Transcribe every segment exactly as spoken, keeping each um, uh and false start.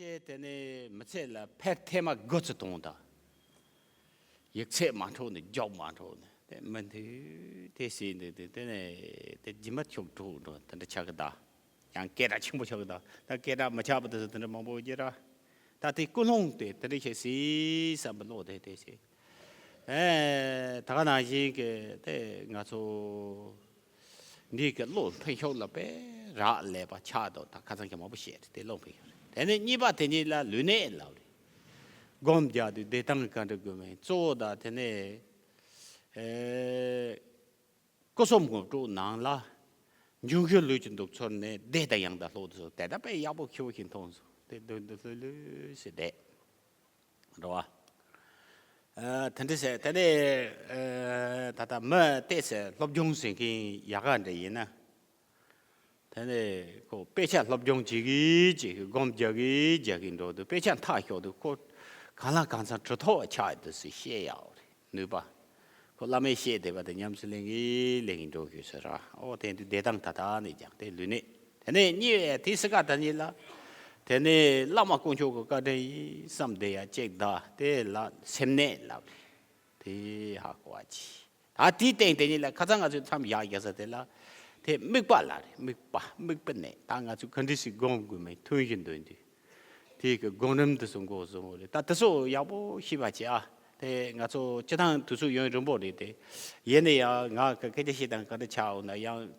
ཁྱེད་དེ་ནས་མི་ཚེ་ལ་ཕར་ཐེངས་མ་དགུ་ཙམ་གཏོང་དང་། ཡིག་ཚད་མ་འཕྲོག་ནས་རྒྱོབ་མ་འཕྲོག་ནས་དེ་མི་འདུག་དེ་ཟེར་འདུག་དེ་དེ་ནས་དེ་རྗེས་མ་ཁྱུག་དྲུག་འགྲོ་དེ་འདྲ་ཆགས་ཀྱི་གདའ། ཡང་སྐད་གྲགས་ཆེན་པོ་ཆགས་ཀྱི་གདའ། ད་སྐད་གྲགས་མི་ཆགས་པ་དེ་ཚོ་དེ་འདྲ་མང་པོ་ཡོད་ཀྱི་ར། ད་དེ་ཀུན་སློང་དེ་དེ་འདྲ་ཞིག་ཟིག་བསམ་པ་བློ་དེ་དེ་ཞིག་ཨེ་ད་ག་ནང་བཞིན་གྱི་དེ་ང་ཚོ་འདི་གི་བློ་འཕེན་ཤོག་ལ་དཔེ་རག་ལས་པ་ཆགས་འདུག་ད་ཁ་སང་གི་མང་པོ་བཤད་དེ་བློ་འཕེན་ཤོག་རེད། དེ་ནས་གཉིས་པ་དེ་གཉིས་ལ་ལུས་གནད་ལབ་རེད། སྒོམ་རྒྱག་དུས་བདེ་ཐང་ག་འདྲ་དགོས་མིན་གཙོ་བོ་དང་དེ་ནས་ཨེ། སྐུ་གསུམ་དངོས་གྲུབ་ནང་ལ་འབྱུང་ཞིང་ལུས་ཀྱི་འདུག་ཚོར་ནས་བདེ་དང་ཡང་དག་ལྷོད་དུ་སོང་། དེ་ལྟ་བས་ཡག་པོ་ཁྱེའུ་ཞིག་མཐོང་སོང་། དེ་འདུག་འདུག་ལྷོད་ལྷོད་ཟེར་བསྡད་རེད་བ། ཨ་དེ་འདྲ་ཟེར་དེ་ནས་ཨ་ད་ལྟ་མི་ཏོག་ཙམ་སློབ་སྦྱོང་ཟེར་མཁན་ཡག་ག་འདྲ་ཡིན་ན། དེ་ནས་ཁོ་དཔེ་ཆ་སློབ་སྦྱོང་བྱེད་གི་བྱེད་གི་སྒོམ་རྒྱག་གི་རྒྱག་གི་འགྲོ་དུས་དཔེ་ཆ་མཐའ་ཞོག་དུས་ཁོ་གང་ལ་གང་འཚམ་གྲུབ་ཐོབ་ཆགས་འདུག་ཟེར་བཤད་ཡག་རེད་ནུས་པ། ཁོ་བླ་མས་བཤད་བསྡད་པ་དེ་ཉམས་སུ་ལེན་གི་ལེན་གི་འགྲོ་དགོས་ཟེར་ར། ཨོ་དེ་འདུག་བདེ་ཐང་ད་ད་ནས་ཀྱང་དེ་ལུས་གནད། དེ་ནས་གཉིས་པའི་དེ་སི་ཀ་ད་གཉིས་ལ། དེ་ནས་བླ་མ་དཀོན་མཆོག་གི་བཀའ་དྲིན་ཡིན་བསམ་བསྡད་ཡ་གཅིག་ད་དེ་ལ་སེམས་གནས་ལབ་རེད། དེ་ཧ་གོ་བ་གྱིས། ད་དེའི་སྟེང་དེ་གཉིས་ལ་ཁ་སང་ང་ཚོས་མཚམས་བཞག་རྒྱག་ས་དེ་ལ་དེ་དམིགས་པ་ལ་རེད། དམིགས་པ་དམིགས་པ་ནས་ད་ང་ཚོས་ག་འདྲ་ཞིག་སྒོམ་དགོས་མིན་ཐུན་བཞིན་འདོན་དུས། དེའི་གི་སྒོམ་རིམ་དེ་ཚོ་འགོ་བཟུང་བ་རེད། ད་དེ་ཚོ་ཡག་པོ་ཤེས་པ་བྱེད་ཨ། དེ་ང་ཚོ་སྤྱི་བཏང་དུས་ཚོད་ཡུན་རིང་པོ་རེད་དེ། ཡིན་ན་ཡང་ང་གི་སྐད་ཆ་བཤད་སྟངས་ག་འདྲ་ཆགས་འོང་ན་ཡང་།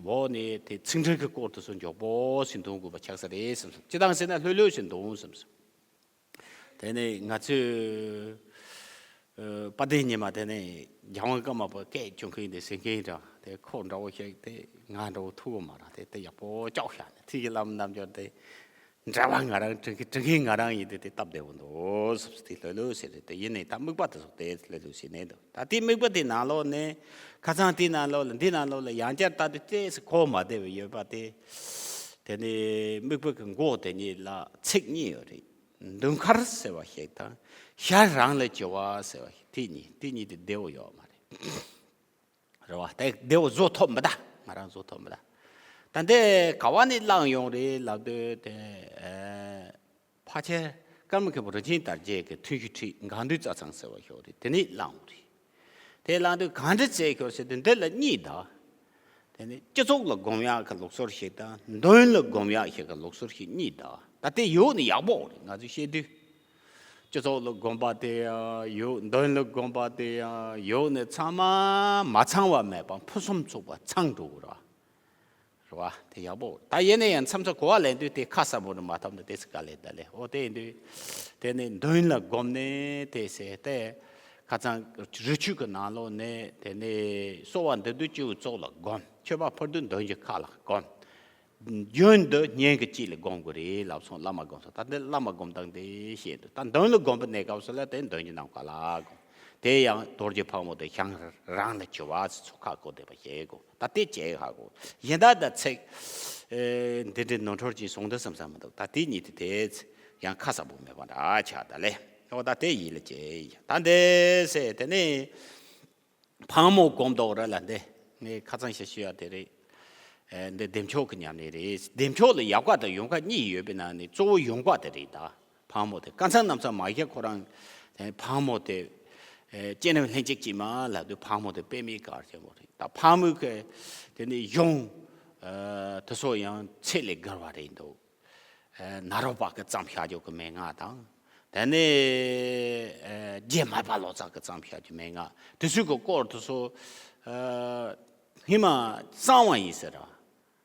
འོག་ནས་དེ་ཚིག་འགྲེལ་གྱི་སྐོར་དེ་ཚོ་མགྱོགས་པོ་ཞིག་འདོན་དགོས་པ་ཆགས་ས་རེད་བསམ་སོང་། སྤྱི་བཏང་ཟེར་ན་ལྷོད་ལྷོད་ཞིག་འདོན་བསམ་སོང་། དེ་ནས་ང་ཚོས་ཨ་དཔལ་ལྡན་ཉི་མ་དེ་ནས་རྒྱལ་དབང་ཀརྨ་པ་སྐད་བཅོ་མཁན་དེ་ཟེར་མཁན་རང་དེ་ཁོ་འདྲ་བོ་ཞིག་དེ་ང་འདྲ་བོ་ཐུག་གི་མ་རེད། དེ་དེ་ཡག་པོ་ལྕོགས་ཤག་ནས་ཐིག་གི་བླ་མ་རྣལ་འབྱོར་དེ་འདྲ་བ་ང་རང་དྲི་མཁན་དྲི་མཁན་ང་རང་ཡིན་དུས་དེ་སྟབས་བདེ་བོ་འདུག་བསམ་སོང་། དེ་ལྷོད་ལྷོད་ཟེར་རེད། དེ་ཡིན་ནའི་ད་དམིགས་པ་དེ་ཚོ་དེ་ལྷོད་ལྷོད་ཟེར་ནས་འདུག་ད་དེ་དམིགས་པ་དེ་ནང་ལོགས་ནས་ཁ་སང་དེ་ནང་ལོགས་ལ་འདི་ནང་ལོགས་ལ་ཡང་བསྐྱར་ལྟ་དུས་ཏོག་ཙམ་གོ་མ་བདེ་བ་ཡོད་པ་དེ། དེ་ནས་དམིགས་པ་གི་མགོ་དེ་གཉིས་ལ་ཚིག་གཉིས་ཡོད་རེད། མདུན་མཁར་ཟེར་བ་ཞིག་དང་། ཞལ་རང་ལ་བྱེ་བ་ཟེར་བ་ཞིག་དེ་གཉིས་དེ་བདེ་བོ་ཡོད་མ་རེད། རེད་བ། དེ་བདེ་བོ་བཟོ་ཐུབ་མི་གདའ། ང་རང་བཟོ་ཐུབ་མི་གདའ། ད་འདི་ག་བ་ནས་བླངས་ཡོང་རེད་ལབ་དུས་དེ་ཨ་ཕལ་ཆེར་ཀརྨ་མཁན་པོ་རིན་ཆེན་དར་རྒྱས་ཀྱི་ཐུན་བཞི་ཁྲིད་གང་འདུལ་རྩ་ཚང་ཟེར་བ་ཞིག་ཡོད་རེད། དེ་ནས་བླངས་རེད། དེ་བླངས་དུས་གང་འདྲ་བྱས་ཞིག་ཟེར་དུས་འདི་ལ་གཉིས་གདའ། དེ་ནས་སྤྱི་ཚོགས་ལ་སྒོམ་ཡག་གི་ལུགས་སྲོལ་ཞིག་དང་མདུན་ལ་སྒོམ་ཡག་ཞིག་གི་ལུགས་སྲོལ་ཞིག་གཉིས་གདའ། ད་དེ་ཡོད་ནི་ཡག་པོ་རེད། ང་ཚོས་བཤད་དུས། སྤྱི་ཚོགས་ལ་སྒོམ་པ་དེ་ཡང་ཡོད། མདུན་ལ་སྒོམ་པ་དེ་ཡང་ཡོད་ནི་ཚང་མ་མ་ཚང་བ་མེད་པ་ཕུན་སུམ་ཚོགས་པ་ཚང་འགྲོ་གི་རེད། རེད་བ། དེ་ཡག་པོ། ད་ཡིན་ན་ཡང་མཚམས་མཚམས་གོ་བ་ལེན་དུས་དེ་ཁ་གསལ་པོ་རེད་མ་ཐོབ་ན་དེ་སི་ཀ་ལས་ད་ལས་ཨོ་དེ་ཡིན་དུས། དེ་ནས་མདུན་ལ་སྒོམ་ནས་དེ་ཟེར་ཏེ། ཁ་སང་རི་ཆོས་ཀྱི་ནང་ལོགས་ནས་དེ་ནས་གསོལ་བ་འདེབས་དུས་སྤྱི་བོའི་གཙུག་ལ་སྒོམ། མཆོད་པ་ཕུལ་དུས་མདུན་གྱི་ཁ་ལ་སྒོམ། རྒྱུན་དུ་སྙན་གྱི་དཀྱིལ་ལ་སྒོམ་དགོས་རེད་ལབ་སོང་། བླ་མ་སྒོམ་སོང་། ད་འདི་བླ་མ་སྒོམ་སྟངས་དེ་བཤད་འདུག་ད་མདུན་ལ་སྒོམ་པའི་གནས་སྐབས་སུ་ལ་དེ་མདུན་གྱི་ནམ་མཁའ་ལ་སྒོམ། དེ་ཡང་རྡོ་རྗེ་ཕག་མོ་དེ་ཞལ་རང་ལ་བྱེ་བ་ཟེར་ཚུར་ཁ་བསྐོར་བསྡད་པ་ཞིག་དགོས། ད་དེ་བྱས་ཧ་གོ། གཞན་དག་ད་ཚིག་ཨེ་འདི་འདྲའི་ནོར་འཁྲུལ་ཅིག་སོང་འདུག་བསམ་བསམ་མི་འདུག་ད་དེ་གཉིས་དེ་དེ་ཡང་ཁ་གསལ་པོ་མེད་པ་འདྲ་ཆགས་ད་ལེ། ཨོ་ད་དེ་ཡིད་ལ་བྱས་ཡ། ད་འདི་ཟེར་དེ་ནས། ཕག་མོ་སྒོམ་དོག་ར་ལ་འདི། ངས་ཁ་སང་ཞིག་ཞུ་ཡ་དེ་རེད། ཨེ་འདི་བདེ་མཆོག་གི་ཉམས་ལེན་རེད། བདེ་མཆོག་ལ་ཡག་པ་དང་ཡོང་ཁ་གཉིས་ཡོད་པའི་ནང་ནས་གཙོ་བོ་ཡོང་ཁ་དེ་རེད་ད། ཕག་མོ་དེ་ཁ་སང་ནམ་སང་མ་ཧེ་ཁོ་རང་དེ་ཕག་མོ་དེ་ཨེ་སྤྱན་རས་ལྷན་ཅིག་སྐྱེས་མ་ལབ་དུས་ཕག་མོ་དེ་དཔེ་མེད་གར་ཆེན་པོ་རེད། ད་ཕག་མོ་གི་དེ་ནས་གཞུང་ཨེ་དེ་ཚོ་ཡང་ཚད་ལས་བརྒལ་བ་རེད་འདུག་ཨེ་ནཱ་རོ་པ་གིས་བརྩམས་བཞག་རྒྱུ་གི་མན་ངག་དང་། དེ་ནས་ཨེ་རྗེ་མར་པ་ལོ་ཙཱ་གིས་བརྩམས་བཞག་རྒྱུ་མན་ངག་དེ་ཚོའི་གི་སྐོར་དེ་ཚོ་ཨེ་སྔོན་མ་གསང་བ་ཡིན་ཟེར་ར།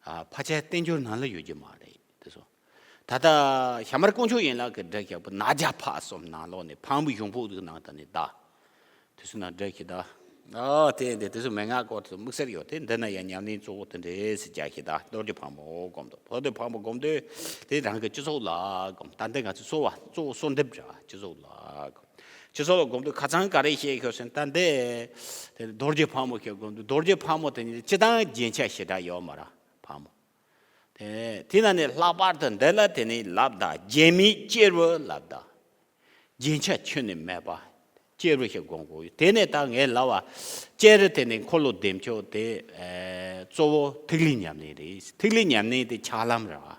ཨ་ཕལ་ཆེར་བསྟན་འགྱུར་ནང་ལ་ཡོད་རྒྱུ་མ་རེད་དེ་ཚོ། ད་ལྟ་ཞྭ་དམར་དཀོན་མཆོག་ཡན་ལག་གིས་བསྒྲིགས་བཞག་པ་ནཱ་རྒྱ་ཕག་གསུམ་ནང་ལོགས་ནས་ཕག་མོའི་གཞུང་ཕུག་དེ་ནང་དུ་ནས་བདའ། དེ་ཚོ་ནང་འདྲ་ཞིག་ད། ཨ་དེ་འདི་དེ་ཚོ་མན་ངག་སྐོར་དུ་དམིགས་བསལ་ཡོད་དེ། འདི་ན་ཡང་ཉམས་ལེན་གཙོ་བོ་དེ་འདྲས་སུ་རྒྱག་ཞིག་ད། རྡོ་རྗེ་ཕག་མོ་སྒོམ་དུ་བོ་དེ་ཕག་མོ་སྒོམ་དུས་དེ་རང་གི་སྤྱི་ཚོགས་ལ་སྒོམ། ད་འདི་ང་ཚོ་གསོལ་བ་གཙོ་བོ་གསོལ་འདེབས་རེད་བ། སྤྱི་ཚོགས་ལ་སྒོམ། སྤྱི་ཚོགས་ལ་སྒོམ་དུས་ཁ་སང་ག་རེ་བཤད་ཤོག་ཟེར་ན་ད་འདི་དེ་རྡོ་རྗེ་ཕག་མོ་ཞིག་སྒོམ་དུས་རྡོ་རྗེ་ཕག་མོ་དེ་ནི་སྤྱི་བཏང་རྒྱན་ཆ་ཞེ་དྲག་ཡོད་མ་རེད་ཕག་མོ། དེ་དེ་ན་ནི་ལྷག་པར་དུ་འདི་ལ་དེ་ནི་ལབ་ད་རྒྱན་མེད་གཅེར་བུ་ལབ་ད། རྒྱན་ཆ་ཁྱོན་ནས་མེད་པ། གཅེར་བུ་ཞིག་སྒོམ་དགོས་ཡོད། དེ་ནས་ད་ངས་ལབ་པ། གཅེར་དེ་ནི་འཁོར་ལོ་བདེ་མཆོག་དེ་ཨེ་གཙོ་བོ་ཐིག་ལེ་ཉམས་ལེན་རེད། ཐིག་ལེ་ཉམས་ལེན་དེ་ཆགས་ལམ་རེད་བ།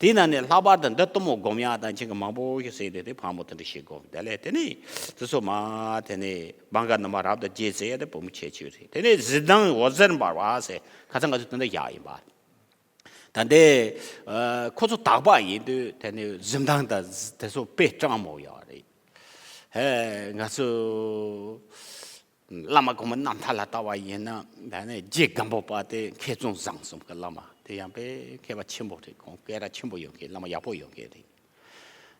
དེའི་ནང་ནས་ལྷག་པར་དུ་འདི་གཏུམ་མོ་སྒོམ་ཡག་དང་ཁྱེད་ཀྱི་མང་པོ་ཞིག་ཟེར་ཏེ་དེ་ཕག་མོ་དེ་འདྲ་ཞིག་སྒོམ་དེ་ལས་དེ་ནས་དེ་ཚོ་མ་དེ་ནས་བང་ག་ནུ་མ་རབ་ཏུ་རྒྱས་ཟེར་ཡ་དེ་བུ་མོ་ཁྱད་ཆོས་རེད། དེ་ནས་གཟི་མདངས་འོད་ཟེར་འབར་བ་ཟེར་ཁ་སང་ང་ཚོ་དེ་འདྲ་བཞག་ཡིན་པ། ད་ལྟའི་ཁོ་ཚོ་དག་པ་ཡིན་དུས་དེ་ནས་གཟི་མདངས་དང་དེ་ཚོ་དཔེ་སྤྲང་མོ་ཡོད་རེད། ཧེ་ང་ཚོ་བླ་མ་གོང་མའི་རྣམ་ཐར་ལ་ལྟ་བ་ཡིན་ན་ད་ནས་རྗེ་སྒམ་པོ་པ་དེ་མཁས་བཙུན་བཟང་གསུམ་གྱི་བླ་མ་དེ་ཡང་དཔེ་མཁས་པ་ཆེན་པོ་རེད། ཁོང་སྐད་གྲགས་ཆེན་པོ་ཡོད་མཁན་བླ་མ་ཡག་པོ་ཡོད་མཁན་རེད།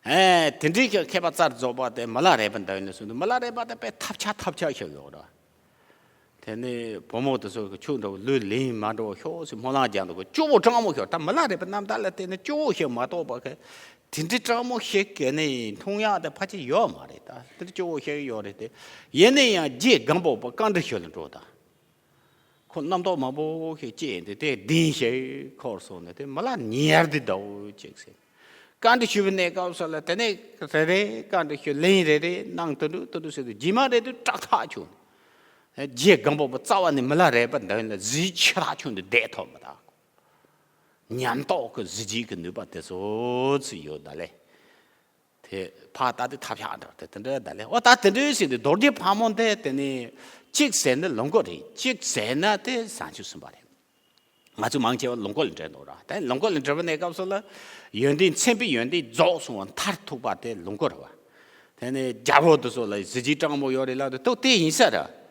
ཨེ་དེ་འདྲའི་མཁས་པ་རྩལ་རྫོགས་པ་དེ་མི་ལ་རས་པ་འདྲ་ཡིན་ན་གསུངས་འདུག་མི་ལ་རས་པ་དེ་དཔེ་ཐབས་ཆག་ཐབས་ཆག་ཞིག་ཡོད་རེད། དེ་ནས་བུ་མོ་དེ་ཚོ་གི་ཁྱོད་འདྲ་བོ་ལུས་ལེན་མ་འགྲོ་ཤོག་ཟེར་སྨོན་ལམ་རྒྱག་འདུག་གི་སྐྱོ་བོ་སྤྲང་མོ་ཤོག་ད་མི་ལ་རས་པའི་རྣམ་ཐར་ལ་བལྟས་ན་སྐྱོ་བོ་ཞིག་མ་གཏོགས་པ་གི་དེ་འདྲའི་སྤྲང་མོ་ཞིག་གི་ནི་མཐོང་ཡག་དེ་ཕལ་ཆེར་ཡོད་མ་རེད། ད་དེ་འདྲ་སྐྱོ་བོ་ཞིག་ཡོད་རེད་དེ། ཡིན་ན་ཡང་རྗེ་སྒམ་པོ་པ་བཀའ་འདྲི་ཞུ་ལ་འགྲོ་ད། ཁོ་རྣམ་རྟོག་མང་པོ་ཞིག་སྐྱེས་འདུག་དེ་གདན་ཞིག་འཁོར་སོང་ནས་དེ་མི་ལ་ཉེར་དེ་འདྲ་བོ་ཅིག་ཟེར། བཀའ་འདྲི་ཞུས་པའི་གནས་སྐབས་སུ་ལ་དེ་ནས་རེ་རེ་བཀའ་འདྲི་ཞུ་ལན་རེ་རེ་གནང་དུ་འགྲོ་དུ་འགྲོ་ཟེར་དུས་རྗེས་མ་རེད་དུས་སྐྲག་ཐག་ཆོད། རྗེ་སྒམ་པོ་པ་རྩ་བ་ནས་མི་ལ་རས་པ་འདི་ལ་གཟི་ཆེ་ཐག་ཆོད་འདི་བསྡད་ཐུབ་མི་ད། ཉམས་རྟོགས་ཀྱི་གཟི་བརྗིད་ཀྱི་ནུས་པ་དེ་ཚོ་ཚུད་ཡོད་ད་ལེ། དེ་ཕར་ལྟ་དུས་ཐབས་ཤག་འདྲ་དེ་དེ་འདྲ་ད་ལེ། ཨོ་ད་དེ་འདྲའི་ཟེར་དུས་རྡོ་རྗེ་ཕག་མོ་འདི་དེ་ནས་གཅིག་ཟེར་ན་ལུང་སྐོར་རེད། གཅིག་ཟེར་ན་དེ་བྱང་ཆུབ་སེམས་དཔའ་རེད། ང་ཚོ་མང་ཆེ་བ་ལུང་སྐོར་ལ་འགྲོ་འདུག་ར། དེ་ལུང་སྐོར་ལ་འགྲོ་བའི་གནས་སྐབས་སུ་ལ་ཡོན་ཏན་མཚན་དཔེའི་ཡོན་ཏན་རྫོགས་སོང་བ་མཐར་ཐུག་པ་དེ་ལུང་སྐོར་རེད་བ། དེ་ནས་རྒྱལ་པོ་དེ་ཚོ་ལ་གཟི་བརྗིད་སྤྲང་མོ་ཡོད་རེད་ལབ་དུས་ཏོག་དེ་ཡིན་ས་རེད།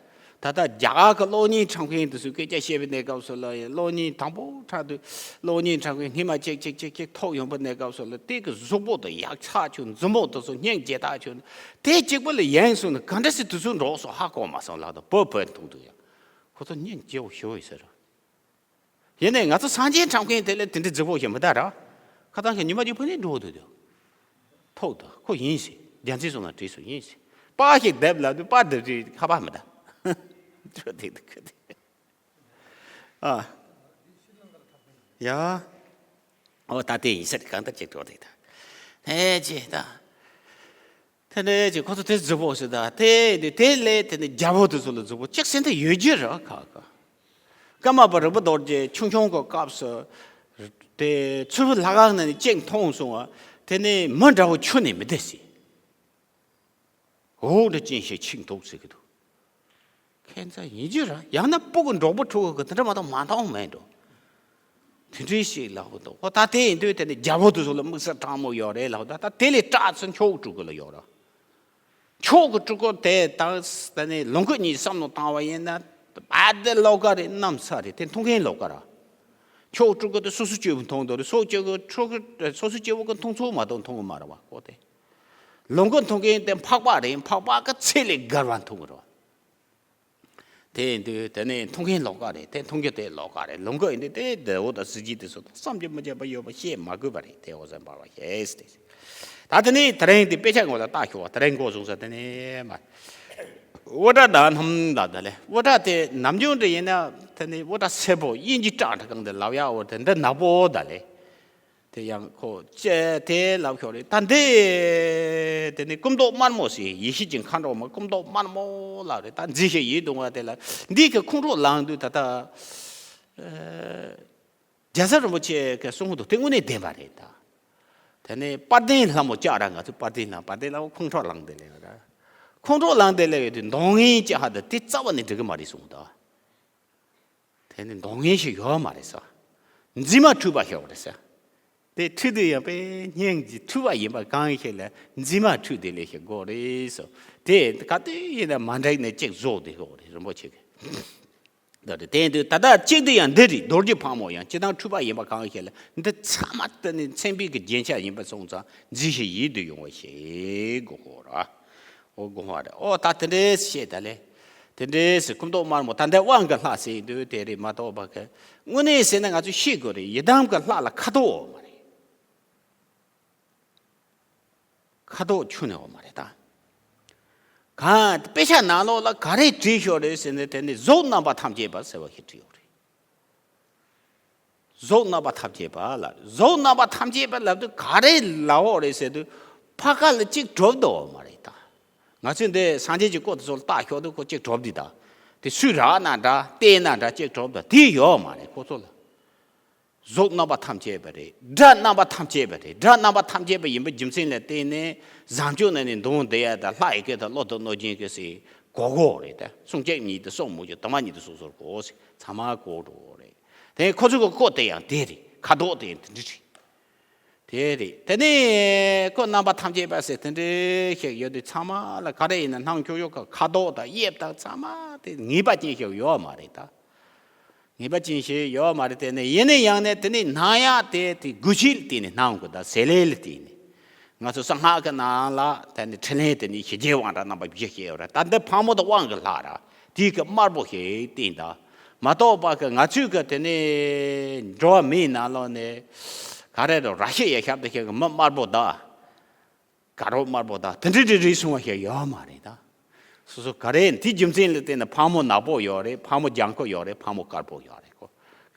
ད་ལྟ་རྒྱ་གར་གྱི་གློག་བརྙན་འཁྲབ་མཁན་དེ་ཚོས་སྐད་ཆ་བཤད་པའི་གནས་སྐབས་སུ་ལ་གློག་བརྙན་དང་པོ་འཁྲབ་དུས་གློག་བརྙན་འཁྲབ་མཁན་སྔས་མ་ཅིག་ཅིག་ཅིག་ཅིག་ཐོག་ཡོང་པའི་གནས་སྐབས་སུ་ལ་དེ་གི་གཟུགས་པོ་དེ་ཡག་ཆགས་བྱུང་། མཛུབ་མོ་དེ་ཚོ་སྙིང་རྗེ་ཐག་ཆོད། དེ་གཅིག་པུ་ལ་ཡན་སོང་ནས་ག་འདྲ་སེ་དུས་ཚོད་འགྲོ་སོང་ཧ་གོ་མ་སོང་ལབ་དུས་བོད་བོད་མཐོང་དུས་ཡང་ཁོ་ཚོ་སྙིང་རྗེ་བོ་ཞེ་པོ་ཡོད་ཟེར། ཡིན་ནའི་ང་ཚོ་སངས་རྒྱས་འཁྲབ་མཁན་དེ་ལས་དེ་འདྲའི་རྫིག་པོ་ཞིག་མི་གདའ་ར། ཁ་སང་ཞིག་ཉི་མ་གཅིག་ཕུ་ནས་འགྲོ་འདུག་དུས། ཐུག་ད་ཁོ་ཡིན་ཞེས་རྒྱལ་མཚན་སོང་ན་བྲིས་སོང་ཡིན་ཞེས། པར་ཞིག་བརྡབས་ལབ་དུས་པར་བརྡབས་དུས་ཁ་པར་མི་གདའ། ཁྱོད་དེ་དེ་ཁྱོད་དེ། ཨ། ཡ། ཨོ་ད་དེ་ཡིན་ཟེར་གང་ལྟར་ཅིག་འགྲོ་དེ་ད། ཧེ་ཅེ་ད། དེ་འདྲའི་ཅིག་ཁོ་ཚོ་དེ་རྫིག་པོ་ཞིག་དང་དེ་དེ་དེ་ལས་དེ་ནི་རྒྱལ་པོ་དེ་ཚོ་ལ་རྫིག་པོ་གཅིག་ཟེར་ན་ཡོད་རྒྱུ་རེད་ཁ་ཁ། ཀརྨ་པ་རིན་པོ་རྡོ་རྗེ་ཆུང་ཆུང་གི་སྐབས་སུ་དེ་མཚུར་ཕུ་ལྷ་ཁང་ནང་ནས་གཅིག་མཐོང་སོང་བ། དེ་ནི་མི་འདྲ་བོ་ཁྱོན་ནས་མི་བསྡད་ཟེར། འོ་འདྲ་ཅན་ཞིག་ཕྱིན་འདུག་ཟེར་གི་འདུག་ཁྱད་མཚར་ཡིན་རྒྱུ་ར། ཡང་ན་སྤུ་གུ་འབྲོག་པ་ཕྲུ་གུ་གི་དེ་འདྲ་མ་གཏོགས་མ་མཐོང་མེད་འགྲོ། དེ་འདྲའི་ཞིག་ལབ་འདུག་ཨོ་ད་དེ་ཡིན་དུས་དེ་ནི་རྒྱལ་པོ་དེ་ཚོ་ལ་དམིགས་བསལ་སྤྲང་མོ་ཡོད་རེད་ལབ་འདུག་ད་དེ་ལས་སྐྲག་ཚེ་མཆོག་སྤྲུལ་སྐུ་ལ་ཡོད་ར། མཆོག་གི་སྤྲུལ་སྐུ་དེ་དང་ད་ནི་ལུང་སྐུ་གཉིས་བསམ་བློ་བཏང་བ་ཡིན་ན་ཨ་དེ་ལོགས་ཀ་རེད། གནམ་ས་རེད། དེ་མཐོང་མཁན་ལོགས་ཀ་ར། མཆོག་སྤྲུལ་སྐུ་དེ་སོ་སོ་སྐྱེ་བོ་མཐོང་འདུག་རེད། སོ་སྐྱེ་བོ་ཕྲུ་གུ་སོ་སོ་སྐྱེ་བོ་གི་མཐོང་ཚུལ་མ་གཏོགས་མཐོང་གི་མ་རེད་བ་ཁོ་དེ། ལུང་སྐུ་མཐོང་མཁན་དེ་འཕགས་པ་རེད། འཕགས་པ་གི་ཚད་ལས་བརྒལ་བ་མཐོང་གི་རེད་བ། དེ་ཡིན་དུས་དེ་ནས་མཐོང་མཁན་ལོགས་ཀ་རེད། དེ་མཐོང་རྒྱུ་དེ་ལོགས་ཀ་རེད། ལུང་སྐུ་ཡིན་དུས་དེ་བདེ་བོ་དང་གཟི་བརྗིད་དེ་ཚོ་དང་བསམ་གྱིས་མི་ཁྱབ་པ་ཡོད་པ་བཤད་མ་དགོས་པ་རེད། དེ་འོད་ཟེར་འབར་བ་ཞེས་ཏེ། ད་དེ་ནས་དེ་རིང་དེ་དཔེ་ཆ་ངོ་ལ་ལྟ་ཤོག་བ། དེ་རིང་འགོ་བཟུང་ས་དེ་ནས་མ། དབུ་སྐྲ་དག་སྣམ་ལ་ད་ལེ། དབུ་སྐྲ་དེ་ནམ་རྒྱུན་དེ་ཡིན་ན་དེ་ནས་དབུ་སྐྲ་སེར་པོ་དབྱིན་ཇི་སྐྲ་འདྲ་གང་དེ་ལབ་ཡག་འོ་དེ་འདྲ་ནག་པོ་ད་ལེ། དེ་ཡང་ཁོ་ཅེ་དེ་ལབ་ཤོག་རེད། ད་འདི་དེ་ནི་སྐུ་མདོག་དམར་མོ་ཞིག་ཡེ་ཤེས་ཀྱི་མཁའ་འགྲོ་མ་སྐུ་མདོག་དམར་མོ་ལབ་རེད། ད་མཛེས་ཤིང་ཡིད་དུ་འོང་བ་དེ་ལ་འདི་གི་ཁོང་ཁྲོ་ལངས་དུས་ད་ལྟ་རྒྱལ་ཚབ་རིན་པོ་ཆེ་གི་གསུང་དུ་དེ་དངོས་གནས་བདེན་པ་རེད་ད། དེ་ནི་དཔལ་ལྡན་ལྷ་མོ་ལྕགས་ར། ང་ཚོ་དཔལ་ལྡན་ལྷ་དཔལ་ལྡན་ལྷ་མོ་ཁོང་ཁྲོ་ལངས་དེ་ལས་ར། ཁོང་ཁྲོ་ལངས་དེ་ལས་ཡོད་དུས་མདོག་ངན་ཅི་ཧ་ད་དེ་རྩ་བ་ནས་འགྲིག་གི་མ་རེད་གསུངས་ད། དེ་ནི་མདོག་ངན་ཞིག་ཡོད་མ་རེད་ཟེར། འཛིན་མ་འཁྲུལ་པ་ཞིག་ཡོད་རེད་ཟེར། དེ་འཁྲུལ་དུས་ཡང་པས་སྙིང་རྗེ་འཁྲུལ་པ་ཡིན་པ་གང་ཞིག་ལ་འཛིན་མ་འཁྲུལ་དེ་ལས་ཞིག་དགོས་རེད་ཟེར། དེ་ག་དུས་ཡིན་ན་མ་འགྲིག་ནས་གཅིག་བཟོ་དེ་ཡོད་རེད་རིན་པོ་ཆེ་གི། ད་རེད་དེ་དུས་ད་ལྟ་གཅིག་དེ་ཡང་འདི་རེད། རྡོ་རྗེ་ཕག་མོ་ཡང་སྤྱིར་བཏང་འཁྲུལ་པ་ཡིན་པ་གང་ཞིག་ལ་འདི་ཚང་མ་དེ་ནི་མཚན་དཔེ་གི་རྒྱན་ཆ་ཡིན་པ་སོང་ཙང་མཛེས་ཤིང་ཡིད་དུ་འོང་བ་ཞིག་དགོས་རེད། ཨོ་དགོངས་པ་རེད། ཨོ་ད་དེ་འདྲས་བཤད་ད་ལེ། དེ་འདྲས་སྐུ་མདོག་དམར་མོ་ད་ལྟའི་དབང་གི་ལྷ་ཟེར་འདུག་དེ་རེད་མ་གཏོགས་པ་གི། དངོས་གནས་ཟེར་ན་ང་ཚོས་ཤེས་དགོས་རེད། ཡི་དམ་གི་ལྷ་ལ་ཁ་དོག་ཡོད་མ་རེད། ཁ་དོག་ཁྱོན་ནས་ཡོད་མ་རེད་ད། གང་དཔེ་ཆ་ནང་ལོགས་ལ་ག་རེ་བྲིས་ཤོག་རེད་ཟེར་ནས་དེ་ནི་གཟུགས་རྣམ་པ་ཐམས་ཅད་པ་ཟེར་བ་ཞིག་བྲིས་ཡོད་རེད། གཟུགས་རྣམ་པ་ཐམས་ཅད་པ་ལ། གཟུགས་རྣམ་པ་ཐམས་ཅད་པ་ལབ་དུས་ག་རེ་ལབ་འོ་རེད་ཟེར་དུས་ཕ་ཁ་ལ་གཅིག་གྲུབ་འདུག་མ་རེད་ད། ང་ཚོས་འདི་སངས་རྒྱས་ཀྱི་སྐུ་དེ་ཚོ་ལ་ལྟ་ཤོག་དུས་ཁོ་གཅིག་གྲུབ་འདི་ད། དེ་སུས་རག་ན་འདྲ་བལྟས་ན་འདྲ་གཅིག་གྲུབ་ད་དེ་ཡོད་མ་རེད་ཁོ་ཚོ་ལ། གཟུགས་རྣམ་པ་ཐམས་ཅད་པ་རེད། སྒྲ་རྣམ་པ་ཐམས་ཅད་པ་རེད། སྒྲ་རྣམ་པ་ཐམས་ཅད་པ་ཡིན་པའི་རྒྱུ་མཚན་ལ་བརྟེན་ནས་བཟང་སྤྱོད་ནང་ནས་འདོན་བསྡད་ཡ་དང་། ལྷ་ཡི་སྐད་དང་། གླུ་དང་གནོད་སྦྱིན་སྐད་ཟེར་གོ་གོ་རེད། ད་སུམ་བརྒྱ་གཉིས་དང་སུམ་མོ་ཅིག་དང་མ་གཉིས་དང་སོ་སོར་གོ་ཟེར། ཚང་མ་གོ་འགྲོ་རེད། དེ་ཁོ་ཚོ་གི་གོ་དེ་ཡང་དེ་རེད། ཁ་དོག་དེ་ཡང་དེ་འདྲ་རེད། དེ་རེད། དེ་ནས་ཁོ་རྣམ་པ་ཐམས་ཅད་པ་ཟེར་དེ་འདྲ་ཞིག་ཡོད་དུས། ཚང་མ་ལ་ག་རེ་ཡིན་ན་སྣང་ཆོག་ཆོག་གི། ཁ་དོག་དང་དབྱིབས་དང་ཚང་མ་དེ་ངེས་པ་ཅན་ཞིག་ཡོད་མ་རེད་ད། ངེས་པ་ཅན་ཞིག་ཡོད་མ་རེད། དེ་ནས་ཡིན་ན་ཡང་ནས་དེ་ནས་སྣང་ཡག་དེ་དེ་དགུ་ཤེས་ལ་བརྟེན་ནས་སྣང་དགོས། ད་ཟེར་ལེ་ལ་བརྟེན་ནས། ང་ཚོ་གསང་སྔགས་ཀྱི་ནང་ལ་དེ་ནས་ཕྲིན་ལས་དེ་ནས་ཞི་རྒྱས་དབང་དྲག་རྣམ་པ་བཞི་བཤད་ཡོད་རེད། ད་འདི་ཕག་མོ་དང་དབང་གི་ལྷ་ར། དེའི་གི་དམར་པོ་ཞིག་བསྟན་ད། མ་གཏོགས་པ་གི་ང་ཚོའི་གི་དེ་ནས་འགྲོ་བ་མིའི་ནང་ལོགས་ནས་ག་རེ་རོ། ར་ཤི་ཡ་ཞབས་ཏུ་ཞིག་གི་མི་དམར་པོ་ད། དཀར་པོ་དམར་པོ་དང་དེ་འདྲ་འདྲ་རེ་ཟུང་བ་ཞིག་ཡོད་མ་རེད་ད། སོ་སོ་ག་རེ་དེའི་རྒྱུ་མཚན་ལ་བརྟེན་ནས་ཕག་མོ་ནག་པོ་ཡོད་རེད། ཕག་མོ་ལྗང་ཁུ་ཡོད་རེད། ཕག་མོ་དཀར་པོ་ཡོད་རེད་ཁོ།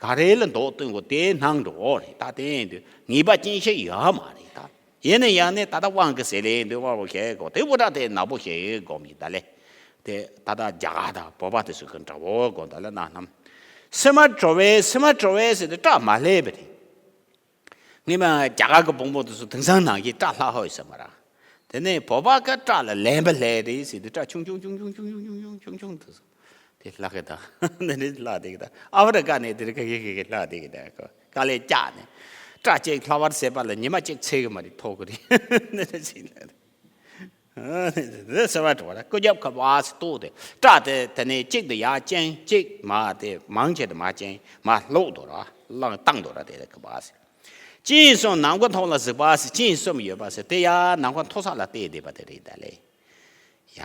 ག་རེ་ལ་མདོག་སྟོན་དགོས་དེ་སྣང་འགྲོ་རེད་ད། དེ་ཡིན་དུས་ངེས་པ་ཅན་ཞིག་ཡོད་མ་རེད་ད། ཡིན་ན་ཡང་ནས་ད་ལྟ་དབང་གི་ཟེར་ལེ་འདི་དམར་པོ་ཞིག་གོ། དེ་བུ་ད་དེ་ནག་པོ་ཞིག་སྒོམ་ཡིན་ད་ལེ། དེ་ད་ལྟ་རྒྱ་གར་དང་བོད་པ་དེ་ཚོ་གི་འདྲ་བོ་སྒོམ་ད་ལེ། ན་ནམ་སེམས་མ་དྲོ་བས། སེམས་མ་དྲོ་བས་ཟེར་དུས་སྐྲ་མ་ལྷས་པ་རེད། སྔོན་མ་རྒྱ་གར་གྱི་བུ་མོ་དེ་ཚོ་དེང་སང་ནང་བཞིན་སྐྲ་ལྷག་ཧོ་ཡོད་ས་མ་རེད། དེ་ནས་བོད་པ་གི་སྐྲ་ལ་ལན་པ་ལྷས་རེད་ཟེར་དུས་སྐྲ་ཆུང་ཆུང་ཆུང་ཆུང་དེ་ཚོ་དེ་ལྷག་གི་ད། འདི་འདྲ་ལྷག་བསྡད་གི་ད། ཨ་ཧྥེ་རི་ཀ་ནས་དེ་རིང་ཁ་ཤས་ཤིག་གིས་ལྷག་བསྡད་གི་ད། ཁོ་དཀའ་ལས་བཀྱགས་ནས། སྐྲ་གཅིག་ལྷག་པར་ཟད་པ་ལ་ཉི་མ་གཅིག་འཚོལ་གི་མ་རེད། ཐོག་གི་རེད། འདི་འདྲ་ཞིག་ལ། འདི་ཟེར་བ་འགྲོ་བ་ལ་སྐུ་རྒྱབ་ཁ་བ་སེ་གཏུགས་ཏེ། སྐྲ་དེ་དེ་ནས་གཅིག་དེ་ཡར་བཅིངས། གཅིག་མར་དེ་མང་ཆེ་དེ་མར་བཅིངས། མར་ལྷུག་འདུག་ར། བླངས་བཏང་འདུག་ར། དེ་ལ་ཁ་བ་སེ། སྤྱན་གསུམ་ནམ་མཁའ་མཐོང་ལ་གཟིགས་པ་སེ། སྤྱན་གསུམ་ཡོད་པ་སེ་དེ་ཡར་ནམ་མཁའ་མཐོ་ས་ལ་བལྟས་བསྡད་པ་དེ་རེད་ད་ལེ། ཡ་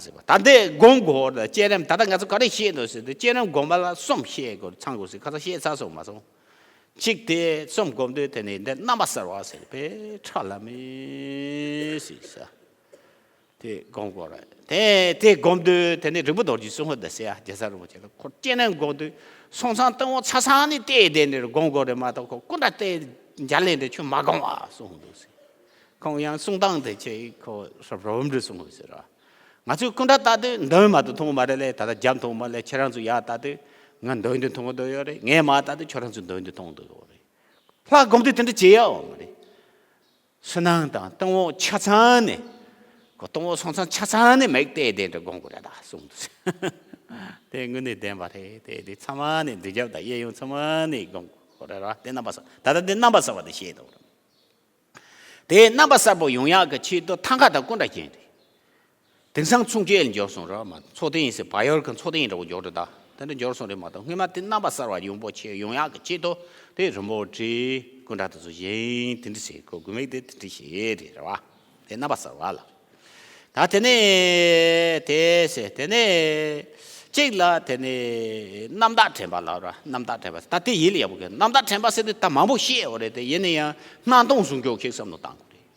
ཟེར་བ། ད་འདི་སྒོམ་དགོས་རེད། བསྐྱེད་རིམ་ད་ལྟ་ང་ཚོ་ག་རེ་བཤད་འདུག་ཟེར་དུས། བསྐྱེད་རིམ་སྒོམ་པ་ལ་གསུམ་བཤད་དགོས། ཚང་དགོས་ཟེར། ཁ་སང་བཤད་ཚར་སོང་མ་སོང་། གཅིག་དེ་གསུམ་སྒོམ་དུས་དེ་ནས་འདི་རྣམ་པ་གསལ་བ་ཟེར་བའི་ཁྲ་ལམ་མེ་ཟེར་ས་དེ་སྒོམ་དགོས་རེད། དེ་དེ་སྒོམ་དུས་དེ་ནས་རིག་པ་རྡོ་རྗེ་གསུང་ཧོ་འདི་ཟེར་ཡ་རྒྱལ་ས་རིན་པོ་ཆེ་ལ། ཁོ་སྤྱན་རས་སྒོམ་དུས་སོང་ཙང་སྟེང་འོག་ཆ་ཚང་ནས་བལྟས་བསྡད་ནས་སྒོམ་དགོས་རེད་མ་གཏོགས། ཁོ་སྐུ་འདྲ་བལྟས་འཇའ་ལས་འདི་ཁྱོད་མ་སྒོམ་བ་གསུང་ཧོ་འདུག་ཟེར། ཁོང་ཡང་གསུང་སྟངས་དེ་ཆེ་ཁོ་རབ་རོམ་འདྲ་གསུང་ཧོ་ཟེར་ར། ང་ཚོས་སྐུ་འདྲ་ལྟ་དུས་མདུན་མ་གཏོགས་མཐོང་མ་རེད་ལེ། ད་ལྟ་རྒྱབ་མཐོང་མ་ལེ། ཁྱེད་རང་ཚོ་ཡར་ལྟ་དུས་ང་མདུན་དུ་མཐོང་འདོད་ཡོད་རེད། ངས་མར་ལྟ་དུས་ཁྱོད་རང་ཚོ་མདུན་དུ་མཐོང་འདོད་ཡོད་རེད། ལྷ་སྒོམ་དུས་དེ་འདྲ་བྱེད་ཡ་ཡོད་མ་རེད། བསོད་ནམས་དང་སྟེང་འོག་ཆ་ཚང་ནས། ཁོ་སྟེང་འོག་སོང་ཙང་ཆ་ཚང་ནས་མིག་བལྟས་བསྡད་འདྲ་སྒོམ་དགོས་རེད་ད་གསུངས་འདུག། དེ་དངོས་གནས་བདེན་པ་རེད། དེ་དེ་ཚང་མ་ནས་འཛིན་རྒྱབ་དང་གཡས་གཡོན་ཚང་མ་ནས་སྒོམ་དགོས་རེད་ར། དེ་རྣམ་པ་གསལ། ད་ལྟ་དེ་རྣམ་པ་གསལ་བ་དེ་བཤད་འདུག། དེ་རྣམ་པ་གསལ་པོ་ཡོང་ཡག་གི་ཆེད་དུ་ཐང་ག་དང་སྐུ་འདྲ་ཅན་རེད། དེང་སང་མཚུངས་བཅས་ལ་འབྱོར་སོང་ར། མ་མཚོ་རྟེན་ཟེར། བལ་ཡུལ་གྱི་མཚོ་རྟེན་འདྲ་བོ་འབྱོར་འདུག་ད། དེ་འདྲ་འབྱོར་སོང་རེད་མ་གཏོགས། སྔོན་མ་དེ་རྣམ་པ་གསལ་བ་ཡོང་པོ་ཆེ་ཡོང་ཡག་གི་ཆེད་དུ་དེ་རི་མོ་བྲིས། སྐུ་འདྲ་དེ་ཚོ་བཞེངས། དེ་འདྲ་བྱས། ཁོ་དགོས་མེད་དེ་དེ་འདྲ་བྱས་རེད་ར་བ། དེ་རྣམ་པ་གསལ་བ་ལ། ད་དེ་ནས་དེ་ཟེར། དེ་ནས་གཅིག་ལ་དེ་ནས་རྣམ་དག་དྲན་པ་ལབ་ར། རྣམ་དག་དྲན་པ་ད་དེ་ཡིད་ལ་ཡག་པོ་གི། རྣམ་དག་དྲན་པ་ཟེར་དུས་ད་མང་པོ་བཤད་ཡོད་རེད་དེ། ཡིན་ན་ཡང་སྣང་སྟོང་ཟུང་འཇུག་ཞིག་བསམ་བློ་བཏང་དགོས་རེད།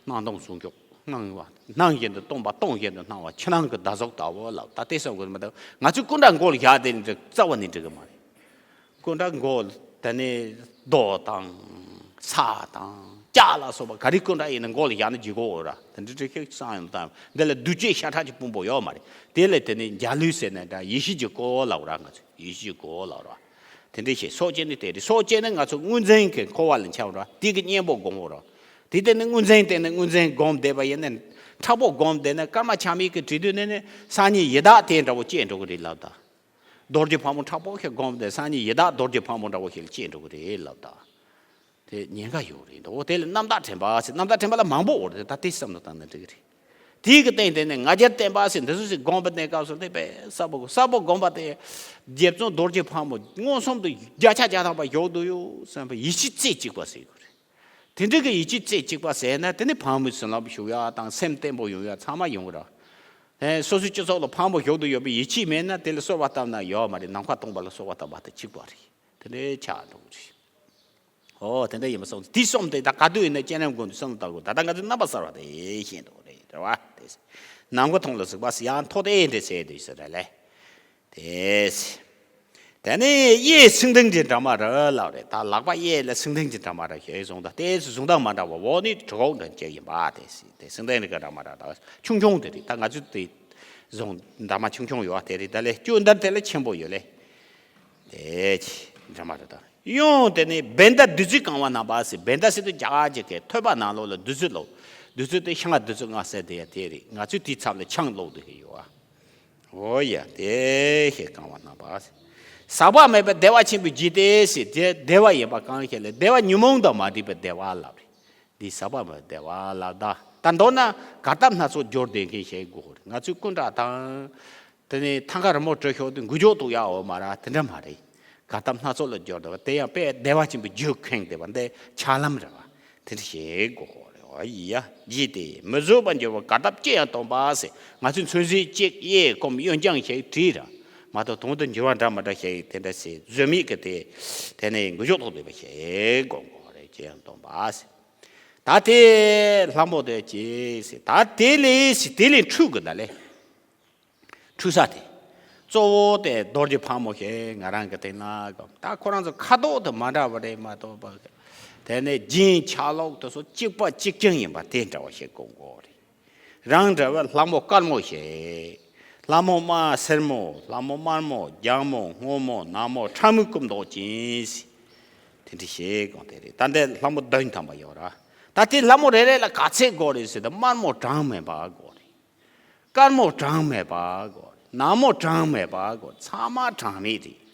སྣང་སྟོང་ཟུང་འཇུག། སྣང་བ། སྣང་བཞིན་དུ་སྟོང་པ། སྟོང་བཞིན་དུ་སྣང་བ། ཕྱི་ནང་གི་བརྡ་གཟུགས་ལྟ་བུ་ལ་ད་ལྟའི་བསམ་དགོས་མ་གཏོགས། ང་ཚོས་སྐུ་འདྲ་མགོ་ལ་བཞག་དེ་འདྲ་རྩ་བ་ནས་འགྲིག་གི་མ་རེད། སྐུ་འདྲ་མགོ་དེ་ནས་རྡོ་དང་ས་དང་ལྕགས་ལ་སོགས་པ་ག་རེ་སྐུ་འདྲ་ཡིན་ན་མགོ་ལ་བཞག་ན་འཇིག་གོ་ར། དེ་འདྲ་འདྲ་ཞིག་བསམ་ཡོང་དང་། འདི་ལ་བདུད་བྱེད་ཤ་ཁྲག་གི་ཕུང་པོ་ཡོད་མ་རེད། དེ་ལས་དེ་ནས་འཇའ་ལུས་ཟེར་ནས་འདྲ། ཡེ་ཤེས་ཀྱི་སྐུ་ལབ་ར། ང་ཚོས་ཡེ་ཤེས་ཀྱི་སྐུ་ལབ་ར། དེ་འདྲ་ཞིག་སྲོག་བཅད་ནི་དེ་རེད། སྲོག་བཅད་ནི་ང་ཚོ་དངོས་འཛིན་གྱི་འཁོར་བ་ལ་འཁྱམས་ར། དེ་གི་གཉེན་པོ་སྒོམ་འོ་ར། དེ་ལྟ་ནི་དངོས་འཛིན་དེ་ནི་དངོས་འཛིན་སྒོམ་བསྡད་པ་ཡིན་ན། མཁྲེགས་པོ་སྒོམ་བསྡད་ན་སྐར་མ་ཆ་མེད་ཀྱི་དུས་དུས་ནས་ནི་སང་ཉིན་ཡི་དྭགས་དེ་འདྲ་བོ་སྐྱེ་འགྲོ་གི་རེད་ལབ་ད། རྡོ་རྗེ་ཕག་མོ་མཁྲེགས་པོ་ཞིག་སྒོམ་བསྡད། སང་ཉིན་ཡི་དྭགས་རྡོ་རྗེ་ཕག་མོ་འདྲ་བོ་ཞིག་སྐྱེ་འགྲོ་གི་རེད་ལབ་ད། དེ་ཉེན་ཁ་ཡོད་རེད་འདུག། འོ་དེ་ལ་རྣམ་དག་དྲན་པ་ཟེར། རྣམ་དག་དྲན་པ་ལ་མང་པོ་ཡོད་རེད། ད་དེ་བསམ་བློ་བཏང་ན་འགྲིག་གི་རེད། དེའི་གི་སྟེང་དེ་ནས་ང་རྒྱལ་བརྟན་པ་ཟེར་འདི་ཚོ་ཞིག་སྒོམ་པ་གནས་སྐབས་སུ་དེ་དཔེ་གསལ་པོ་གསལ་པོ་སྒོམ་པ་དེ། རྗེ་བཙུན་རྡོ་རྗེ་ཕག་མོ་མངོན་སུམ་དུ་བརྒྱ་ཆ་བརྒྱ་ཐམ་པ་བཞུགས་འདུག་ཡོད་བསམ་པའི་ཡིད་ཆེས་རྩེ་གཅིག་པ་ཟེར་དགོས་རེད། དེ་འདྲ་གི་ཡིད་ཆེས་རྩེ་གཅིག་པ་ཟེར་ན། དེ་ནི་ཕག་མོའི་བྱིན་རླབས་ཞུགས་ཡ་དང་། སེམས་བརྟན་པོ་ཡོང་ཡ་ཚང་མ་ཡོང་གི་རེད། ཨེ། སོ་སོའི་སྤྱི་ཚོགས་ལ་ཕག་མོ་བཞུགས་འདུག་ཡོད་པའི་ཡིད་ཆེས་མེད་ན་དེ་ལ་གསོལ་བ་བཏབ་ན་ཡོད་མ་རེད། ནམ་མཁའ་སྟོང་པ་ལ་གསོལ་བ་བཏབ་པ་དང་གཅིག་པ་རེད། དེ་འདྲའི་ཆགས་འགྲོ་གི་རེད། ཨོ། དེ་འདྲ་ཡིན་པ་སོང་ཙང་དེ་གསུམ་དེ་ད་ག་དུས་ཡིན་ན་སྤྱན་རས་མགོན་དུ་བསམ་བློ་བཏང་དགོས། ད་ལྟ་ང་ཚོས་རྣམ་པ་གསལ་བ་དེ་ཤེས་འདུག་རེད། རེད་བ། དེ་ནམ་མཁའ་མཐོང་ལ་གཟིགས་པ་ཟེར་ཡང་མཐོ་དེ་འདྲ་ཟེར་དུས་ཟེར་ར་ལེ། དེ་དེ་ནས་གཡས་སེང་ལྡེང་གི་འདྲ་མ་ར་ལབ་རེད། ད་ལག་པ་གཡས་ལ་སེང་ལྡེང་གི་འདྲ་མ་ར་ཞེས་གསུངས། ད་དེ་ཚོ་གཟུང་དང་མ་འདྲ་བ། འོག་ནི་གྲི་གུག་འདྲ་ཅིག་ཡིན་པ། དེ་དེ་སེང་ལྡེང་གི་འདྲ་མ་ར་ད་ཆུང་ཆུང་དེ་རེད། ད་ང་ཚོས་དེ་གཟུང་འདྲ་མ་ཆུང་ཆུང་ཡོད་པ་དེ་རེད། ད་ལས་ཅུང་འདར་དེ་ལས་ཆེན་པོ་ཡོད་ལེ། དེ་འདྲ་མ་ར་ད། གཡོན་དེ་ནི་བྷནྡྷ་བདུད་རྩིས་གང་བ་རྣམ་པ་ཟེར། བྷནྡྷ་ཟེར་དུས་རྒྱ་གར་གྱི་སྐད། ཐོད་པ་ནང་ལོགས་ལ་བདུད་རྩི་བླུགས། བདུད་རྩི་དེ་ཤིང་བདུད་རྩི་ལྔ་ཟེར་དེ་ཡང་དེ་རེད། ང་ཚོས་དེའི་ཚབ་ལ་ཆང་བླུགས་དུས་ཡོད་ཨ། འོ་ཡ། དེ་ཞེས་གང་བ་རྣམ་པ་ཟེར། ཟག་པ་མེད་པའི་བདེ་བ་ཆེན་པོའི་རྒྱུ་སྟེ་ཟེར། དེ་བདེ་བ་ཡིན་པ་གང་ཞིག་ལ། བདེ་བ་ཉོན་མོངས་དང་མ་བྲལ་བའི་བདེ་བ་ལབ་རེད། འདི་ཟག་པ་མེད་བདེ་བ་ལ། ད་ད་མདོར་ན་གར་སྟབས་སྣ་ཚོགས་སྦྱོར་བསྡད་མཁན་ཞིག་དགོས་རེད། ང་ཚོའི་སྐུ་འདྲ་དང་། དེ་ནས་ཐང་ག་རི་མོ་བྲིས་ཤོག་དེ་འགུལ་སྐྱོད་གཏོང་ཡག་འོ་མ་ར་དེ་འདྲ་མ་རེད། གར་སྟབས་སྣ་ཚོགས་ལ་སྦྱོར་བསྡད་པ་དེ་ཡང་དཔེ་བདེ་བ་ཆེན་པོའི་རྒྱུ་ཁེངས་བསྡད་པ་འདི་ཆ་ལམ་རེད་བ། དེ་འདྲ་ཞིག་དགོས་རེད་བ། ཡི་ཡ། ཡིད་དེ་མི་བཟོད་པར་འགྱུར་བ་གར་སྟབས་ཅི་ཡང་སྟོན་པ་ཟེར། ང་ཚོས་མཚོན་བྱེད་གཅིག་གཡས་བསྐུམ་གཡོན་བརྐྱང་ཞིག་བྲིས་ར། མ་གཏོགས་དོན་དུ་འགྱུར་བ་འདྲ་མི་འདྲ་ཞིག་དེ་འདྲ་ཞིག་བཟོད་མེད་ཀྱི་དེ། དེ་ནས་འགུལ་སྐྱོད་གཏོང་བསྡད་པ་ཞིག་དགོས་དགོས་རེད། ཅི་ཡང་སྟོན་པ་ཟེར། ད་དེ་ལྷ་མོ་དེ་ཅི་ཟེར། ད་དེ་ལས་ཟེར། དེ་ལས་འཁྲུག་གི་ད་ལས། འཁྲུག་ས་དེ། གཙོ་བོ་དེ་རྡོ་རྗེ་ཕག་མོ་ཞིག་ང་རང་གི་སྟེང་ན་གོ། ད་ཁོ་རང་ཚོ་ཁ་དོག་དེ་མ་འདྲ་བ་རེད་མ་གཏོགས་པ། དེ་ནས་རྒྱན་ཆ་ལོག་དེ་ཚོ་གཅིག་པ་གཅིག་རྐྱང་ཡིན་པ་དེ་འདྲ་བ་ཞིག་དགོས་དགོས་རེད། རང་འདྲ་བའི་ལྷ་མོ་དཀར་མོ་ཞིག། ལྷ་མོ་དམར་སེར་མོ། ལྷ་མོ་དམར་མོ། ལྗང་མོ། སྔོན་མོ། ནག་མོ། ཁྲ་མོའི་སྐུ་མདོག་ཅན་ཟེར། དེ་འདྲ་ཞིག་གང་དེ་རེད། ད་འདི་ལྷ་མོ་བདུན་ཐམ་པ་ཡོད་ར། ད་དེ་ལྷ་མོ་རེ་རེ་ལ་ག་ཚད་དགོས་རེད་ཟེར་ད། དམར་མོ་གྲངས་མེད་པ་དགོས་རེད། དཀར་མོ་གྲངས་མེད་པ་དགོས། ནག་མོ་གྲངས་མེད་པ་དགོས། ཚང་མ་གྲངས་མེད་རེད།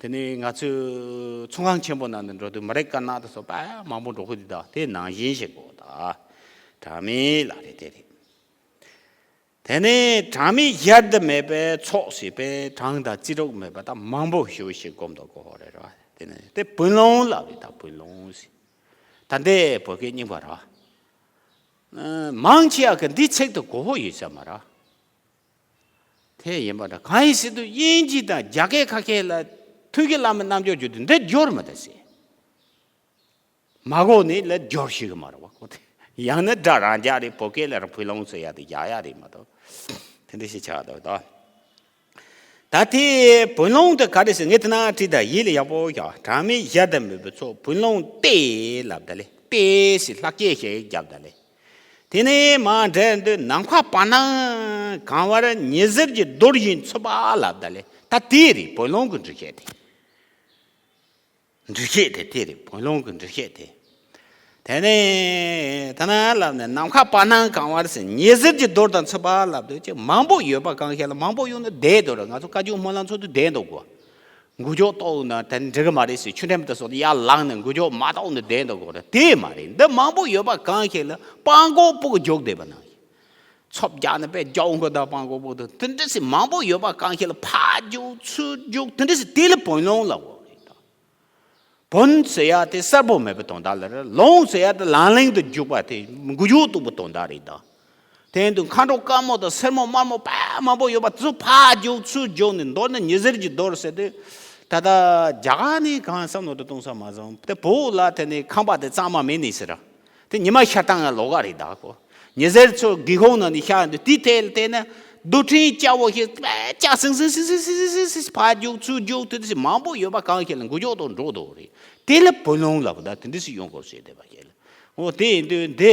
དེ་ནས་ང་ཚོའི་ཚོང་ཁང་ཆེན་པོ་ནང་དུ་འགྲོ་དུས་མ་རེད། དཀར་ནག་དེ་ཚོ་དཔེ་མང་པོ་འགྲོ་གི་འདུག་ད་དེ་ནང་བཞིན་ཞིག་དགོས། ད་གྲངས་མེད་ལ་རེད། དེ་རེད། དེ་ནས་གྲངས་མེད་གཞལ་དུ་མེད་པའི་ཚོགས་ཞེས་པའི་གྲངས་དང་རྩིས་རོགས་མེད་པ་ད་མང་པོ་ཞེ་པོ་ཞིག་སྒོམ་དུ་དགོས་པ་རེད་ར། དེ་ནས་དེ་བུན་ལོང་ལབ་རེད། ད་བུན་ལོང་ཟེར། ད་འདི་བོད་སྐད་རྙིང་པ་ར། མང་ཆེ་བ་གི་འདི་ཚིག་ཏུ་གོ་བོ་ཡོད་ས་མ་ར། དེ་ཡིན་པ་འདྲ། གང་ཡིན་ཟེར་དུས་དབྱིན་ཇི་དང་རྒྱ་སྐད་ཁ་ཤས་ལ་ཐུགས་ཀྱི་བླ་མའི་རྣལ་འབྱོར་བརྗོད་དུས་འདི་སྦྱོར་མི་འདུག་ཟེར། མ་གོ་ནི་ལ་སྦྱོར་ཤེས་ཀྱི་མ་རེད་བ། ཁོ་དེ་ཡང་ན་སྒྲ་རང་རྒྱག་རེད། བོད་སྐད་ལ་རང་བུན་ལོང་ཟེར་ཡ་དེ་རྒྱག་ཡ་རེད་མ་གཏོགས། དེ་འདྲ་ཞིག་ཆགས་འདུག་ད། ད་དེ་བུན་ལོང་དེ་ག་རེ་ཟེར། ངས་དེ་ན་བྲིས། ད་ཡིད་ལ་ཡག་པོ་བཞག་གྲངས་མེད་གཞལ་དུ་མེད་པའི་ཚོགས། བུན་ལོང་སྟེ་ལབ་ད་ལེ། སྟེ་ཟེར་ལྷག་བཅས་ཞེས་བརྒྱབ་ད་ལེ། དེ་ནས་མར་འགྲེལ་དུས་ནམ་མཁའ་བར་སྣང་གང་བར་ཉི་ཟེར་གྱི་རྡོ་བཞིན་འཚུབ་པ་ལབ་ད་ལེ། ད་དེ་རེད་བུན་ལོང་གི་འགྲེལ་བཤད་དེ། འགྲེལ་བཤད་དེ་དེ་རེད། བུན་ལོང་གི་འགྲེལ་བཤད་དེ། དེ་ནས་ཐ་ན་ལབ་ནས་ནམ་མཁའ་བར་སྣང་གང་བར་ཟེར། ཉི་ཟེར་གྱི་རྡོ་དང་འཚུབ་པ་ལབ་དུས་ཅིག་མང་པོ་ཡོད་པ་གང་ཞིག་ལ། མང་པོ་ཡོང་ན་བསྡད་འདུག་ར། ང་ཚོ་བཀའ་བརྒྱུད་སྨོན་ལམ་ཚོགས་དུས་བསྡད་འདུག་གོ། འགུལ་སྐྱོད་གཏོང་ན་དེ་འགྲིག་གི་མ་རེད་ཟེར། ཆུ་འགྲམ་དུ་སོང་ནས་ཡར་ལངས་ནས་འགུལ་སྐྱོད་མ་གཏོང་ནས་བསྡད་འདུག་གོ་ར། དེ་མ་རེད། འདི་མང་པོ་ཡོད་པ་གང་ཞིག་ལ་སྤང་སྒོ་སྤུག་རྒྱུག་བསྡད་པ་ནང་བཞིན། འཚུབ་རྒྱག་ནས་དཔེ་རྒྱུག་འགོ་དང་སྤང་སྒོ་སྤུག་དང་དེ་འདྲ་ཞིག་མང་པོ་ཡོད་པ་གང་ཞིག་ལ་ཕར་རྒྱུག་ཚུར་རྒྱུག་དེ་འདྲ་ཞིག་དེ་ལ་བུན་ལོང་ལབ་དགོས་རེད་ད། བུན་ཟེར་ཡ་དེ་གསལ་པོ་མེད་པའི་དོན་དག་ལ་རེད། ལོང་ཟེར་ཡ་དེ་ལང་ལིང་དུ་རྒྱུག་པ་དེ་འགུལ་སྐྱོད་གཏོང་བའི་དོན་དག་རེད་ད། དེ་ཡིན་དུས་མཁའ་འགྲོ་དཀར་མོ་དང་སེར་མོ་དམར་མོ་དཔེ་མང་པོ་ཡོད་པ་དེ་ཚོ་ཕར་རྒྱུག་ཚུར་རྒྱུག་ནས། མདོར་ན་ཉི་ཟེར་གྱི་རྡོ་ཟེར་དུས་ད་ལྟ་རྒྱ་གར་ནས་གང་བསམ་བློ་དུ་གཏོང་ས་མ་བཟང་། དེ་བོད་ལ་དེ་ནས་ཁང་པ་དེ་གཙང་མ་མེད་ནི་ཟེར་ར། དེ་ཉི་མ་ཤར་སྟངས་ཡང་ལོགས་ཀ་རེད་ད་ཁོ། ཉི་ཟེར་ཚོ་སྒེའུ་ཁུང་ནང་ནས་ཤར་འདུག་དེ་ཐད་ལ་བལྟས་ན་རྡོ་ཕྲན་སྐྱ་བོ་ཞིག་དཔེ་སྐྱ་སིང་སིང་སིང་སིང་ཕར་རྒྱུག་ཚུར་རྒྱུག་དེ་དེ་མང་པོ་ཡོད་པ་གང་ཞིག་ལ་འགུལ་སྐྱོད་དུ་འགྲོ་འདུག་རེད། དེ་ལ་བུན་ལོང་ལབ་ད་དེ་འདྲ་ཞིག་ཡོང་དགོས་ཟེར་བསྡད་པ་ཞིག་ལ། འོ་དེ་ཡིན་དུས་འདི་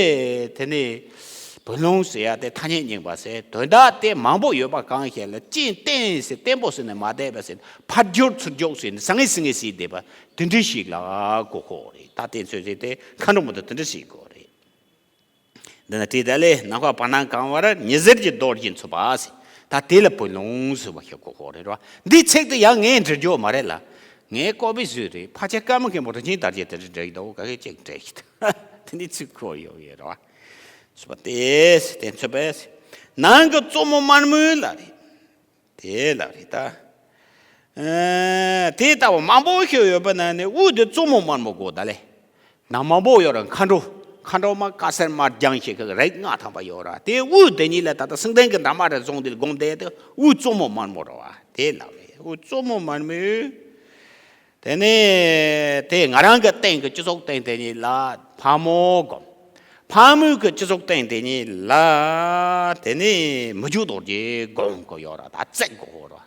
དེ་ནས་བུན་ལོང་ཟེར་ཡ་དེ་ཐ་སྙད་རྙིང་པ་ཟེར། དོན་དག་དེ་མང་པོ་ཡོད་པ་གང་ཞིག་ལ་གཅིག་བརྟན་ཟེར། བརྟན་པོ་ཟེར་ནས་མ་བསྡད་པ་ཟེར། ཕར་རྒྱུག་ཚུར་རྒྱུག་ཟེར་ནས་ཟང་ངེ་ཟིང་ངེ་ཟེར་བསྡད་པ་དེ་འདྲ་ཞིག་ལ་གོ་དགོས་རེད། ད་དེ་ཚོད་ཟེར་དེ་མཁའ་འགྲོ་མ་གཏོགས་དེ་འདྲ་ཞིག་དགོས་རེད། འདི་ན་བྲིས་ད་ལེ། ནམ་མཁའ་བར་སྣང་གང་བར་ཉི་ཟེར་གྱི་རྡོ་བཞིན་འཚུབ་པ་ཟེར། ད་དེ་ལ་བུན་ལོང་ཟེར་བ་ཞིག་གོ་དགོས་རེད་ར། འདི་ཚིག་དེ་ཡང་ངས་འབྲི་རྒྱུ་མ་རེད་ལ། ངས་ཀོ་པི་བཟོས་རེད། ཕལ་ཆེར་ཀརྨ་མཁན་པོ་རིན་ཆེན་དར་རྒྱས་དེ་འདྲ་འབྲི་གི་འདུག་ག་གེ་ཅིག་འབྲི་གི་འདུག་དེ་འདི་ཚིག་ཁོ་ཡོད་ཡོད་ར། འཚུབ་པ་དེ་ཟེར། དེ་འཚུབ་པས་ཟེར། ནང་གི་གཙོ་མོ་དམར་མོའི་ལ་རེད། དེ་ལ་རེད་ད། ཨ། དེ་ལྟ་བུ་མང་པོ་ཞིག་ཡོད་པ་ན་ནི་དབུས་དེ་གཙོ་མོ་དམར་མོ་དགོས་ད་ལེ། ནང་མང་པོ་ཡོད་ར། མཁའ་འགྲོ། མཁའ་འགྲོ་མ་དཀར་སེར་དམར་ལྗང་ཞེས་ཀྱི་རིགས་ལྔ་ཐམ་པ་ཡོད་ར། དེ་དབུས་དེ་ཉིད་ལ་ད་ལྟ་སེང་ལྡེང་གི་འདབ་མ་རེ་བཟུང་དེ་ལ་སྒོམ་བསྡད་དེ་དབུས་གཙོ་མོ་དམར་མོ་རེད་བ། དེ་ལ་རེད། དབུས་གཙོ་མོ་དམར་མོའི། དེ་ནས་དེ་ང་རང་གི་སྟེང་གི་སྤྱི་ཚོགས་སྟེང་དེ་ཉིད་ལ་ཕག་མོ་སྒོམ། ཕག་མོའི་གི་སྤྱི་ཚོགས་སྟེང་དེ་ཉིད་ལ་དེ་ནས་མི་འཇུག་རྡོ་རྗེ་སྒོམ་གི་ཡོད་ར། ད་བརྩེགས་གི་ཡོད་ར།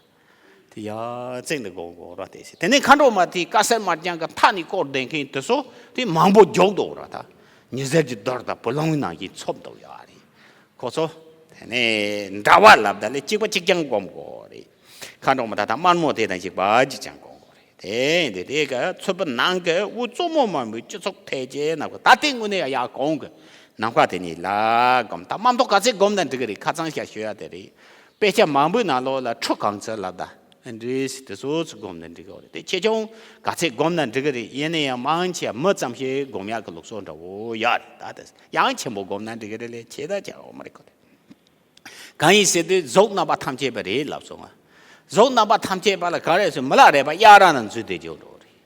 དེ་ཡ་བརྩེགས་འདི་སྒོམ་གི་ཡོད་ར། དེ་ཟེར། དེ་ནས་མཁའ་འགྲོ་མ་དེ་དཀར་སེར་དམར་ལྗང་གི་མཐའ་ནས་བསྐོར་བསྡད་མཁན་དེ་ཚོ་དེ་མང་པོ་རྒྱུག་འདུག་ར། ད་ཉི་ཟེར་གྱི་རྡོ་དང་བུན་ལོང་ནང་བཞིན་འཚུབ་འདུག་ཡོད་རེད། ཁོ་ཚོ་དེ་ནས་འདྲ་བ་ལབ་ད་ལེ་གཅིག་པ་གཅིག་རྐྱང་སྒོམ་གི་ཡོད་རེད། མཁའ་འགྲོ་མ་ད་ད་དམར་མོ་དེ་དང་གཅིག་པ་གཅིག་རྐྱང་སྒོམ་གི་ཡོད་རེད། དེ་ཡིན་དེ་དེ་ག་ཚོད་པ་ནང་གི་དབུ་གཙོ་མོ་མ་མོའི་སྤྱི་ཚོགས་འཕེལ་རྒྱས་ནང་གི་ད་ལྟའི་དངོས་གནས་ཡ་ཡག་གོང་གི་ནམ་མཁའ་དེ་གཉིས་ལ་སྒོམ། ད་མ་མདོ་ག་ཚད་སྒོམ་ན་འགྲིག་གི་རེད། ཁ་ཚང་ཤ་ཞུ་ཡ་དེ་རེད། དཔེ་ཆ་མང་པོའི་ནང་ལོགས་ལ་ཁྲུ་གང་ཚད་ལབ་ད་འདྲི་སི་དེ་སོ་སོ་སྒོམ་ན་འགྲིག་གི་རེད། དེ་ཆེ་ཆུང་ག་ཚད་སྒོམ་ན་འགྲིག་གི་རེད། ཡིན་ན་ཡང་མང་ཆེ་མི་ཙམ་ཞིག་སྒོམ་ཡག་གི་ལུགས་སྲོལ་འདྲ་བོ་ཡོད་རེད། ད་དེ་ཡང་ཆེན་པོ་སྒོམ་ན་འགྲིག་གི་རེད་ལས་ཆེ་ད་ཆེ་འོ་མ་རེད་ཁོ་དེ། གང་ཡིན་ཟེར་དུས་གཟུགས་རྣམ་པ་ཐམས་ཅད་པ་རེད་ལབ་སོང་ང་། གཟུགས་རྣམ་པ་ཐམས་ཅད་པ་ལ་ག་རེ་ཟེར་མི་ལ་རས་པ་གཡའ་ར་ན་འཛུལ་བསྡད་ཀྱི་ཡོད་རེད།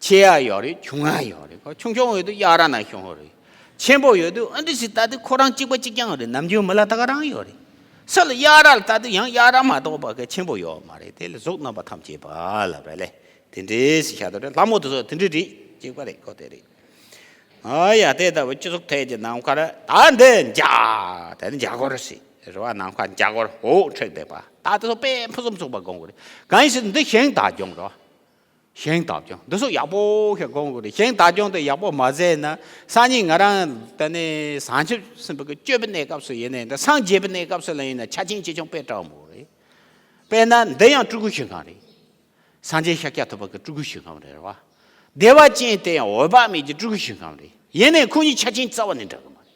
ཆེ་ཡ་ཡོད་རེད། ཆུང་ཡ་ཡོད་རེད། ཁོ་ཆུང་ཆུང་ཡོད་དུས་གཡའ་ར་ན་ཤོང་ཡོད་རེད། ཆེན་པོ་ཡོད་དུས་ཨ་འདྲི་ཞིག་ལྟ་དུས་ཁོ་རང་གཅིག་པ་གཅིག་རྐྱང་རེད། ནམ་རྒྱུན་མི་ལ་ད་ག་རང་ཡོད་རེད། ས་ལ་གཡའ་ར་ལ་ལྟ་དུས་ཡང་གཡའ་ར་མ་གཏོགས་པ་གི་ཆེན་པོ་ཡོད་མ་རེད། དེ་ལ་གཟུགས་རྣམ་པ་ཐམས་ཅད་པ་ལབ་རེད་ལེ། དེ་འདྲའི་ཞིག་བྱ་དོ་རེད། ལྷ་མོ་དེ་ཚོ་དེ་འདྲའི་རེད། གཅིག་པ་རེད། ཁོ་དེ་རེད། ཨ་ཡ་དེ་ལྟ་བུ་སྤྱི་ཚོགས་ཐད་ཀྱི་ནམ་མཁར་ད་འདི་འཇའ་དེ་ནི་འཇའ་གོར་ཞིག་རེད་བ། ནམ་མཁའ་འཇའ་གོར་འོག་འཁྲིགས་བསྡད་པ་ད་དེ་ཚོ་དཔེ་ཕུན་སུམ་ཚོགས་པ་སྒོམ་དགོས་རེད། གང་ཡིན་ཟེར་ན་འདི་ཞིང་བདག་སྐྱོང་རེད་བ། ཞིང་བདག་སྐྱོང་འདི་ཚོ་ཡག་པོ་ཞིག་སྒོམ་དགོས་རེད། ཞིང་བདག་སྐྱོང་དེ་ཡག་པོ་མ་མཛད་ན་སང་ཉིན་ང་རང་ད་ནི་བྱང་ཆུབ་སེམས་དཔའ་གི་སྤྱོད་པའི་གནས་སྐབས་སུ་ཡིན་ནའི་འདྲ། སངས་རྒྱས་པའི་གནས་སྐབས་སུ་ལ་ཡིན་ན་ཆ་རྐྱེན་ཆེ་ཆུང་དཔེ་འདྲ་བོ་མོ་རེད། དཔེར་ན་འདི་ཡང་སྤྲུལ་སྐུ་ཞིང་ཁམས་རེད། སངས་རྒྱས་ཤཱཀྱ་ཐུབ་པ་གི་སྤྲུལ་སྐུ་ཞིང་ཁམས་རེད་བ། བདེ་བ་ཅན་དེ་ཡང་འོད་དཔག་མེད་ཀྱི་སྤྲུལ་སྐུ་ཞིང་ཁམས་རེད། ཡིན་ནའི་ཁོ་གཉིས་ཆ་རྐྱེན་རྩ་བ་ནས་འདྲ་གི་མ་རེད།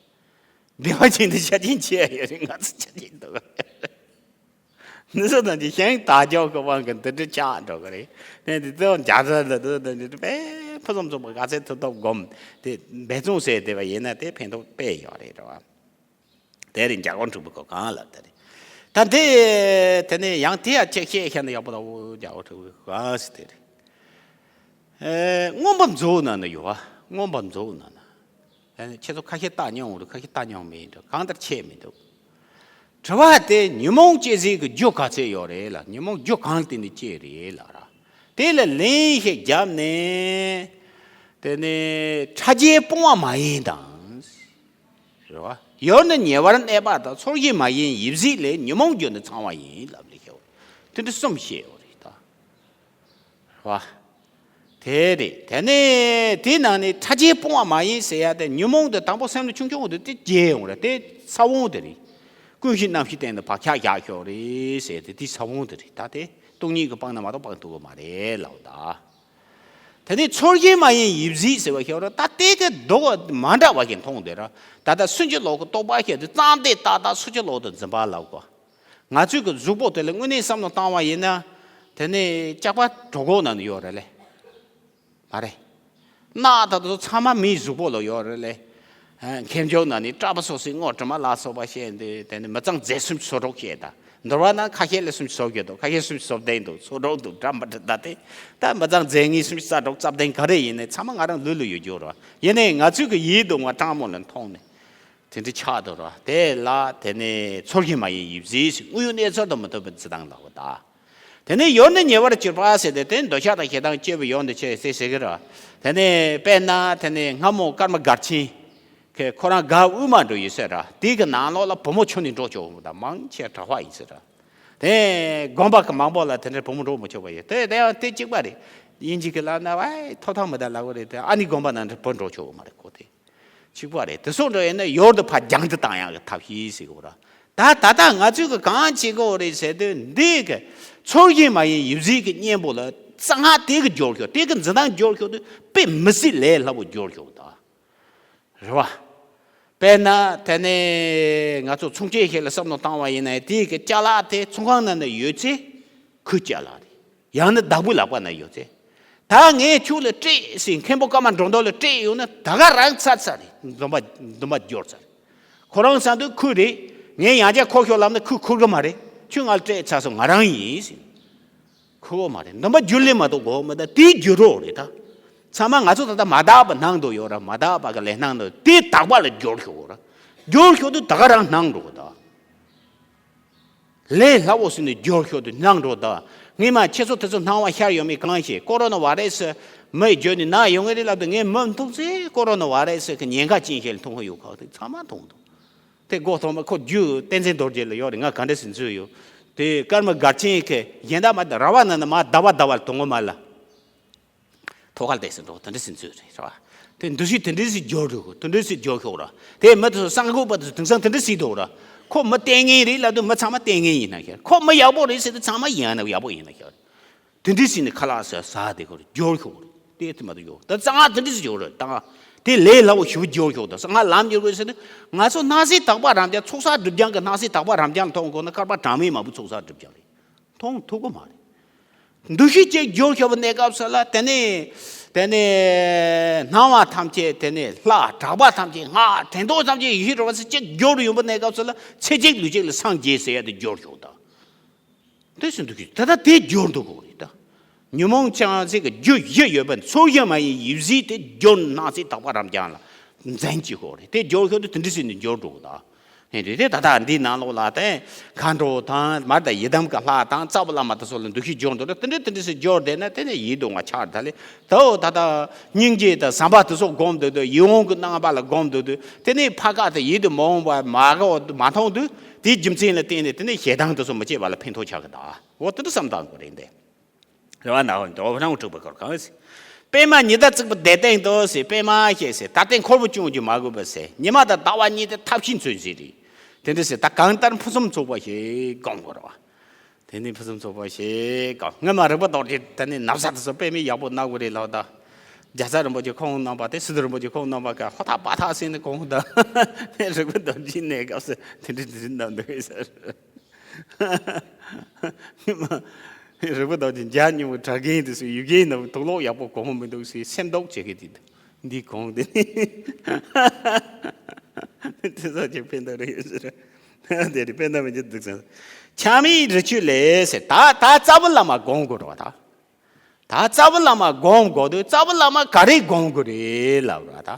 བདེ་བ་ཅན་དེ་ཆ་རྐྱེན་ཆེ་ཡ་ཡོད་རེད། ང་ཚོ་ཆ་རྐྱེན་འདུག་གི། འདི་ཚོ་དང་གི་ཞིང་བདག་སྐྱོང་གི་དབང་གིས་འདི་འདྲ་ཆགས་འགྲོ་གི་རེད། དེ་འདི་ཚོ་འཇའ་ཚ་ལ་འདི་འདི་འདི་དཔེ་ཕུན་སུམ་ཚོགས་པ་ག་ཚད་ཐུབ་ཐུབ་སྒོམ་དེ་འབད་བརྩོན་བྱས་བསྡད་པ་ཡིན་ན་དེ་ཕན་ཐོགས་དཔེ་ཡོད་རེད་རེད་བ། དེ་རིང་རྒྱ་གར་འཁྲུག་པའི་སྐོར་གང་ལ་དེ་རེད། ད་དེ་དེ་ནས་ཡང་དེ་ཡང་ཅིག་བཤད་ཤེས་ན་ཡག་པོ་ལ་འོ་རྒྱ་གར་འཁྲུག་པའི་སྐོར་གང་ཟེར་དེ་རེད། ཨེ་མངོན་པ་མཛོད་ནང་ན་ཡོད་བ། མངོན་པ་མཛོད་ནང་ན། ཨེ་ཁྱེད་ཚོ་ཁ་ཤས་བལྟ་མྱོང་རེད། ཁ་ཤས་བལྟ་མྱོང་མེད་འགྲོ། གང་ལྟར་ཆད་མི་འདུག་དྲི་བ་དེ་ཉོན་མོངས་སྐྱེ་སའི་གི་རྒྱུ་ག་ཚད་ཡོད་རེད་ལ། ཉོན་མོངས་རྒྱུ་གང་ལ་བརྟེན་ནས་སྐྱེ་རེད་ལ་ར། དེ་ལ་ལན་ཞིག་བརྒྱབ་ནས་དེ་ནས་ཕྲ་རྒྱས་སྤོང་བ་མ་ཡིན་དང་། རེད་བ། ཡུལ་ནི་ཉེ་བར་གནས་པ་དང་། ཚོར་གྱིས་མ་ཡིན་ཡིབ་གཟིགས་ལས། ཉོན་མོངས་རྒྱུ་ནི་ཚང་བ་ཡིན་ལབ་ལེ་ཤོ། དེ་འདྲ་གསུམ་བཤད་ཡོད་རེད་ད། རེད་བ། དེ་རེད། དེ་ནས་དེའི་ནང་ནས་ཕྲ་རྒྱས་སྤོང་བ་མ་ཡིན་ཟེར་ཡ་དེ་ཉོན་མོངས་དེ་དང་པོ་སེམས་ལ་ཆུང་ཆུང་དེ་དེ་རྒྱས་ཡོང་རེད། དེ་ས་བོན་དེ་རེད། ཀུན་གཞི་རྣམ་ཤེས་སྟེང་དུ་བག་ཆགས་བཞག་ཤོག་རེད་ཟེར་དེ་དེ་ས་བོན་དེ་རེད། ད་དེ་སྟོང་ཉིད་ཀྱིས་སྤངས་ན་མ་གཏོགས་སྤང་ཐུབ་ཀྱི་མ་རེད་ལབ་ད། དེ་ནས་ཚོར་གྱིས་མ་ཡིན་ཡིབ་གཟིགས་ཟེར་བ་ཤོག་རེད། ད་དེ་གི་མདོག་མ་འདྲ་བ་ཞིག་མཐོང་དེ་ར། ད་ལྟ་སུན་གྱི་ལོག་གི་རྟོག་པ་ཤེས་དུས་གཙང་དེ་ཏག་ཏག་སུན་གྱི་ལོག་ཏུ་འཛིན་པ་ལབ་གོ། ང་ཚོའི་གི་གཟུགས་པོ་དེ་ལ་དངོས་གནས་བསམ་བློ་བཏང་བ་ཡིན་ན། དེ་ནས་སྐྱག་པ་གྲོད་ཁོག་ནང་ནས་ཡོད་རེད་ལེ། མ་རེད། རྣག་ད་དུ་ཚང་མ་མིའི་གཟུགས་པོ་ལ་ཡོད་རེད་ལེ། ཨ་མཁས་མཆོག་ནང་ནས་སྐྲག་པ་སོགས་སྲིད་རྔོག་དྲི་མ་ལ་སོགས་པ་བཤད་འདི་དེ་ནི་མི་གཙང་རྫས་སུམ་ཅུ་སོ་དྲུག་བཤད་ད། འདུལ་བ་ན་ཁ་ཤས་ལ་སུམ་ཅུ་སོ་བརྒྱད་འདུག་ཁ་ཤས་སུམ་ཅུ་སོ་བདུན་འདུག་སོ་དྲུག་འདུག་འདྲ་མི་འདྲ་ད་དེ། ད་མི་གཙང་རྫས་ངན་སུམ་ཅུ་རྩ་དྲུག་རྩ་བདུན་ག་རེ་ཡིན་ནའི་ཚང་མ་ང་རང་ལུས་ལ་ཡོད་རྒྱུ་རེད། ཡིན་ནའི་ང་ཚོའི་གི་ཡིད་དུ་ང་སྤྲང་མོ་ལ་མཐོང་ནས། དེ་འདྲ་ཆགས་འདུག་ར། དེ་ལ་དེ་ནས་ཚོར་གྱིས་མ་ཡིན་ཡིབ་གཟིགས་ཟེར། དངོས་ཡོད་གནས་ཚུལ་དང་མི་མཐུན་པའི་རྩི་སྟངས་ལབ་པ་དང་། དེ་ནས་ཡུལ་ནི་ཉེ་བར་གྱུར་པ་ཟེར་ཏེ་དེ་འདོད་ཆགས་དང་ཞེ་སྡང་སྐྱེ་བའི་ཡུལ་འདི་ཆེ་ཟེར་ཟེར་གི་ར། དེ་ནས་དཔེར་ན་དེ་ནས་སྔ་མོ་ཀརྨ་སྒར་ཆེན་གྱིས་ཁོ་རང་སྒར་དབུས་མ་འགྲོ་ཡོད་ཟེར་ར། དེ་གི་ནང་ལོགས་ལ་བུ་མོ་ཁྱོན་ནས་འགྲོ་ཆོག་གི་མི་འདུག་མང་ཆེ་གྲྭ་པ་ཡིན་ཟེར་ར། དེ་དགོན་པ་གི་མང་པོ་ལ་དེ་འདྲའི་བུ་མོ་འགྲོ་མི་ཆོག་པ་ཡོད། དེ་དེ་ཡང་དེ་གཅིག་པ་རེད། དབྱིན་ཇི་གི་ལབ་ན་ཨེ་ཐོབ་ཐང་མི་འདུག་ལབ་གི་རེད། དེ་ཨ་ནི་དགོན་པ་ནང་འདྲ་བུ་འགྲོ་ཆོག་གི་མ་རེད་ཁོ་དེ། གཅིག་པ་རེད། དེ་སོགས་འགྲོ་ཡིན་ན་ཡུལ་དུ་ཕར་རྒྱང་དུ་བཏང་ཡག་གི་ཐབས་ཤེས་ཟེར་གི་ར། ད་ད་ལྟ་ང་ཚོས་གི་གང་བྱེད་དགོས་རེད་ཟེར་དུས་འདི་གི་ཚོར་གྱིས་མ་ཡིན་ཡིབ་གཟིགས་ཀྱི་གཉེན་པོ་ལ་གཙང་ང་དེ་གི་སྦྱོར་ཤོག་དེ་གི་འཛིན་སྟངས་སྦྱོར་ཤོག་དུས་དཔེ་མི་སྲིད་ལས་སླ་པོ་སྦྱོར་ཤོག་ད། རེད་བ། དཔེར་ན་དེ་ནས་ང་ཚོ་ཚོང་ཆེན་ཞིག་ལ་བསམ་བློ་བཏང་བ་ཡིན་ན་དེ་གི་ཅ་ལག་དེ་ཚོང་ཁང་ནང་ན་ཡོད་ཚེ་ཁོའི་ཅ་ལག་རེད། ཡང་ན་བདག་པོའི་ལག་པ་ན་ཡོད་ཚེ། ད་ངས་ཁྱོད་ལ་སྤྲད་ཟེར་མཁན་པོ་ཀརྨ་མགྲོན་གཏོང་ལ་སྤྲད་ཡོང་ན་ད་ག་རང་ཚར་ཚར་རེད། འདུན་པ་འདུན་པ་སྦྱོར་ཚར། ཁོ་རང་བསམ་དུས་ཁོའི་རེད། ངས་ཡང་བསྐྱར་ཁུར་ཤོག་ལབ་ན་ཁོས་ཁུར་གི་མ་རེད། ཁྱོད་ང་ལ་སྤྲད་ཚར་སོང་ང་རང་ཡིན་ཟེར། ཁུར་བ་མ་རེད། འདུན་པ་སྒྱུར་ལེ་མ་གཏོགས་གོ་མི་ད་དེའི་སྒྱུར་རོགས་རེད་ད། ཚང་མ་ང་ཚོ་ད་ལྟ་མ་དག་པ་སྣང་དུ་ཡོད་ར། མ་དག་པ་གི་ལས་སྣང་དུ་དེ་དག་པ་ལ་སྒྱུར་ཤོག་ར། སྒྱུར་ཤོག་དུས་ད་ག་རང་སྣང་འགྲོ་གི་ད། ལས་སླ་བོ་ཟིན་ནས་སྦྱོར་ཤོག་དུས་སྣང་འགྲོ་ད། སྔས་མ་ཁྱེད་ཚོ་དེ་ཚོ་སྣང་བ་ཤར་ཡོད་མེད་གང་ཤེས། ཀོ་རོ་ན་བྷ་རེ་སི་མི་བརྒྱུད་ནས་ན་ཡོང་གི་རེད་ལབ་དུས་ངས་མི་མཐོང་ཚེ་ཀོ་རོ་ན་བྷ་རེ་སི་གི་ཉེན་ཁ་ཅན་ཞིག་ལ་མཐོང་གི་ཡོད་ཁག་དེ་ཚང་མ་མཐོང་འདུག་དེ་འགོ་ཐོག་མ་ཁོ་རྒྱུ་བསྟན་འཛིན་རྡོ་རྗེ་ལ་ཡོད་རེད། ང་ག་འདྲ་ཟིན་ཚོད་ཡོད། དེ་ཀརྨ་སྒར་ཆེན་གི་གཞན་དག་མ་ར་བ་ན་ན་མ་ཟླ་བ་ཟླ་བ་ལ་དུང་ངོ་མ་ལ། ཐོག་ཁར་བསྡད་ཟིན་འགྲོ་དེ་འདྲ་ཟིན་ཚོད་རེད་ར་བ། དེ་འདུ་ཤེས་དེ་འདྲ་ཟིག་སྦྱོར་འགྲོ་དེ་འདྲ་ཟིག་སྦྱོར་ཤོག་ར། དེ་མི་དེ་ཚོ་གསང་སྒོ་པ་དེ་ཚོ་དེང་སང་དེ་འདྲ་ཟིག་འདུག་ར། ཁོ་མི་ལྟས་ངན་རེད་ལབ་དུས་མི་ཚང་མ་ལྟས་ངན་ཡིན་ན་ཤར། ཁོ་མི་ཡག་པོ་རེད་ཟེར་དུས་ཚང་མ་ཡང་ན་ཡག་པོ་ཡིན་ན་ཤར། དེ་འདྲ་ཟིན་ནས་ཁ་ལག་ཟ་ཟ་དེ་ཁོར་འབྱོར་ཤོག་རེད། དེ་དེ་མ་གཏོགས་འབྱོར་ད་གསང་སྔགས་དེ་འདྲ་ཟིན་འབྱོར་རེད། ད་དེ་ལས་སླ་བོ་ཞིག་འབྱོར་ཤོག་ད་གསང་སྔགས་ལམ་འབྱོར་དགོས་ཟེར་ན། ང་ཚོ་སྣང་སྲིད་དག་པ་རབ་འབྱམས་ཚོགས་བསགས་སྒྲིབ་སྦྱང་གི་སྣང་སྲིད་དག་པ་རབ་འབྱམས་མཐོང་དགོས་ན་བསྐལ་པ་གྲངས་མེད་མང་པོ་ཚོགས་བསགས་སྒྲིབ་སྦྱང་རེད། མཐོང་ཐུབ་ཀྱི་མ་རེད། འདུ་ཤེས་གཅིག་འབྱོར་ཤོག་པའི་གནས་སྐབས་སུ་ལ་དེ་ནས་དེ་ནས་སྣང་བ་ཐམས་ཅད་དེ་ནས་ལྷ་གྲགས་པ་ཐམས་ཅད་སྔགས་དྲན་རྟོག་ཐམས་ཅད་ཡེ་ཤེས་རོལ་པ་ཟེར་གཅིག་འབྱོར་ཡོང་པའི་གནས་སྐབས་སུ་ལ་ཚེ་གཅིག་ལུས་གཅིག་ལ་སངས་རྒྱས་ཟེར་ཡ་དེ་འབྱོར་ཤོག་ད། དེ་བཞིན་དུ་གྱུར། ད་ལྟ་དེ་འབྱོར་འདུག་གོ་རེད་ད། ཉོན་མོངས་ཅན་ཟེར་གི་རྒྱུ་བཞི་ཡོད་པ་ཚོར་བཞིན་མ་ཡིན་ཡིབ་གཟིགས་དེ་འབྱོར་སྣང་སྲིད་དག་པ་རབ་འབྱམས་ལ་འཛིན་གྱི་གོ་རེད། དེ་འབྱོར་ཤོག་དུ་དེ་འདྲི་ཟིན་དུ་འབྱོར་འགྲོ་གི་ད། ཧེ་རེད་དེ་ད་ལྟ་འདི་ནང་ལོགས་ལ་དེ་མཁའ་འགྲོ་དང་མར་དང་ཡི་དམ་གྱི་ལྷ་དང་རྩ་བ་བླ་མ་དེ་ཚོ་ལ་འདུ་ཤེས་འབྱོར་འདུག་རེད། དེ་འདྲི་དེ་འདྲི་ཟིན་འབྱོར་བསྡད་ན་དེ་ནས་ཡིད་དུ་ང་ཆགས་ད་ལེ། དོ་ད་ལྟ་སྙིང་རྗེ་དང་བསམ་པ་དེ་ཚོ་སྒོམ་འདུག་དུས་ཡིད་འོང་གི་རྣམ་པ་ལ་སྒོམ་འདུག་དུས་དེ་ནས་ཕ་ཁ་དེ་ཡིད་དུ་མ་འོང་བ་མ་གོ་མ་མཐོང་དུས་དེའི་རྒྱུ་མཚན་ལ་བརྟེན་ནས་དེ་ནས་ཞེ་སྡང་དེ་ཚོ་མི་སྐྱེ་བ་ལ་ཕན་ཐོགས་ཆགས་གི་ད། འོ་དེ་འདྲ་བསམ་སྟངས་དགོས་རེད་འདི། རེ་བ་ན་འོ་འདི་འོ་རང་དྲུག་པ་སྐོར་གང་ཟེར། པད་མ་ཉི་ཟླ་གཙུག་པུ་བདེ་སྟེང་དུ་ཟེར། པད་མ་ཞེས་ཟེར་ད་ལྟའི་འཁོར་བུ་སྐྱོང་རྒྱུ་མ་དགོས་པ་ཟེར། ཉི་མ་དང་ཟླ་བ་གཉིས་དེ་ཐབས་ཤེས་མཚོན་ཟེར་རེད། དེ་འདྲ་ཟེར་ད་གང་ལྟར་ཕུན་སུམ་ཚོགས་པ་ཞིག་སྒོམ་དགོས་རེད་བ། དེ་ནི་ཕུན་སུམ་ཚོགས་པ་ཞིག་གང་སྔོན་མ་རིག་པ་རྡོ་རྗེ་དེ་ནི་ན་བཟའ་དེ་ཚོ་དཔེ་མི་ཡག་པོ་གནང་དགོས་རེད་ལབ་ད། རྒྱལ་ཚབ་རིན་པོ་ཆེ་ཁོང་རྣམ་པ་དེ་སི་ཏུ་རིན་པོ་ཆེ་ཁོང་རྣམ་པ་ག་ཧོ་ཐག་པ་ཐག་ཟིན་ནས་གོང་ད་རིག་པ་རྡོ་རྗེ་གནས་སྐབས་སུ་དེ་འདྲ་དེ་འདྲ་གནང་འདུག་ཟེར། རིག་པ་རྡོ་རྗེ་མཇལ་མྱོང་བའི་གྲྭ་རྒན་དེ་ཚོས་ཡུལ་རྒན་རྣམས་དུག་ལོག་ཡག་པོ་གོན་མི་འདུག་ཟེར་སེམས་སྡུག་བྱེད་ཀྱི་དེ་འདུག་འདི་གོང་དེ་ནི་དེ་ཚོ་ཅིག་ཕན་ཐོགས་རེ་ཡོད་ཟེར། དེ་ནི་ཕན་ཐོགས་མི་འཇུག་འདུག་ཟེར། ཆགས་མེད་རི་ཆུ་ལས་ཟེར་ད་ད་རྩ་བ་བླ་མ་སྒོམ་དགོས་རེད་བ་ད། ད་རྩ་བ་བླ་མ་སྒོམ་དགོས་དུས་རྩ་བ་བླ་མ་ག་རེ་སྒོམ་དགོས་རེད་ལབ་ར་ད།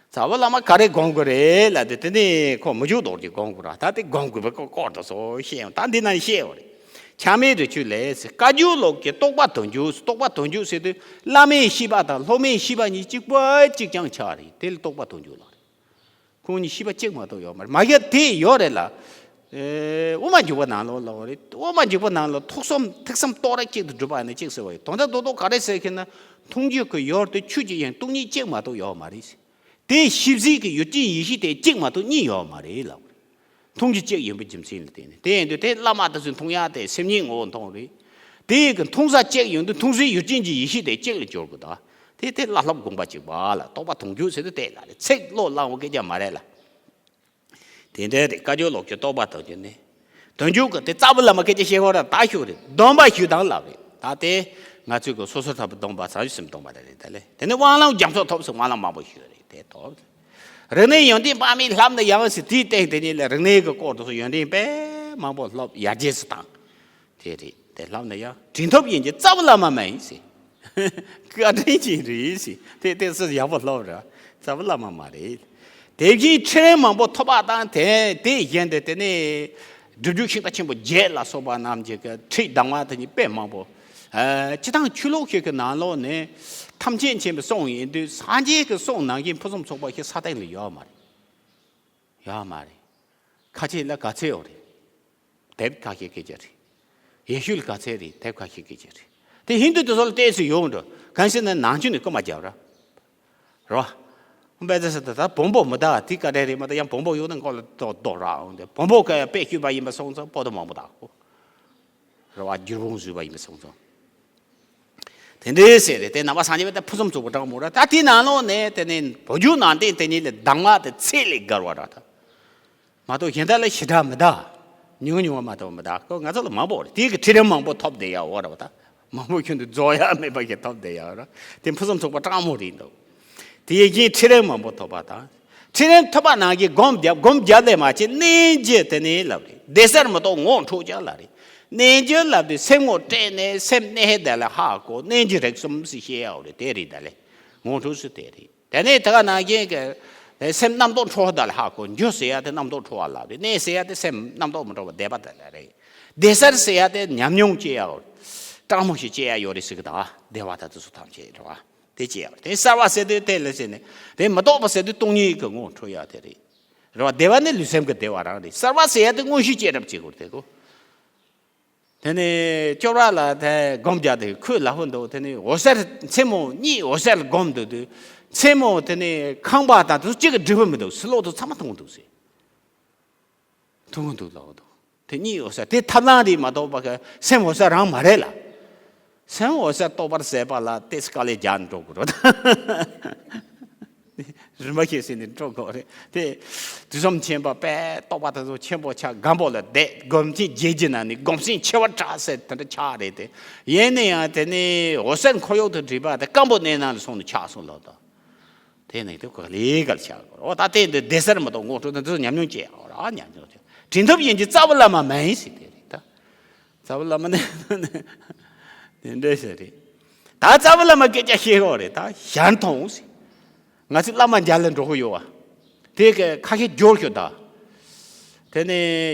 རྩ་བ་བླ་མ་ག་རེ་སྒོམ་དགོས་རེད་ལབ་དུས་དེ་ནི་ཁོ་མི་འཇུག་རྡོ་རྗེ་སྒོམ་དགོས་ར་ད། དེ་སྒོམ་དགོས་པའི་སྐོར་དུ་སོ་བཤད་ཡང་ད་འདི་ན་བཤད་འོ་རེད། ཆགས་མེད་རི་ཆུ་ལས་ཟེར་བཀའ་བརྒྱུད་ལུགས་ཀྱི་རྟོགས་པ་དོན་བརྒྱུད། རྟོགས་པ་དོན་བརྒྱུད་ཟེར་དུས་བླ་མའི་བཤད་པ་དང་སློབ་མའི་བཤད་པ་གཉིས་གཅིག་པ་གཅིག་རྐྱང་ཆགས་རེད། དེ་ལ་རྟོགས་པ་དོན་བརྒྱུད་ལ། ཁོང་གཉིས་བཤད་པ་གཅིག་མ་གཏོགས་ཡོད་མ་རེད། མ་གཞི་དེ་ཡོད་རེད་ལ། ཨེ། དབུ་མ་འཇུག་པ་ནང་ལོགས་ལ་རེད། དབུ་མ་འཇུག་པ་ནང་ལ་ཐུགས་བསམ་ཐུགས་བསམ་རྟོགས་ར་གཅིག་ཏུ་གྲུབ་པ་ནི་གཅིག་ཟེར་བ་ཡོད། དོན་དག་རྡོག་རྡོག་ག་རེ་ཟེར་མཁན་ན། མཐོང་རྒྱུ་གི་ཡུལ་དེ་ཆོས་ཀྱི་དབྱིངས་སྟོང་ཉིད་གཅིག་མ་གཏོགས་ཡོད་མ་རེད། དེ་ཤེས་བྱེད་ཀྱི་ཡུལ་ཅན་ཡེ་ཤེས་དེ་གཅིག་མ་གཏོགས་གཉིས་ཡོད་མ་རེད་ལབ། མཐོང་རྒྱུ་གཅིག་ཡིན་པའི་རྒྱུ་མཚན་ལ་བརྟེན་ནས། དེ་ཡིན་དུས་དེ་བླ་མ་དེ་ཚོས་མཐོང་ཡག་དེ་སེམས་ཉིད་ངོ་བོ་མཐོང་རེད། དེ་གི་མཐོང་ས་གཅིག་ཡིན་དུས་མཐོང་སའི་ཡུལ་ཅན་གྱི་ཡེ་ཤེས་དེ་གཅིག་ལ་འགྱུར་དགོས་ད། དེ་དེ་བླ་སློབ་དགོངས་པ་གཅིག་པ་ལ་རྟོགས་པ་དོན་བརྒྱུད་ཟེར་དུས་དེ་ལ་རེད། ཚིག་བློ་བླང་བའི་སྐད་ཆ་མ་རེད་ལ། དེ་འདྲའི་རེད། བཀའ་བརྒྱུད་ལུགས་ཀྱི་རྟོགས་པ་དོན་བརྒྱུད་ནི། དོན་བརྒྱུད་ཀྱི་དེ་རྩ་བ་བླ་མ་སྐད་ཆ་བཤད་ཁོ་ར་ད་ཞུ་རེད། སྡོམ་པ་ཞུ་དང་ལབ་རེད། ད་དེ་ང་ཚོས་གི་སོ་སོར་ཐར་པའི་སྡོམ་པ་བྱང་ཆུབ་སེམས་སྡོམ་པ་རེད་ད་ལེ། དེ་ནི་དབང་ལམ་རྒྱ་མཚོ་ཐོབ་ཟེར་དབང་ལམ་མང་པོ་ཞུ་རེད། དེ་ཐོབ། རིག་གནས་ཡོན་ཏན་དཔག་མེད་བསླབ་ན་ཡང་ཟེར་དེའི་སྟེང་དེ་ཉིད་ལ་རིག་གནས་ཀྱི་སྐོར་དུ་སོགས་ཡོན་ཏན་དཔེ་མང་པོ་སློབ་ཡར་རྒྱས་སུ་བཏང་། དེ་རེད། དེ་བསླབ་ན་ཡང་དྲིན་ཐོབ་ཡིན་གྱི་རྩ་བ་བླ་མ་མ་ཡིན་ཟེར། བཀའ་དྲིན་ཅན་རེད་ཟེར། དེ་དེ་སུ་ཡག་པོ་སློབ་ར། རྩ་བ་བླ་མ་མ་རེད། དེ་བཞིན་ཁྲིད་རིམ་མང་པོ་ཐོབ་པ་དང་དེ་དེ་བཞིན་དུ་དེ་ནས་སྒྲུབ་བརྒྱུད་ཤིང་རྟ་ཆེན་པོ་བརྒྱད་ལ་སོགས་པ་རྣམས་ཀྱི་ཁྲིད་གདམས་ངག་དེ་ཉིད་དཔེ་མང་པོ། ཨ། སྤྱིར་བཏང་ཆོས་ལུགས་ཤིག་གི་ནང་ལོགས་ནས་ཐམས་ཅད་མཁྱེན་པའི་གསུང་ཡིན་དུས་སངས་རྒྱས་ཀྱི་གསུང་ནང་བཞིན་ཕུན་སུམ་ཚོགས་པ་ཞིག་ས་སྟེང་ལ་ཡོད་མ་རེད། ཡོད་མ་རེད། ཁ་ཆེ་ལ་ག་ཚད་ཡོད་རེད། དེབ་ཁ་ཤས་སྐད་ཆ་རེད། ཡེ་ཤུ་ལ་ག་ཚད་རེད། དེབ་ཁ་ཤས་སྐད་ཆ་རེད། དེ་ཧིན་དུ་དེ་ཚོ་ལ་བལྟས་སུ་ཡོང་འགྲོ། གང་ཞིག་ན་ནང་ཆོས་ནས་སྐུལ་མ་བརྒྱབ་ར། རོ། བལ་ཙེ་ས་ད་ད་བོན་པོ་མི་ད་དེ་བཀའ་དྲིན་རེད་མ་ད་ཡང་བོན་པོ་ཡོད་ན་མགོ་ལ་རྡོ་རྡོ་རག་འོང་དེ་བོན་པོ་ག་ཡ་དཔེ་ཤོད་པ་ཡིན་པ་སོང་ཙང་པོ་ཏོ་མང་པོ་དག་གོ། རེ་བ་རྒྱུ་བོང་བཟོས་པ་ཡིན་པ་སོང་ཙང་། དེ་འདྲའི་ཟེར་རེད། དེ་ནང་པ་སངས་རྒྱས་པ་དེ་ཕུན་སུམ་ཚོགས་པ་དྲང་མོ་ར། ད་དེ་ནང་ལོགས་ནས་དེ་ནས་བོད་བརྒྱུད་ནང་བསྟན་དེ་ཉིད་ལ་གདམས་ངག་དེ་ཚད་ལས་བརྒལ་བ་ར་ད། མ་གཏོགས་གཞན་དག་ལ་ཞེ་དྲག་མི་གདའ། ཉུང་ཉུང་བ་མ་གཏོགས་མི་གདའ་ཁོ། ང་ཚོ་ལ་མང་པོ་རེད། དེ་གི་ཁྲིད་རིམ་མང་པོ་ཐོབ་བསྡད་ཡ་འོ་ར་བ་ད། མང་པོ་ཁྱོན་དུ་རྫོགས་ཡ་མེད་པ་ཞིག་ཐོབ་བསྡད་ཡ་འོ་ར། དེ་ཕུན་སུམ་ཚོགས་པ་དྲང་མོ་རེད་འདུག་དེ་ཡི་རྐྱེན་ཁྲིད་རིམ་མང་པོ་ཐོབ་པ་དང་། ཁྲིད་རིམ་ཐོབ་པ་ནང་གི་སྒོམ་བརྒྱབ། སྒོམ་བརྒྱབ་ལས་མ་བྱས་གནས་འགྱུ་དེ་ནས་ལབ་རེད། བདེ་གསལ་མི་རྟོག་ངོ་འཕྲོད་ཀྱང་ལབ་རེད། གནས་འགྱུ་ལབ་དུས་སེམས་ངོ་སྤྲད་ནས་སེམས་གནས་ཧེ་དེ་ལ་ཧ་གོ། གནས་འགྱུ་རིག་གསུམ་ཟེར་བཤད་ཡ་འོ་རེད། དེ་རེད་ད་ལེ། ངོ་འཕྲོད་སུ་དེ་རེད། དེ་ནས་དེ་ག་ནང་བཞིན་གྱི་སེམས་རྣམ་རྟོག་འཕྲོ་བ་དེ་ལ་ཧ་གོ། འགྱུ་ཟེར་ཡ་དེ་རྣམ་རྟོག་འཕྲོ་བ་ལབ་རེད། གནས་ཟེར་ཡ་དེ་སེམས་རྣམ་རྟོག་མི་འཕྲོ་བ་བདེ་བ་དེ་ལ་རེད། བདེ་གསལ་ཟེར་ཡ་དེ་ཉམས་མྱོང་སྐྱེ་ཡ་འོ། དྲང་མོ་ཞིག་སྐྱེ་ཡ་ཡོད་རེད་ཟེར་གི་ད། བདེ་བ་དང་དེ་ཚོ་ཐམས་ཅད་རེད་བ། དེ་སྐྱེ་ཡ་རེད། དེ་གསལ་བ་ཟེར་དུས་དེ་ལ་ཟེར་ནས་དེ་མི་རྟོག་པ་ཟེར་དུས་སྟོང་ཉིད་ཀྱི་ངོ་འཕྲོད་ཡ་དེ་རེད། རེད་བ། བདེ་བ་ནི་ལུས་སེམས་ཀྱི་བདེ་བ་རང་རེད། གསལ་བ་ཟེར་ཡ་དེ་མངོན་ཤེས་སྐྱེ་རབས་སྐྱེ་དགོས་རེད་དེ་གོ། དེ་ནས་སྐྱོར་བ་ལ་དེ་སྒོམ་རྒྱག་དེ་ཁོས་ལབ་ཧོ་འདུག་དེ་ནས་འོད་གསལ་མཚན་མོ་གཉིད་འོད་གསལ་སྒོམ་འདུག་དུས་མཚན་མོ་དེ་ནས་ཁང་པ་དང་དེ་ཚོ་གཅིག་གི་འགྲིག་པ་མི་འདུག་སི་ལོག་དུ་ཚང་མ་མཐོང་འདུག་ཟེར། མཐོང་གི་འདུག་ལབ་འདུག་དེ་གཉིད་འོད་གསལ་དེ་ཐབས་ལམ་རེད་མ་གཏོགས་པ་གི་སེམས་འོད་གསལ་རང་མ་རེད་ལ། སེམས་འོད་གསལ་རྟོགས་པར་ཟད་པ་ལ་ཏོག་ཙམ་དཀའ་ལས་རྒྱག་འགྲོ་དགོས་རེད། རིམ་པ་ཤེས་ཟིན་ནས་འགྲོ་དགོས་རེད་དེ། དུས་གསུམ་མཁྱེན་པ་དཔེ་རྟོགས་པ་དེ་ཚོ་ཆེན་པོ་ཆགས། སྒམ་པོ་ལ་བསྡད། སྒོམ་ཆེན་རྗེས་ཀྱི་ནང་ནས་སྒོམ་སེམས་ཆེ་བ་དྲག་ཟེར་དེ་འདྲ་ཆགས་རེད་དེ། ཡིན་ན་ཡང་དེ་ནས་འོད་གསལ་ཁོར་ཡུག་ཏུ་སྒྲིབ་པ་དེ་སྐམ་པོ་གནས་ན་ལ་སོང་ནས་ཆགས་སོང་ལབ་དང་། དེ་ནས་དེ་ག་ལེ་ག་ལ་ཆགས་དགོས་རེད། འོ་ད་དེ་འདི་བདེ་གསལ་མ་གཏོགས་ངོ་སྤྲོད་དེ་ཚོ་ཉམས་མྱོང་སྐྱེ་ཡོད་རེད། ཉམས་མྱོང་སྐྱེ། དྲན་ཐབས་ཡིན་གྱི་རྩ་བ་བླ་མ་མ་ཡིན་ཟེར་དེ་རེད་ད། རྩ་བ་བླ་མ་ནས་དེ་འདྲ་ཟེར་རེད། ད་རྩ་བ་བླ་མ་སྐད་ཆ་བཤད་གོ་རེད། ད་ཞལ་མཐོང་ཟེར། ང་ཚོ་བླ་མ་མཇལ་ལ་འགྲོ་གི་ཡོད་བ། དེ་ག་ཁ་ཤས་འབྱོར་ཤོག་ད། དེ་ནས་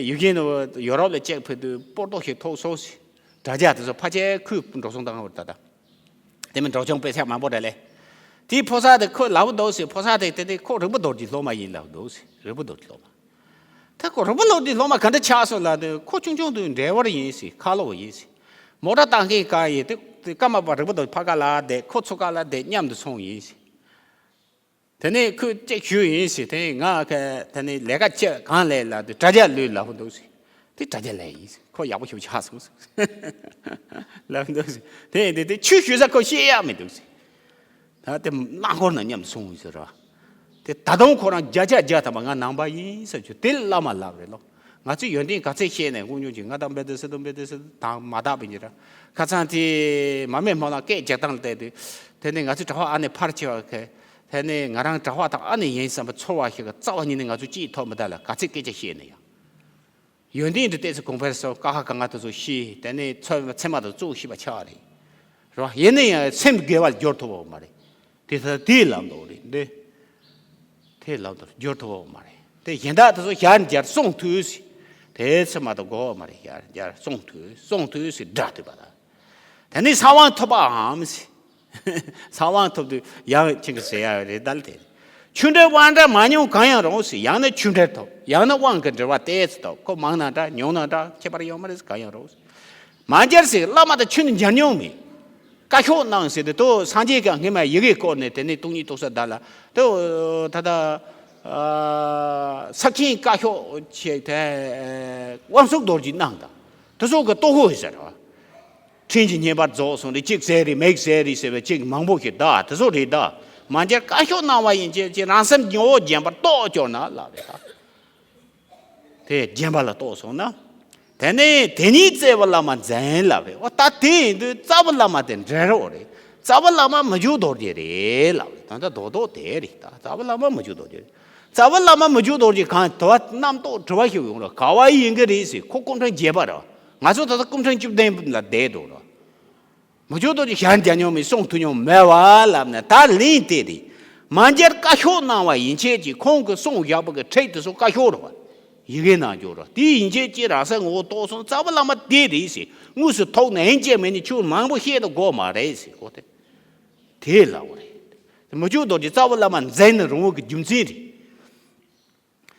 ཡུལ་གཞན་དུ་ཡོ་རོབ་ལ་ཅིག་ཕེབས་དུས་སྤོར་ཏོ་ཞིག་ཐོགས་སོང་ཟེར། དྲ་རྒྱ་དེ་ཚོ་ཕལ་ཆེར་ཁོས་འགྲོ་སོང་བཏང་བ་རེད་ད། ད་དེ་མིན་འབྲོག་ཆུང་དཔེ་ཆ་མང་པོ་རེད་ལེ། དེའི་ཕོ་གསར་དེ་ཁོས་ལབ་འདུག་ཟེར། ཕོ་གསར་དེ་དེ་དེ་ཁོ་རིག་པ་རྡོ་རྗེ་སློབ་མ་ཡིན་ལབ་འདུག་ཟེར། རིག་པ་རྡོ་རྗེ་སློབ་མ། ད་ཁོ་རིག་པ་རྡོ་རྗེ་སློབ་མ་ག་འདྲ་ཆགས་སོང་ལབ་དུས། ཁོ་ཆུང་ཆུང་དུས་འབྲས་བར་ཡིན་ཟེར། ཁ་ལོ་བ་ཡིན་ཟེར། མོ་ཊ་བཏང་མཁན་གང་ཡིན་དེ་དེ་ཀརྨ་པ་རིག་པ་རྡོ་རྗེ་ཕ་ག་ལ་བསྡད། ཁོ་ཚོ་ག་ལ་བསྡད། མཉམ་དུ་སོང་ཡིན་ཟེར། དེ་ནས་ཁོས་ཅིག་ཞུས་ཡིན་ཟེར། དེ་ང་ག་དེ་ནས་ལས་ཀ་ཅིག་གང་ལས་ལབ་དུས་དྲ་རྒྱ་ལོས་ལབ་འདུག་ཟེར། དེ་དྲ་རྒྱ་ལས་ཡིན་ཟེར། ཁོ་ཡག་པོ་ཞིག་ཆགས་སོང་ཟེར། ལབ་འདུག་ཟེར། དེ་དེ་དེ་ཆོས་ཞུ་ས་ཁོ་ཤེས་ཡག་མི་འདུག་ཟེར། ད་དེ་རླངས་འཁོར་ནང་མཉམ་དུ་སོང་ཟེར་ར། དེ་ད་དུང་ཁོ་རང་བརྒྱ་ཆ་བརྒྱ་ཐམ་པ་ང་ནང་པ་ཡིན་ཟེར་རྒྱུ་དེ་བླ་མ་ལབ་རེད་ལོ། ང་ཚོས་ཡོན་ཏན་ག་ཚད་ཤེས་ནས་དཀོན་མཆོག་གིས་ང་དང་འབད་དེ་སེ་དང་འབད་དེ་སེ་དང་མ་དག་པ་ཡིན་ར། ཁ་སང་དེ་མ་སྨད་སྨོན་ལམ་སྐད་རྒྱག་སྟངས་ལ་བལྟས་དུས། དེ་ནས་ང་ཚོའི་གྲྭ་པ་ཨ་ནེ་ཕལ་ཆེ་བ་གིས། དེ་ནས་ང་རང་གྲྭ་པ་དང་ཨ་ནེ་ཡིན་བསམ་པའི་ཚོར་བ་ཞིག་གི་རྩ་བ་ཉིད་ནས་ང་ཚོ་ཅིས་ཐོབ་མི་ཐུབ་ལ། ག་ཚད་སྐད་ཆ་བཤད་ན་ཡང་། ཡོན་ཏན་དེ་ཏོག་ཙམ་གོང་འཕེལ་སོང་། ཀ་ཁ་ག་ང་དེ་ཚོ་ཤེས། དེ་ནས་ཚོད་ཚད་མ་དེ་ཚོ་ཤེས་པ་ཆགས་རེད། རེད་བ། ཡིན་ན་ཡང་སེམས་དགེ་བ་ལ་སྦྱོར་ཐུབ་པ་མ་རེད། དེ་ལྟར་དེ་ལབ་འདུག་རེད་འདི། དེ་ལབ་འདུག་སྦྱོར་ཐུབ་པ་མ་རེད། དེ་གཞན་དག་དེ་ཚོ་ཞལ་མཇལ་གསུང་ཐོས་ཟེར། དེ་ཚད་མ་དེ་དགོས་པ་མ་རེད། ཞལ་མཇལ་གསུང་ཐོས་གསུང་ཐོས་ཟེར་སྒྲ་ཐོས་པ་དང་། དེ་ནས་གསང་དབང་ཐོབ་པའམ་ཟེར། གསང་དབང་ཐོབ་དུས་ཡང་ཁྱེད་ཀྱིས་ཟེར་ཡ་རེད་ད་ལ། དེ་ཆོས་འབྲེལ་དབང་འབྲེལ་མ་མྱོང་གང་ཡང་རུང་ཟེར། ཡང་ན་ཆོས་འབྲེལ་ཐོབ། ཡང་ན་དབང་གི་འབྲེལ་བ་ཏོག་ཙམ་ཐོབ། ཁོ་མང་ན་འདྲ་ཉུང་ན་འདྲ་ཁྱད་པར་ཡོད་མ་རེད་ཟེར། གང་ཡང་རུང་ཟེར། མ་མཇལ་ཟེར། བླ་མ་དང་ཆོས་ནི་མཇལ་མྱོང་མེད། བཀའ་ཤོག་གནང་ཟེར་དུས་དོ་སངས་རྒྱས་ཀྱིས་སྔས་མ་ཡི་གེ་བསྐུར་ནས་དེ་ནས་སྟོང་ཉིད་རྟོགས་ས་བདག་ལ་དོ་ད་ལྟ་ས་ཁྱིམ་བཀའ་ཤོག་ཆེ་དེ་དབང་ཕྱུག་རྡོ་རྗེ་གནང་དང་། དེ་ཚོ་གི་རྟོགས་ཤོག་ཟེར་བ། ཕྲིན་གྱིས་བསྙེན་པར་རྫོགས་སོང་རེད། གཅིག་ཟེར་རེད། མེད་ཟེར་རེད་ཟེར་བའི་གཅིག་མང་པོ་ཞིག་གདའ། དེ་ཚོ་རེད་གདའ། མ་མཇལ་བཀའ་ཤོག་གནང་བ་ཡིན་ཅེས་ཀྱི་རང་སེམས་ངོ་བོ་རྗེན་པར་རྟོགས་སྐྱོར་ན་ལབ་རེད་ད། དེ་རྗེན་པ་ལ་རྟོགས་སོང་ན། དེ་ནས་དེ་ཉིད་རྩ་བའི་བླ་མ་འཛིན་ལབ་རེད། འོ་ད་དེ་ཡིན་དུས་རྩ་བའི་བླ་མ་དེ་འདྲ་རོགས་རེད། རྩ་བའི་བླ་མ་མི་འཇུག་རྡོ་རྗེ་རེད་ལབ་རེད། ད་ལྟ་རྡོག་རྡོག་དེ་རེད་ད། རྩ་བའི་བླ་མ་མི་འཇུག་རྡོ་རྗེ་རེད། རྩ་བའི་བླ་མ་མི་འཇུག་རྡོ་རྗེ་གང་དུ་བ་རྣམ་རྟོག་དྲི་བ་ཞིག་ཡོང་རོགས། ག་བ་ཡིན་གི་རེད་ཟེར། ཁོ་སྐུ་ཕྲེང་བརྒྱད་པ་རེད། ང་ཚོ་ད་ལྟ་སྐུ་ཕྲེང་བཅུ་བདུན་ལ་བསྡད་འདུག་ར། མི་འཇུག་རྡོ་རྗེ་ཞལ་མཇལ་མྱོང་མེད། གསུང་ཐོས་མྱོང་མེད་བ་ལབ་ནས་ད་ལན་དེ་རེད། མ་མཇལ་བཀའ་ཤོག་གནང་བ་ཡིན་ཆད་ཀྱི་ཁོང་གི་གསུང་བཞག་པ་གི་ཁྲིད་དེ་ཚོ་བཀའ་ཤོག་རེད་བ། ཡི་གེ་ནང་འཇོག་རོགས། དེ་ཡིན་ཆད་ཀྱི་རང་སེམས་ངོ་བོ་རྟོགས་སོང་། རྩ་བའི་བླ་མ་དེ་རེད་ཟེར། དངོས་སུ་ཐུག་ནས་ཡིན་ཆད་མེད་ནས་ཆོས་མང་པོ་བཤད་དུ་དགོས་མ་རེད་ཟེར། ཁོ་དེ་དེ་ལབ་པ་རེད། མི་འཇུག་རྡོ་རྗེ་རྩ་བའི་བླ་མ་འཛིན་ནི་རུང་བ་གི་རྒྱུ་མཚན་རེད།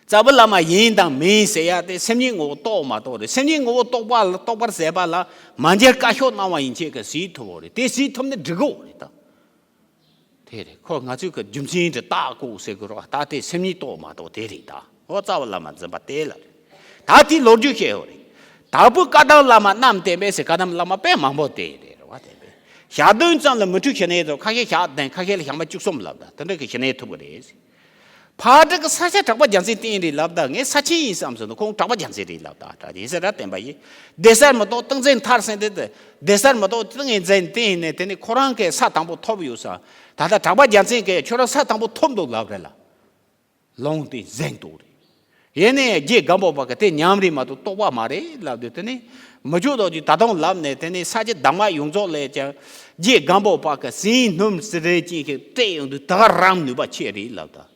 རྩ་བའི་བླ་མ་ཡིན་དང་མིན་ཟེར་ཡ་དེ་སེམས་ཉིད་ངོ་བོ་རྟོགས་མ་རྟོགས་རེད། སེམས་ཉིད་ངོ་བོ་རྟོགས་པ་ལ་རྟོགས་པར་ཟད་པ་ལ་མ་མཇལ་བཀའ་ཤོག་གནང་བ་ཡིན་ཆད་ཀྱི་གཟིགས་ཐུབ་བོ་རེད། དེ་གཟིགས་ཐུབ་ནི་འགྲིག་གོ་རེད་ད། དེ་རེད། ཁོ་ང་ཚོས་ཀྱི་རྒྱུ་མཚན་དེ་བརྟག་དགོས་ཟེར་དགོས་རོགས། ད་དེ་སེམས་ཉིད་རྟོགས་མ་རྟོགས་དེ་རེད་ད། ཨོ་རྩ་བའི་བླ་མ་འཛིན་པ་དེ་ལ་རེད། ད་དེ་ལོ་རྒྱུས་བཤད་ཡོད་རེད། དྭགས་པོའི་བཀའ་གདམས་བླ་མ་རྣམ་བསྟན་པས་ཟེར། བཀའ་གདམས་བླ་མ་དཔེ་མང་པོ་དེ་རེད། རེད་བ། དེ་དཔེ་ཞག་བདུན་ཙམ་ལ་མི་འཁྲུགས་ཞི་གནས་དང་། ཁ་ཤས་ཞག་བདུན། ཁ་ཤས་ལ་ཞག་མ་བཅུ་གསུམ་ལབ་ད། དེ་འདྲ་གི་ཞི་གནས་ཐུབ་ཀྱི་རེད། ཕག་གྲུ་གི་ས་ཆ་གྲགས་པ་རྒྱལ་མཚན་བསྟེན་རེད་ལབ་ད། ངས་ས་ཆེན་ཡིན་བསམ་སོང་ན་ཁོང་གྲགས་པ་རྒྱལ་མཚན་རེད་ལབ་ད། གྲགས་ཡིན་ཟེར་ར་བསྟན་པ་ཡིན། བདེ་གསལ་མི་རྟོགས་ཏིང་འཛིན་མཐར་ཕྱིན་དེ། བདེ་གསལ་མི་རྟོགས་ཏིང་ངེ་འཛིན་བསྟེན་ནས་དེ་ནས་ཁོ་རང་གིས་ས་དང་པོ་ཐོབ་ཡོད་ས། ད་ལྟ་གྲགས་པ་རྒྱལ་མཚན་གྱིས་ཁྱོད་རང་ས་དང་པོ་ཐོབ་འདུག་ལབ་རེད་ལ། ལུང་དེ་འཛིན་འདུག་རེད། ཡིན་ནའི་རྗེ་སྒམ་པོ་པ་གིས་དེ་ཉམས་རེད་མ་གཏོགས་རྟོགས་པ་མ་རེད་ལབ་དུས། དེ་ནས་མི་འཇུག་རྡོ་རྗེ་ད་དུང་ལབ་ནས། དེ་ནས་ས་སྐྱ་གདམས་ངག་ཡོངས་རྫོགས་ལས་ཀྱང་རྗེ་སྒམ་པོ་པ་གིས་ཟིན་སྣུམ་སི་རེ་ཅན་ཞིག་སྤྲད་ཡོང་དུས་ད་ག་རང་ནུས་པ་ཆེ་རེད་ལབ་ད།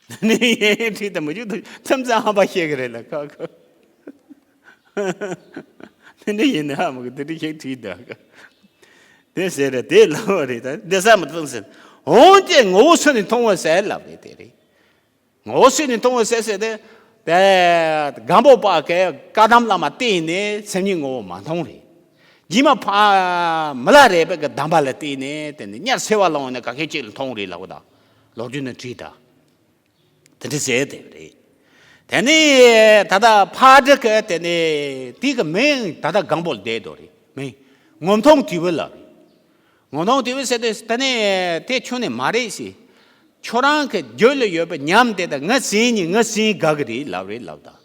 དེ་ནས་ཡིན་ཁྲིད་དང་མི་འཇུག་རྡོ་རྗེ་ཐམས་ཅད་ཧམ་པ་བཤད་གི་རེད་ལ་ཁ་ཁ། དེ་འདྲ་ཡིན་ན་ཧ་མ་གི་དེ་འདྲ་ཞིག་ཁྲིད་ད་ག། དེ་ཟེར་རེད། དེ་ལབ་པ་རེད། ད་འདི་ས་མི་ཐོང་ཟེར། འོན་ཀྱང་ངོ་བོ་སུ་ནི་མཐོང་བ་ཟེར་ལབ་རེད། དེ་རེད། ངོ་བོ་སུ་ནི་མཐོང་བ་ཟེར་ཟེར་ཏེ། དེ་སྒམ་པོ་པ་གིས་བཀའ་གདམས་བླ་མ་བསྟེན་ནས་སེམས་ཉིད་ངོ་བོ་མ་མཐོང་རེད། རྗེས་མ་ཕ་མི་ལ་རས་པའི་གི་གདམས་པ་ལ་བརྟེན་ནས་དེ་ནས་དམྱལ་སེལ་བ་ལ་འོངས་ནས་ག་ཁེ་གཅིག་ལ་མཐོང་རེད་ལབ་གོ་ད། ལོ་རྒྱུས་ནས་བྲིས་ད། དེ་འདྲ་ཟེར་དེ་རེད། དེ་ནས་ད་ལྟ་ཕག་གྲུ་གིས་དེ་ནས་དེ་གི་མིང་ད་ལྟ་སྒམ་པོ་ལ་བསྡད་འདུག་རེད། མིང་ངོ་མཐོང་དུས་བུ་ལ་རེད། ངོ་གདོང་དེ་བས་ཟེར་ཏེ་ད་ནི་དེ་ཁྱོན་ནས་མ་རེད་ཟེར། ཁྱོད་རང་གི་རྒྱུད་ལ་ཡོད་པའི་ཉམས་དེ་དང་ང་ཟིན་ནི་ང་ཟིན་དགའ་གི་རེད་ལབ་རེད་ལབ་ད།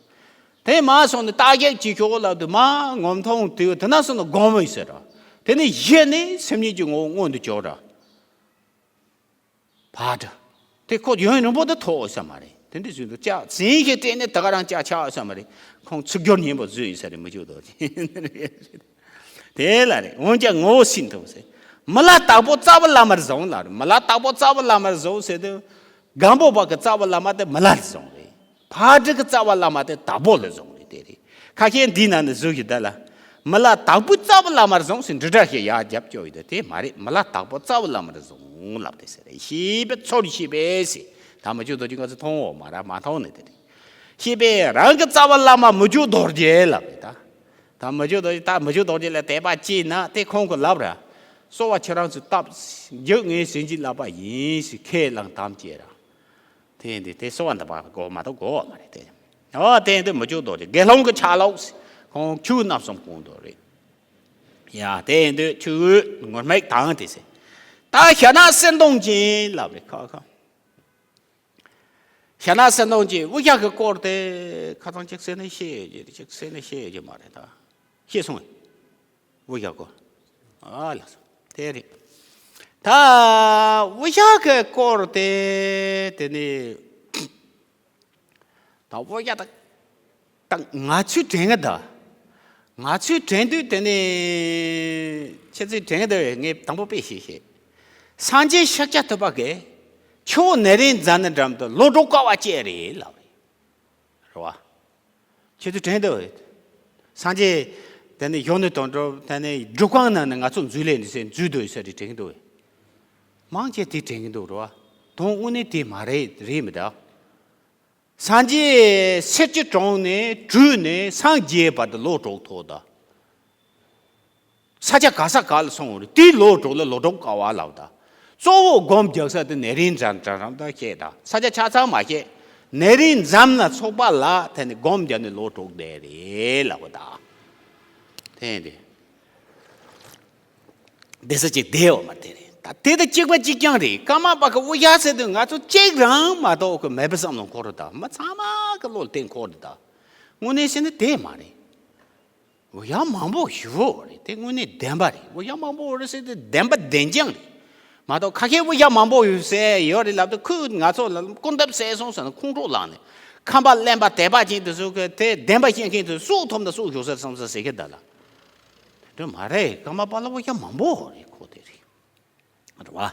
དེ་མ་སོང་ནས་རྟགས་ཁྱབ་ཅིག་ཁྱོད་ལབ་དུས་མ་ངོ་མཐོང་དེ་དེ་ན་སོང་ནས་སྒོམ་མོ་ཡིན་ཟེར་ར། དེ་ནི་གཞི་ནས་སེམས་ཉིད་ཀྱི་ངོ་བོ་མངོན་དུ་གྱུར་ར། ཕར་འགྲོ། དེ་ཁོ་ཡུན་རིང་པོ་དུ་ཐོགས་ས་མ་རེད། དེ་འདྲ་བཟོས་འདུག་ཅག་ཟིན་ཞིག་སྤྲད་ནས་ད་ག་རང་ཅག་ཆགས་ས་མ་རེད། ཁོང་ཚིག་སྦྱོར་སྙན་པོ་བཟོས་ཡིན་ས་རེད་མི་ཆོག་དོ། དེ་ལ་རེད་འོན་ཀྱང་ངོ་བོ་ཟིན་ཐུབ་ཟེར། མི་ལ་དྭགས་པོ་རྩ་བ་བླ་མར་བཟུང་ལ་རེད། མི་ལ་དྭགས་པོ་རྩ་བ་བླ་མར་བཟུང་ཟེར་དུས། སྒམ་པོ་པ་གི་རྩ་བ་བླ་མ་དེ་མི་ལ་ལ་བཟུང་རེད། ཕག་གྲུ་གི་རྩ་བ་བླ་མ་དེ་དྭགས་པོ་ལ་བཟུང་རེད་དེ་རེད། ཁ་ཤས་འདི་ན་ནི་བཟོ་ཞིག་ད་ལ། མི་ལ་དྭགས་པོའི་རྩ་བ་བླ་མར་བཟུང་ཟེར་འབྲི་སྒྲ་ཞིག་ཡར་རྒྱབ་སྐྱོ་ཡོད་དེ་དེ་མ་རེད། མི་ལ་དྭགས་པོ་རྩ་བ་བླ་མར་བཟུང་ལབ་དེ་ཟེར་རེད། ཤེས་པའི་ཚོར་ཤེས་པས་ཟེར། ད་མི་ཆོག་དོ་ཅི་ང་ཚོ་མཐོང་འོ་མ་ར་མ་མཐོང་ནི་དེ་རེད། ཤེས་པས་རང་གི་རྩ་བ་བླ་མ་མི་ཆོག་རྡོ་རྗེ་ལབ་རེད་ད། ད་མི་ཆོག་རྡོ་རྗེ་ད་མི་ཆོག་རྡོ་རྗེ་ལ་དད་པ་སྐྱེས་ན་དེ་ཁོང་གི་ལབ་ར། གསོལ་བ་ཁྱེད་རང་ཚོས་བཏབ། རྒྱུ་ངའི་ཟིན་གྱིས་བརླབས་པ་ཡིན་ཞེས་ཁས་བླངས་དམ་བཅས་ར། དེ་ཡིན་དུས་དེ་གསོལ་བ་འདེབས་པ་དགོས་མ་གཏོགས་དགོས་པ་མ་རེད་དེ། ཨོ་དེ་ཡིན་དུས་མི་ཆོག་རྡོ་རྗེ་དགེ་སློང་གི་ཆ་ལོག་ཁོང་ཆུ་བོ་རྣམ་གསུམ་སྐོང་དོ་རེད། ཡ་དེ་ཡིན་དུས་ཆུ་བོ་ངུར་སྨྲིག་དང་དེ་ཟེར། ད་ཞྭ་ནག་གསེར་མདོངས་ཅན་ལབ་རེད་ཁ་ཁ། ཞྭ་ནག་གསེར་མདོངས་ཅན་དབུ་ཞྭ་གི་སྐོར་དེ་ཁ་ཚང་གཅིག་གསན་ནས་ཤེས་ཡོད་ཀྱི་རེད། གཅིག་གསན་ནས་ཤེས་ཡོད་ཀྱི་མ་རེད་ད། ཤེས་སོང་། དབུ་ཞྭ་སྐོར། ཨ་ལགས་སོ། དེ་རེད། ད་དབུ་ཞྭ་གི་སྐོར་དེ་དེ་ནི། ད་དབུ་ཞྭ་ད་ད་ང་ཚོས་དྲན་གི་ད། ང་ཚོས་དྲན་དུས་དེ་ནི་ཁྱེད་ཚོས་དྲན་གི་ད་ངས་དང་པོ་དཔེ་ཞིག་བཤད། སངས་རྒྱས་ཤཱཀྱ་ཐུབ་པ་གིས་ཆུ་བོ་ནཻ་རཉྫ་ནའི་འགྲམ་དུ་ལོ་དྲུག་དཀའ་བ་སྤྱད་རེད་ལབ་རེད། རེད་བ། ཁྱེད་ཚོས་དྲན་འདུག་སངས་རྒྱས་དེ་ནི་གཞོན་ནུ་དོན་གྲུབ་དེ་ནི་སྒྲུབ་ཁང་ནང་ནས་ང་ཚོ་འཛུལ་ལེ་འདི་སེ་འཛུལ་འདུག་ས་དེ་དྲན་གི་འདུག་མང་ཆེ་དེ་དྲན་གི་འདུག་རེད་བ། དོན་དངོས་གནས་དེ་མ་རེད་རེད་མི་འདུག་སངས་རྒྱས་གསེར་གྱི་གྲོང་ནས་བྲོས་ནས་སངས་རྒྱས་བར་དུ་ལོ་དྲུག་ཐོག་ད། ས་ཆ་ག་ས་ག་ལ་སོང་རེད། དེའི་ལོ་དྲུག་ལ་ལོ་དྲུག་དཀའ་བ་ལབ་ད། གཙོ་བོ་སྒོམ་རྒྱག་ས་དེ་ནཻ་རཉྫ་ནའི་འགྲམ་ད་བཤད་ད། ས་ཆ་ཆ་ཚང་མ་བཤད། ནཻ་རཉྫ་ནའི་ཚོགས་པ་ལ་དེ་ནི་སྒོམ་རྒྱག་ནས་ལོ་དྲུག་བསྡད་རེད་ལབ་ད། དེ་ཡིན་དེ། བསྡད་ས་ཅིག་བསྡད་ཡོད་མ་རེད་དེ་རེད་ད། དེ་དང་གཅིག་པ་གཅིག་རྐྱང་རེད། ཀརྨ་པ་གི་དབུ་ཞྭ་ཟེར་དུས་ང་ཚོ་གཅིག་རང་མ་གཏོགས་ཀྱི་མེད་པའི་བསམ་བློ་འཁོར་རེད་ད། མི་ཚང་མ་གི་བློ་ལ་དེ་འཁོར་རེད་ད། དངོས་གནས་བཤད་ན་དེ་མ་རེད། དབུ་ཞྭ་མང་པོ་ཞིག་ཡོད་རེད། དེ་དངོས་གནས་བདེན་པ་རེད། དབུ་ཞྭ་མང་པོ་ཡོད་རེད་ཟེར་དུས་བདེན་པ་བདེན་རྐྱང་རེད། མ་གཏོགས་ཁ་ཤས་དབུ་ཞྭ་མང་པོ་ཡོད་ཟེར་ཡོད་རེད་ལབ་དུས་ཁོས་ང་ཚོ་ལ་སྐུར་འདེབས་ཟེར་སོང་ཟེར་ནས་ཁོང་ཁྲོ་ལངས་ནས་ཁམས་པ་གླེན་པ་དད་པ་ཅན་དེ་ཚོ་གི་དེ་བདེན་པ་བཤད་མཁན་དེ་སུ་ཐོབ་ན་སུ་ཞུགས་ཟེར་བསམ་ས་ཟེར་གི་ད་ལ། དེ་མ་རེད། ཀརྨ་པ་ལ་དབུ་ཞྭ་མང་པོ་རེད་ཁོ་དེ་རེད། རེད་བ།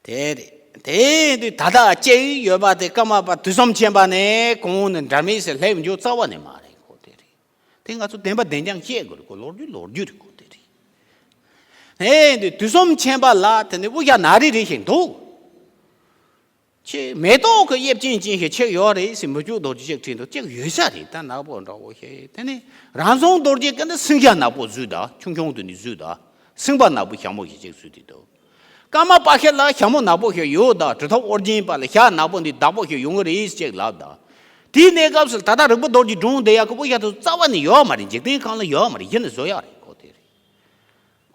དེ་རེད། དེ་དུས་ད་ལྟ་སྐྱེ་ཡི་ཡོད་པ་དེ་ཀརྨ་པ་དུས་གསུམ་མཁྱེན་པ་ནས་གོང་ནས་འབྲལ་མེད་ཟེར་སླེབས་འཇུག་རྩ་བ་ནས་མ་རེད་ཁོ་དེ་རེད། དེ་ང་ཚོ་བདེན་པ་བདེན་རྐྱང་བཤད་དགོས་རེད་ཁོ། ལོ་རྒྱུས་ལོ་རྒྱུས་རེད་ཁོ་དེ་རེད། ཨེ་འདི་དུས་གསུམ་མཁྱེན་པ་ལ་དེ་ནི་དབུ་ཞྭ་ན་རེ་རེ་ཞིག་འདུག་ཅེས་མེ་ཏོག་གི་དབྱིབས་ཅན་ཅན་ཞིག་ཆགས་ཡོད་རེད་ཟེར་མི་བཅུ་རྡོ་རྗེ་ཅིག་བྲིས་འདུག་ཅིག་ཡོད་ས་རེད་ད། ནག་པོ་འདྲ་བོ་ཞིག་དེ་ནི་རང་བྱུང་རྡོ་རྗེ་གི་འདི་སེང་ཞྭ་ནག་པོ་བཟོས་ད། ཆུང་ཆུང་དུ་ནི་བཟོས་ད། སེང་བ་ནག་པོ་ཞྭ་མོ་ཞིག་ཅིག་བཟོས་དེ་འདུག་ཀརྨ་པ་ཁྱེད་ལ་ཞྭ་མོ་ནག་པོ་ཞིག་ཡོད་ད། གྲུབ་ཐོབ་ཨོ་རྒྱན་པ་ལ་ཞྭ་ནག་པོ་འདི་བདག་པོ་ཞིག་ཡོང་གི་རེད་ཅེས་ལབ་ད། དེའི་གནས་སྐབས་སུ་ད་ལྟ་རིག་པ་རྡོ་རྗེ་སྒྲུང་འདི་ཡག་གི་དབུ་ཞྭ་དེ་རྩ་བ་ནས་ཡོད་མ་རེད། འཇིག་རྟེན་ཁམས་ལ་ཡོད་མ་རེད། གཞི་ནས་བཟོ་ཡག་རེད་ཁོ་དེ་རེད།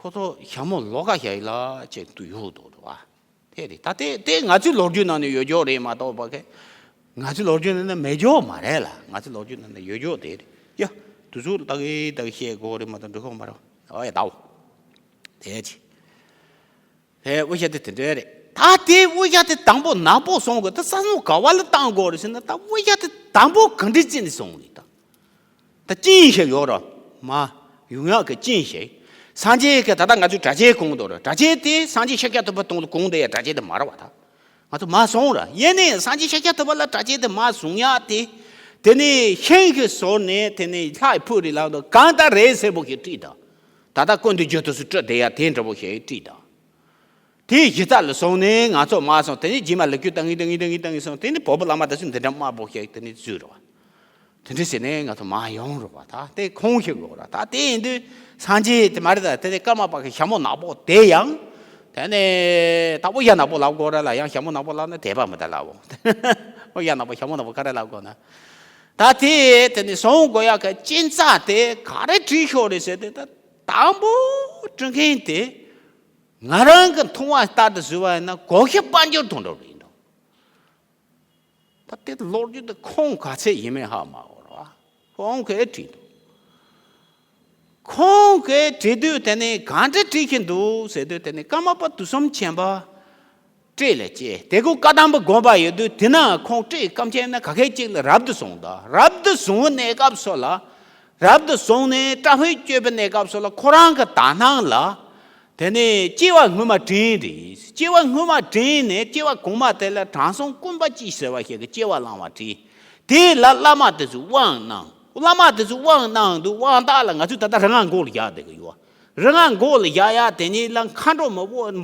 ཁོ་ཚོ་ཞྭ་མོ་ལོགས་ཀ་ཞིག་ལ་ཅིག་ཏུ་ཡོད་འདུག་རེད་བ། དེ་རེད་ད། དེ་དེ་ང་ཚོའི་ལོ་རྒྱུས་ནང་ནས་ཡོད་ཀྱོག་རེད་མ་གཏོགས་པ་ཁེ། ང་ཚོའི་ལོ་རྒྱུས་ནང་ན་མེད་ཀྱོག་མ་རེད་ལ། ང་ཚོའི་ལོ་རྒྱུས་ནང་ན་ཡོད་ཀྱོག་དེ་རེད་ཡ། དུས་ཚོད་ལྟ་གི་ལྟ་གི་བཤད་དགོས་རེད་མ་གཏོགས་འགྲིག་གོ་མ་རེད། ཨོ་ཡ་ད་འོ། དེ་ཅི། དེ་དབུ་ཞྭ་དེ་དེ་འདྲ་རེད། ད་དེ་དབུ་ཞྭ་དེ་དང་པོ་ནག་པོ་སོང་གི་ད་ས་སོང་ག་བ་ལ་བཏང་དགོས་རེད་ཟེར་ན། ད་དབུ་ཞྭ་དེ་དང་པོ་ག་འདྲ་ཅི་ནས་སོང་རེད་ད། ད་ཅི་ཞིག་ཡོད་ར། མ་ཡོང་ཡག་གི་ཅི་ཞིག་སངས་རྒྱས་ཀྱི་ད་ལྟ་ང་ཚོས་གྲྭ་ཆས་གོན་འདུག་ར། གྲྭ་ཆས་དེ་སངས་རྒྱས་ཤཱཀྱ་ཐུབ་པ་དང་གོན་བསྡད་ཡ་གྲྭ་ཆས་དེ་མ་རེད་བ་ད། ང་ཚོ་མ་སོང་ར། ཡིན་ནའི་སངས་རྒྱས་ཤཱཀྱ་ཐུབ་པ་ལ་གྲྭ་ཆས་དེ་མ་བཟུང་ཡ་དེ། དེ་ནས་ཤིང་གི་ཟུར་ནས་དེ་ནས་ལྷ་ཕུལ་རེད་ལབ་འདུག་གང་ལྟར་རེད་སེར་པོ་ཞིག་བྲིས་ད། ད་ལྟ་ཀུན་ཏུ་རྒྱུ་དུ་སུ་སྤྲུལ་བསྡད་ཡ་དེ་འདྲ་པོ་ཞིག་བྲིས་ད། དེའི་གཞི་རྩ་ལ་སོང་ནས་ང་ཚོ་མ་སོང་། དེ་ནས་རྗེས་མ་ལོ་རྒྱུས་བཏང་ངེས་བཏང་ངེས་བཏང་ངེས་བཏང་ངེས་སོང་། དེ་ནས་བོད་པ་བླ་མ་དེ་ཚོས་འདི་འདྲ་དམར་པོ་ཞིག་དེ་ནས་བཟོས་རེད་བ། དེ་འདྲ་ཟེར་ནས་ང་ཚོ་མ་ཡོང་རེད་བ། ད་དེ་ཁུངས་ཤིག་དགོས་ར། ད་དེ་ཡིན་དུས་སངས་རྒྱས་དེ་མ་རེད། ད་དེ་ནས་ཀརྨ་པ་གི་ཞྭ་མོ་ནག་པོ་དེ་ཡང་། དེ་ནས་ད་དབུ་ཞྭ་ནག་པོ་ལབ་དགོས་ར་ལ། ཡང་ཞྭ་མོ་ནག་པོ་ལབ་ན་དད་པ་མི་འདུག་ལབ་འོ། དབུ་ཞྭ་ནག་པོ་ཞྭ་མོ་ནག་པོ་ག་རེ་ལབ་དགོས་ན། ད་དེ་དེ་ནས་བཟུང་དགོས་ཡག་གི་ཅི་ཙ་དེ་ག་རེ་བྲིས་ཤོག་རེད་ཟེར་ཏེ། ད་དང་པོ་བྲི་མཁན་དེ། ང་རང་གི་མཐོང་བ་ལྟར་དུ་བཟོས་པ་ཡིན་ན་གོ་ཤ་དཔལ་འབྱོར་དོན་གྲུབ་རེད་འདུག་ད་དེ་ལོ་རྒྱུས་དེ་ཁོང་ག་ཚད་ཡིན་མིན་ཧ་མ་གོ་ར། ཁོང་གིས་བྲིས་འདུག་ཁོང་གིས་བྲིས་དུས་དེ་ནས་གང་འདྲ་བྲིས་ཀྱི་འདུག་ཟེར་དུས་དེ་ནས་ཀརྨ་པ་དུས་གསུམ་མཁྱེན་པ་བཀྲས་ལ་སྐྱེས། དེ་ཀོ་བཀའ་གདམས་པ་དགོངས་པ་ཡོད་དུས་དེ་ན་ཁོང་བཀྲས་སྐབས་མཁྱེན་ན་ག་གེ་གཅིག་ལ་རབ་ཏུ་བྱུང་ད། རབ་ཏུ་བྱུང་བའི་གནས་སྐབས་སུ་ལ། རབ་ཏུ་བྱུང་ནས་བཀྲ་ཤིས་སྤྱོད་པའི་གནས་སྐབས་སུ་ལ་ཁོ་རང་གི་དག་སྣང་ལ། དེ་ནས་སྐྱེ་བ་སྔོན་མ་དྲན་རེད། སྐྱེ་བ་སྔོན་མ་དྲན་ནས་སྐྱེ་བ་གོང་མ་དེ་ལ་དྲང་སྲོང་སྐུ་འབུམ་སྐྱིད་ཟེར་བ་ཞིག་གི་སྐྱེ་བ་བླངས་པ་དྲན། དེ་ལ་བླ་མ་དེ་ཚོས་དབང་གནང་། བླ་མ་དེ་ཚོས་དབང་གནང་དུས་དབང་རྟགས་ལ་ང་ཚོས་ད་ལྟ་རིག་སྔགས་མགོ་ལ་བཞག་བསྡད་ཀྱི་ཡོད། རིག་སྔགས་མགོ་ལ་བཞག་ཡ་དེ་ཉིད་ལ་མཁའ་འགྲོ་མ་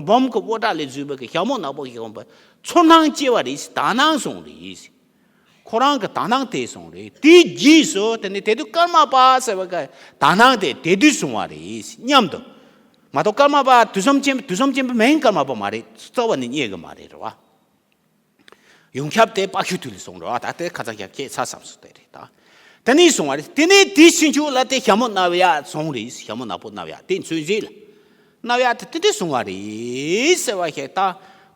འབུམ་གྱི་དབུ་སྐྲ་ལས་བཟོས་པའི་གི་ཞྭ་མོ་ནག་པོ་ཞིག་ཡོང་པ་ཚོར་སྣང་སྐྱེ་བ་རེད། དག་སྣང་སོང་རེད། ཁོ་རང་གི་དག་སྣང་དེ་སོང་རེད། དེའི་རྗེས་སུ་དེ་ནི་དེ་དུས་ཀརྨ་པ་ཟེར་བ་གི་དག་སྣང་དེ་དེ་དུས་སོང་བ་རེད་སྙམ་དུ། མ་གཏོགས་ཀརྨ་པ་དུས་གསུམ་མཁྱེན་དུས་གསུམ་མཁྱེན་པ་མིན་ཀརྨ་པ་མ་རེད། རྩ་བ་ནས་རྙེད་གི་མ་རེད་རེད་བ། ཡོངས་ཁྱབ་དེ་དཔའ་ཤོད་དུས་ལ་སོང་རེད་བ། ད་དེ་ཁ་ཚ་ཁྱབ་ཁྱེད་ཚ་བསམ་སོ་དེ་རེད་ད། དེ་ནས་སོང་བ་རེད། དེ་ནས་དེའི་ཕྱི་ཕྱོགས་ལ་དེ་ཞྭ་མོ་གནག་པོ་ཡ་སོང་རེད། ཞྭ་མོ་ནག་པོ་གནག་པོ་ཡ་དེ་མཚོན་བྱེད་ལ། གནག་པོ་ཡ་དེ་དེ་འདྲ་སོང་བ་རེད་ཟེར་བ་ཞིག་ད།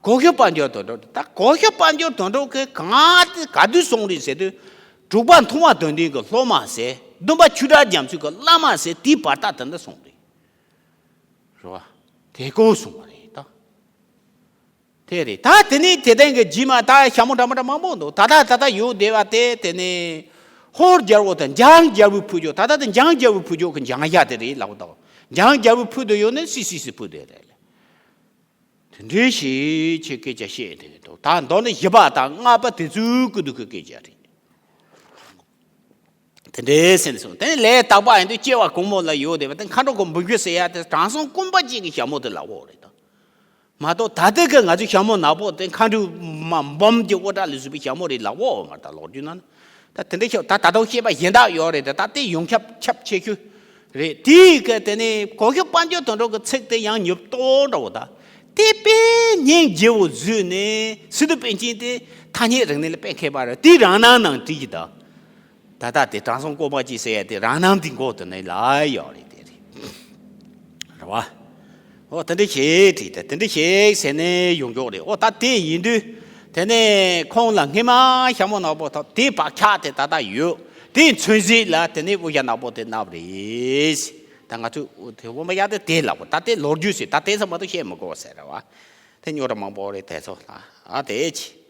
གོ་ཤ་དཔལ་འབྱོར་དོན་གྲུབ་ད་གོ་ཤ་དཔལ་འབྱོར་དོན་གྲུབ་ཀྱི་གང་དེ་ག་དུས་སོང་རེད་ཟེར་དུས། དྲུག་པ་མཐོང་བ་དོན་ལྡན་གྱི་སློབ་མ་ཟེར། བདུན་པ་ཆོས་གྲགས་རྒྱ་མཚོ་གི་བླ་མ་ཟེར། དེའི་བར་ཐག་དེ་འདྲ་སོང་རེད། རེད་བ། དེ་ཀོ་སོང་བ་རེད་ད། དེ་རེད་ད། དེ་ནས་དེ་སྟེང་གི་རྗེས་མ་ད་ཞྭ་མོ་འདྲ་མོ་འདྲ་མང་པོ་འདུག་ད་ད་ད་ད་ཡོད་བསྡད་པ་དེ་དེ་ནས་ཧོར་རྒྱལ་པོ་དང་འཇང་རྒྱལ་པོའི་ཕུ་རྒྱུག་ད་ད་དེ་འཇང་རྒྱལ་པོའི་ཕུ་རྒྱུག་གི་འཇང་ཞྭ་དེ་རེད་ལབ་དང་། འཇང་རྒྱལ་པོའི་ཕུ་དུ་ཡོད་ནས་སི་སི་སི་ཕུ་དེ་རེད། དེ་འདྲའི་ཞིག་ཆེ་སྐད་ཆ་བཤད་དེ་འདུག་ད་མདོར་ན་བཞི་པ་དང་ལྔ་པ་དེ་ཚོའི་སྐུ་དུས་ཀྱི་སྐད་ཆ་རེད། དེ་འདྲའི་སེམས་སོང་དེ་ལས་དག་པ་ཡིན་དུས་སྐྱེ་བ་གོང་མོ་ལ་ཡོད་བསྡད་པ་དེ་མཁའ་འགྲོ་གི་འབུམ་སྐྱིད་ཟེར་ཡ་དེ་དྲང་སྲོང་སྐུ་འབུམ་སྐྱིད་ཀྱི་ཞྭ་མོ་དེ་ལབ་འོ་རེད་ད། མ་གཏོགས་ད་ལྟ་གི་ང་ཚོའི་ཞྭ་མོ་ནག་པོ་དེ་མཁའ་འགྲོ་མ་འབུམ་གྱི་དབུ་སྐྲ་ལས་བཟོས་པའི་ཞྭ་མོ་རེད་ལབ་འོ་མ་ད་ལོག་རྒྱུ་ན་ད་དེ་འདྲ་ཤོག་ད་ད་དུང་བཤད་པ་གཞན་དག་ཡོད་རེད་ད། ད་དེ་ཡོངས་ཁྱབ་ཁྱབ་ཆེ་ཤོས་རེད། དེའི་གི་དེ་ནས་གོ་ཤ་དཔལ་འབྱོར་དོན་གྲུབ་ཀྱི་ཚིག་དེ་ཡང་ཉོབ་ཏོ་འདྲ་བོ་ད། དེ་དཔེ་སྙིང་རྗེ་བོ་བཟོས་ནས་སི་ཏུ་པཎ་ཆེན་དེ་ཐ་སྙད་རིག་གནས་ལ་དཔེ་མཁས་པ་རེད། དེ་རང་སྣང་ནང་བྲིས་ཀྱི་ད། ད་ལྟ་དེ་དྲང་སྲོང་སྐུ་འབུམ་སྐྱིད་ཟེར་ཡ་དེ་རང་སྣང་དེ་མགོ་དེ་ནས་ལ་ཡོད་རེད་དེ་རེད། རེད་བ། འོ་དེ་འདྲ་ཞིག་བྲིས་ཏེ་དེ་འདྲ་ཞིག་ཟེར་ནས་ཡོང་ཆོག་རེད། འོ་ད་དེ་ཡིན་དུས་དེ་ནས་ཁོང་ལ་སྔས་མ་ཞྭ་མོ་ནག་པོ་ཐོབ་དེའི་བག་ཆགས་དེ་ད་ལྟ་ཡོད། དེའི་མཚོན་བྱེད་ལ་དེ་ནས་དབུ་ཞྭ་ནག་པོ་དེ་བསྣམས་རེད། ད་ང་ཚོས་དེ་དབུ་མ་ཡ་དེ་དེ་ལབ་གོ་ད་དེ་ལོ་རྒྱུས་ཟེར་ད་དེ་ཚོ་མ་གཏོགས་བཤད་མི་དགོས་ཟེར་རེད་བ། དེ་རྙོག་དྲ་མང་པོ་རེད་དེ་ཚོ་ལ་ཨ་དེ་ཅི།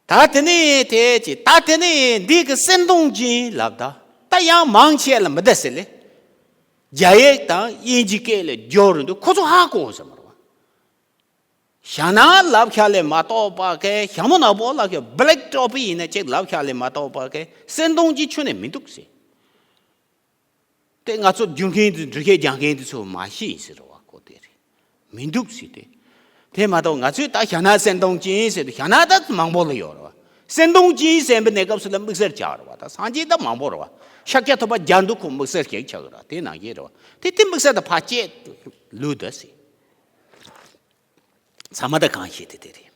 ད་དེ་ནས་དེ་ཅི་ད་དེ་ནས་འདི་གི་གསེར་མདོང་ཅན་ལབ་ད། ད་ཡང་མང་ཆེ་ལ་མི་བདེ་ཟེར་ལེ། རྒྱ་ཡིག་དང་དབྱིན་ཇི་སྐད་ལ་སྦྱོར་རུ་འདུག་ཁོ་ཚོ་ཧ་གོ་ཟེར་མ་རེད་བ། ཞྭ་ནག་ལབ་ཤ་ལས་མ་གཏོགས་པ་གི་ཞྭ་མོ་ནག་པོ་ལབ་ཤ་བྷེ་ལེག་ཊོ་པི་ཡིན་ན་ཅིག་ལབ་ཤ་ལས་མ་གཏོགས་པ་གི་གསེར་མདོང་ཅན་ཁྱོན་ནས་མི་འདུག་ཟེར། དེ་ང་ཚོ་རྒྱུག་མཁན་དེ་འགྲུལ་སྐྱེལ་རྒྱག་མཁན་དེ་ཚོ་མ་ཤེས་ཟེར་བ་ཁོ་དེ་རེད། མི་འདུག་ཟེར་ཏེ། དེ་མ་གཏོགས་ང་ཚོས་ད་ཞྭ་ནག་གསེར་མདོང་ཅན་ཟེར་དུས་ཞྭ་ནག་ད་མང་པོ་ལ་ཡོད་རེད་བ། གསེར་མདོང་ཅན་ཟེར་བའི་གནས་སྐབས་སུ་ལ་དམིགས་བསལ་ཆགས་རེད་བ། ད་སངས་རྒྱས་ད་མང་པོ་རེད་བ། ཤཱཀྱ་ཐུབ་པ་བརྒྱ་འདུག་ཁོ་དམིགས་བསལ་ཞིག་ཆགས་རེད་བ། དེ་ནང་བཞིན་རེད་བ། དེ་དེ་དམིགས་བསལ་ད་ཕར་བཅད་ལུས་ད་ཟེར། ཚང་མ་ད་གང་ཤེས་དེ་དེ་རེད།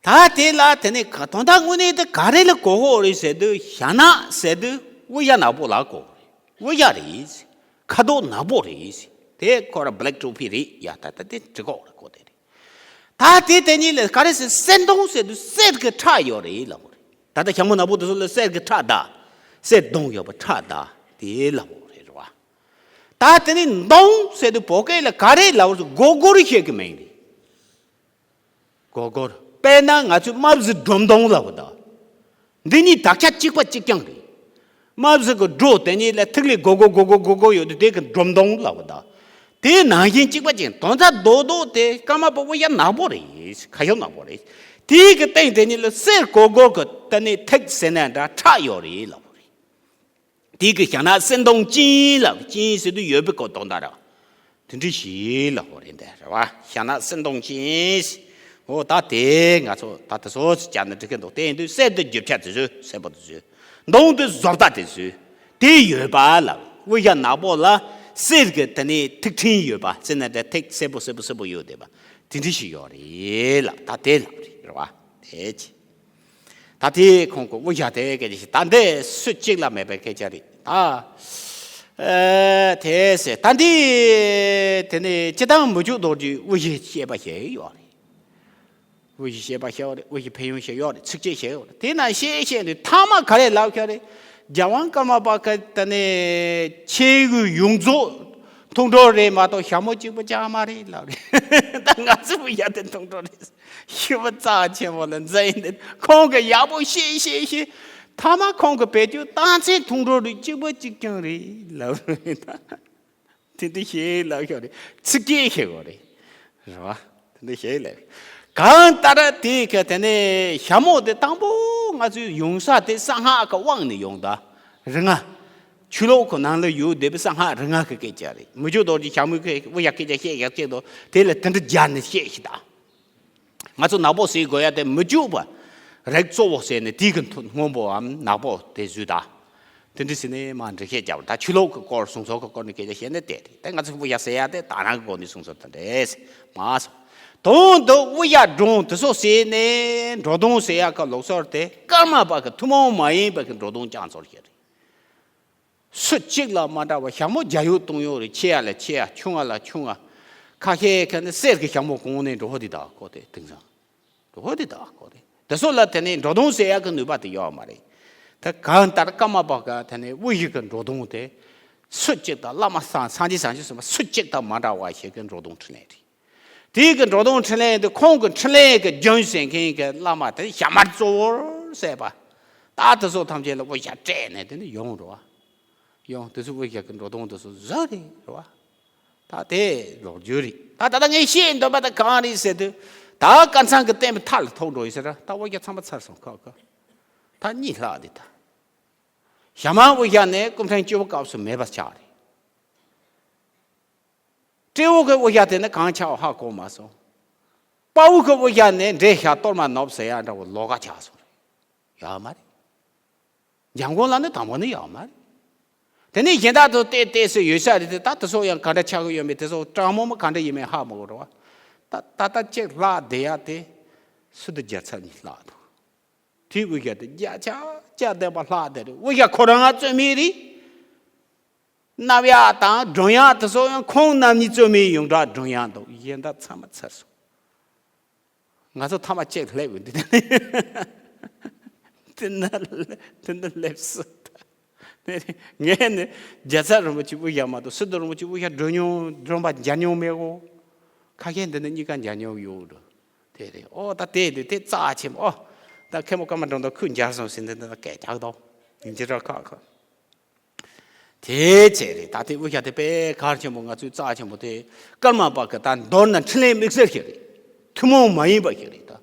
ད་དེ་ལ་དེ་ནས་ག་དོན་དག་དངོས་གནས་དེ་ག་རེ་ལ་གོ་གོ་རེད་ཟེར་དུས་ཞྭ་ནག་ཟེར་དུས་དབུ་ཞྭ་ནག་པོ་ལ་གོ་གོ་རེད། དབུ་ཞྭ་རེད། ཁ་དོག་ནག་པོ་རེད། དེ་ཁོ་ར་བྷེ་ལེག་ཊོ་པི་རེད་ཡ། ད་ད་དེ་འགྲིག་གོ་རེད་གོ་དེ་རེད། ད་དེ་དེ་གཉིས་ལ་ག་རེ་ཟེར་གསེར་མདོང་ཟེར་དུས་གསེར་གྱི་ཁྲག་ཡོད་རེད་ལབ་གོ་རེད། ད་ལྟ་ཞྭ་མོ་ནག་པོ་དེ་ཚོ་ལ་གསེར་གྱི་ཁྲག་ད། གསེར་མདོང་ཡོད་པ་ཁྲག་ད། དེ་ལབ་གོ་རེད་རེད་བ། ད་དེ་ནི་མདོང་ཟེར་དུས་བོད་སྐད་ལ་ག་རེ་ལབ་རེད་ཟེར་སྒོར་སྒོར་ཞིག་གི་མིང་རེད། སྒོར་སྒོར། དཔེར་ན་ང་ཚོའི་རྨ་བྱའི་སྒྲོམ་མདོང་ལབ་གོ་ད། འདི་གཉིས་དག་ཆ་གཅིག་པ་གཅིག་རྐྱང་རེད། རྨ་བྱའི་གི་སྒྲོ་དེ་གཉིས་ལ་ཐིག་ལེ་སྒོར་སྒོར་སྒོར་སྒོར་སྒོར་སྒོར་ཡོད་དུས་དེ་གི་སྒྲོམ་མདོང་ལབ་གོ་ད། དེའི་ནང་བཞིན་གཅིག་པ་གཅིག་དོན་དག་རྡོག་རྡོག་དེ་ཀརྨ་པ་དབུ་ཞྭ་ནག་པོ་རེད། ཁ་ཤོ་ནག་པོ་རེད། དེའི་གི་སྟེང་དེ་གཉིས་ལ་གསེར་སྒོར་སྒོར་གི་དེ་ནི་ཐིག་ཟེར་ན་འདྲ་ཁྲག་ཡོད་རེད་ལབ་གོ་རེད། དེ་གི་ཞྭ་ནག་གསེར་མདོང་ཅན་ལབ་ཅན་ཟེར་དུས་ཡོད་པའི་སྐོར་དོན་དག་ར། དེ་འདྲ་ཞིག་ལབ་གོ་རེད་འདི་རེད་བ། ཞྭ་ནག་གསེར་མདོང་ཅན། འོ་ད་དེ་ང་ཚོ་ད་དེ་ཚོ་ཅིག་བྱས་ན་འགྲིག་གི་འདུག་དེ་ཡིན་དུས་གསེར་དེ་རྒྱུ་ཆ་དེ་ཚོ་སེར་པོ་དེ་ཚོ། མདོང་དེ་བཟོ་ལྟ་དེ་ཚོ། དེ་ཡོད་པ་ལབ། དབུ་ཞྭ་ནག་པོ་ལ་གསེར་གི་དེ་ནས་ཐིག་ཕྲེང་ཡོད་པ་ཟེར་ན་དེ་ཐིག་སེར་པོ་སེར་པོ་སེར་པོ་ཡོད་བསྡད་པ་དེ་འདྲ་ཞིག་ཡོད་རེད་ལབ། ད་དེ་ལབ་རེད་རེད་བ། དེ་ཅི། ད་དེ་ཁོང་གི་དབུ་ཞྭ་དེ་སྐད་ཆ་ཞིག་ད་འདི་སུ་གཅིག་ལ་མེད་པའི་སྐད་ཆ་རེད་ད། ཨ་དེ་ཟེར་ད་འདི་དེ་ནས་སྤྱིར་བཏང་མི་འཇུག་རྡོ་རྗེ་དབུ་བཞི་བཤད་པ་ཞིག་ཡོད་རེད། དབུ་བཞི་བཤད་པ་ཞིག་ཡོད་རེད། དབུ་བཞི་ཕན་ཡོན་ཞིག་ཡོད་རེད། ཚིགས་བཅད་ཞིག་ཡོད་རེད། དེ་ན་བཤད་བཤད་དུས་ཐ་མ་ག་རེ་ལབ་ཤག་རེད། རྒྱལ་དབང་ཀརྨ་པ་གི་དེ་ནས་ཆས་གོས་ཡོངས་རྫོགས་མཐོང་གྲོལ་རེད་མ་གཏོགས་ཞྭ་མོ་གཅིག་པུ་ཅང་མ་རེད་ལབ་རེད། ད་ང་ཚོ་བུ་ཡ་དེ་མཐོང་གྲོལ་རེད། ཞུ་བ་རྩ་ཆེན་པོ་ལ་འཛིན་ཡིན་ཏེ་ཁོང་གིས་ཡག་པོ་བཤད་བཤད་བཤད། ཐ་མ་ཁོང་གིས་བེད་སྤྱོད་བཏང་ཚེ་མཐོང་གྲོལ་རིགས་གཅིག་པ་གཅིག་རྐྱང་རེད་ལབ་རེད་ད། དེ་འདྲ་ཞིག་ལབ་ཤོག་རེད། ཚིག་སྐད་ཤེས་དགོས་རེད། རེད་བ། དེ་འདྲ་ཞིག་ལབ། གང་ལྟར་དེ་ག་དེ་ནས་ཞྭ་མོ་དེ་དང་པོ་ང་ཚོའི་ཡོང་ས་དེ་གསང་སྔགས་ཀྱི་དབང་ནས་ཡོང་ད། རིག་སྔགས། ཆོས་ལོག་གི་ནང་ལ་ཡོད་བསྡད་པའི་གསང་སྔགས་རིག་སྔགས་ཀྱི་སྐད་ཆ་རེད། མི་འཇུག་རྡོ་རྗེ་ཞྭ་མོའི་སྐད་དབུ་ཞྭ་སྐད་ཆ་བཤད་ཡག་ཅིག་དང་དེ་ལ་དེ་འདྲ་སྦྱར་ནས་བཤད་ཤིག་ད། ང་ཚོ་ནག་པོ་ཟེར་དགོས་ཡ་དེ་མི་འཇུག་པ་རིགས་གཙོ་བོ་ཟེར་ནས་དེའི་གི་མཐུ་སྔོན་པོའམ་ནག་པོ་དེ་བཟོས་ད། དེ་འདྲ་ཟེར་ནས་མ་འགྲེལ་བཤད་རྒྱབ་ད་ཆོས་ལོག་གི་སྐོར་གསུང་ཚོགས་ཀྱི་སྐོར་ནས་སྐད་ཆ་བཤད་ནས་བསྡད་དེ། དེ་ང་ཚོ་དབུ་ཞྭ་ཟེར་ཡ་དེ་དག་སྣང་གི་སྒོ་ནས་གསུང་ཚོགས་དེ་འདྲས་མ་སོང་། དོན་དུ་དབུ་ཞྭ་སྒྲུང་དེ་ཚོ་ཟེར་ནས་འགྲོ་དོན་ཟེར་ཡ་གི་ལུགས་སྲོལ་དེ་ཀརྨ་པ་གི་ཐུན་མོང་མ་ཡིན་པ་གི་འགྲོ་དོན་རྐྱང་ཚོར་ཞིག་རེད། སུ་གཅིག་ལ་མ་འདྲ་བ་ཞྭ་མོ་རྒྱ་ཡོད་གཏོང་ཡོད་རེད། ཆེ་ཡ་ལ་ཆེ་ཡ་ཆུང་ང་ལ་ཆུང་ང་། ཁ་ཤས་ཀྱིས་ནི་གསེར་གྱི་ཞྭ་མོ་གོན་ནས་འགྲོ་ཧོ་དེ་དག་གོ་དེ་དེང་སང་། འགྲོ་ཧོ་དེ་དག་གོ་དེ་དེ་ཚོ་ལ་དེ་ནས་འགྲོ་དོན་ཟེར་ཡག་གི་ནུས་པ་དེ་ཡོད་མ་རེད། ད་གང་ལྟར་ཀརྨ་པ་ག་དེ་ནས་དབུ་ཞྭ་གི་འགྲོ་དོན་དེ། སུ་གཅིག་དང་བླ་མ་སངས་སངས་རྒྱས་སངས་རྒྱས་གསུངས་པ་སུ་གཅིག་དང་མ་འདྲ་བ་ཞིག་གི་འགྲོ་དོན་འཕྲིན་ལས་རེད། དེའི་གི་འགྲོ་དོན་འཕྲིན་ལས་དེ་ཁོང་གི་འཕྲིན་ལས་ཀྱི་རྒྱུན་བྱེད་མཁན་གྱི་བླ་མ་དེ་ཞྭ་དམར་གཙོ་བོར་བྱས་པ། ད་དེ་ཚོ་ཐམས་ཅད་ལ་དབུ་ཞྭ་སྤྲད་ནས་དེ་ནི་ཡོང་རོ། ཡོང་དེ་ཚོ་དབུ་ཞྭ་གི་འགྲོ་དོན་དེ་ཚོ་བཟོ་རེད་རོ། ད་དེ་ལོག་རྒྱུ་རེད། ད་ད་ལྟ་ངས་བཤད་འདོད་པ་ད་གང་རེད་ཟེར་དུས། ད་དཀར་ཚང་གི་བསྟན་པའི་མཐའ་ལ་ཐོགས་འགྲོ་ཡིན་ཟེར། ད་དབུ་ཞྭ་ཚང་མ་ཚར་སོང་ཁ་ཁ། ད་གཉིད་ལྷག་དེ་ད། ཞྭ་དམར་དབུ་ཞྭ་ནི་སྐུ་ཕྲེང་བཅུ་པ་སྐབས་སུ་མེད་པ་ཆགས་རེད། སྤྲེའུ་གི་དབུ་ཞྭ་དེ་ནི་གང་ཆགས་ཧ་གོ་མ་སོང་། དཔའ་བོ་གི་དབུ་ཞྭ་ནི་འདྲེ་ཞགས་གཏོར་མ་ནོབ་ཟེར་ཡ་འདྲ་བོ་ལོགས་ཀ་ཆགས་སོང་རེད། ཡོད་མ་རེད། འཇམ་མགོན་ལ་ནི་དང་པོ་ནི་ཡོད་མ་རེད། དེ་ནས་གཞན་དག་ཏུ་བལྟས་བལྟས་སུ་ཡོད་ས་རེད་དེ། ད་དེ་ཚོ་ཡང་ག་འདྲ་ཆགས་ཀྱི་ཡོད་མེད་དེ་ཚོ་དྲང་མོ་མོ་ག་འདྲ་ཡིན་མིན་ཧ་མ་གོ་རེད་བ། ད་ད་ལྟ་གཅིག་ལྷག་བསྡད་ཡ་དེ་སུ་དུ་བརྒྱ་ཚར་གཉིས་ལྷག་འདུག་དེའི་དབུ་ཞྭ་དེ་བརྒྱ་ཆ་བརྒྱ་ལྡན་པ་ལྷག་བསྡད་རེད། དབུ་ཞྭ་ཁོ་རང་ང་རྩོད་མེད་རེད། རྣམ་གཡག་དང་སྒྲོན་གཡག་དེ་ཚོ་ཡང་ཁོང་རྣམ་གཉིས་རྩོད་མེད་ཡོངས་གྲགས་སྒྲོན་གཡག་འདུག་གཞན་དག་ཚང་མ་ཚར་སོང་། ང་ཚོ་ཐ་མ་གཅིག་སླེབས་ཡོད་འདི། དེ་ན་དེ་ན་སླེབས་སོང་། ངས་ནི་རྒྱལ་ཚབ་རིན་པོ་ཆེ་དབུ་ཞྭ་མ་གཏོགས་སི་ཏུ་རིན་པོ་ཆེ་དབུ་ཞྭ་སྒྲོན་མྱོང་སྒྲོན་པ་མཇལ་མྱོང་མེད་གོ། ཁ་ཤས་འདི་ནི་གཉིས་ཀ་མཇལ་མྱོང་ཡོད་འགྲོ། དེ་རེད། ཨོ་ད་དེ་དེ་དེ་རྩ་ཆེན་པོ། ཨོ་ད་མཁན་པོ་ཀརྨ་སྒྲོལ་མ་ཁོས་མཇལ་སོང་ཟིན་འདི་འདི་ན་སྐད་རྒྱག་དོ། ཡིན་གྱི་ར་ཁ་ཁ། དེ་བྱས་རེད། ད་དེ་དབུ་ཞྭ་དེ་དཔེ་གལ་ཆེན་པོ། ང་ཚོའི་རྩ་ཆེན་པོ་དེ་ཀརྨ་པ་གི་ད་མདོར་ན་འཕྲིན་ལས་དམིགས་བསལ་ཞིག་རེད། ཐུན་མོང་མ་ཡིན་པ་ཞིག་རེད་ད།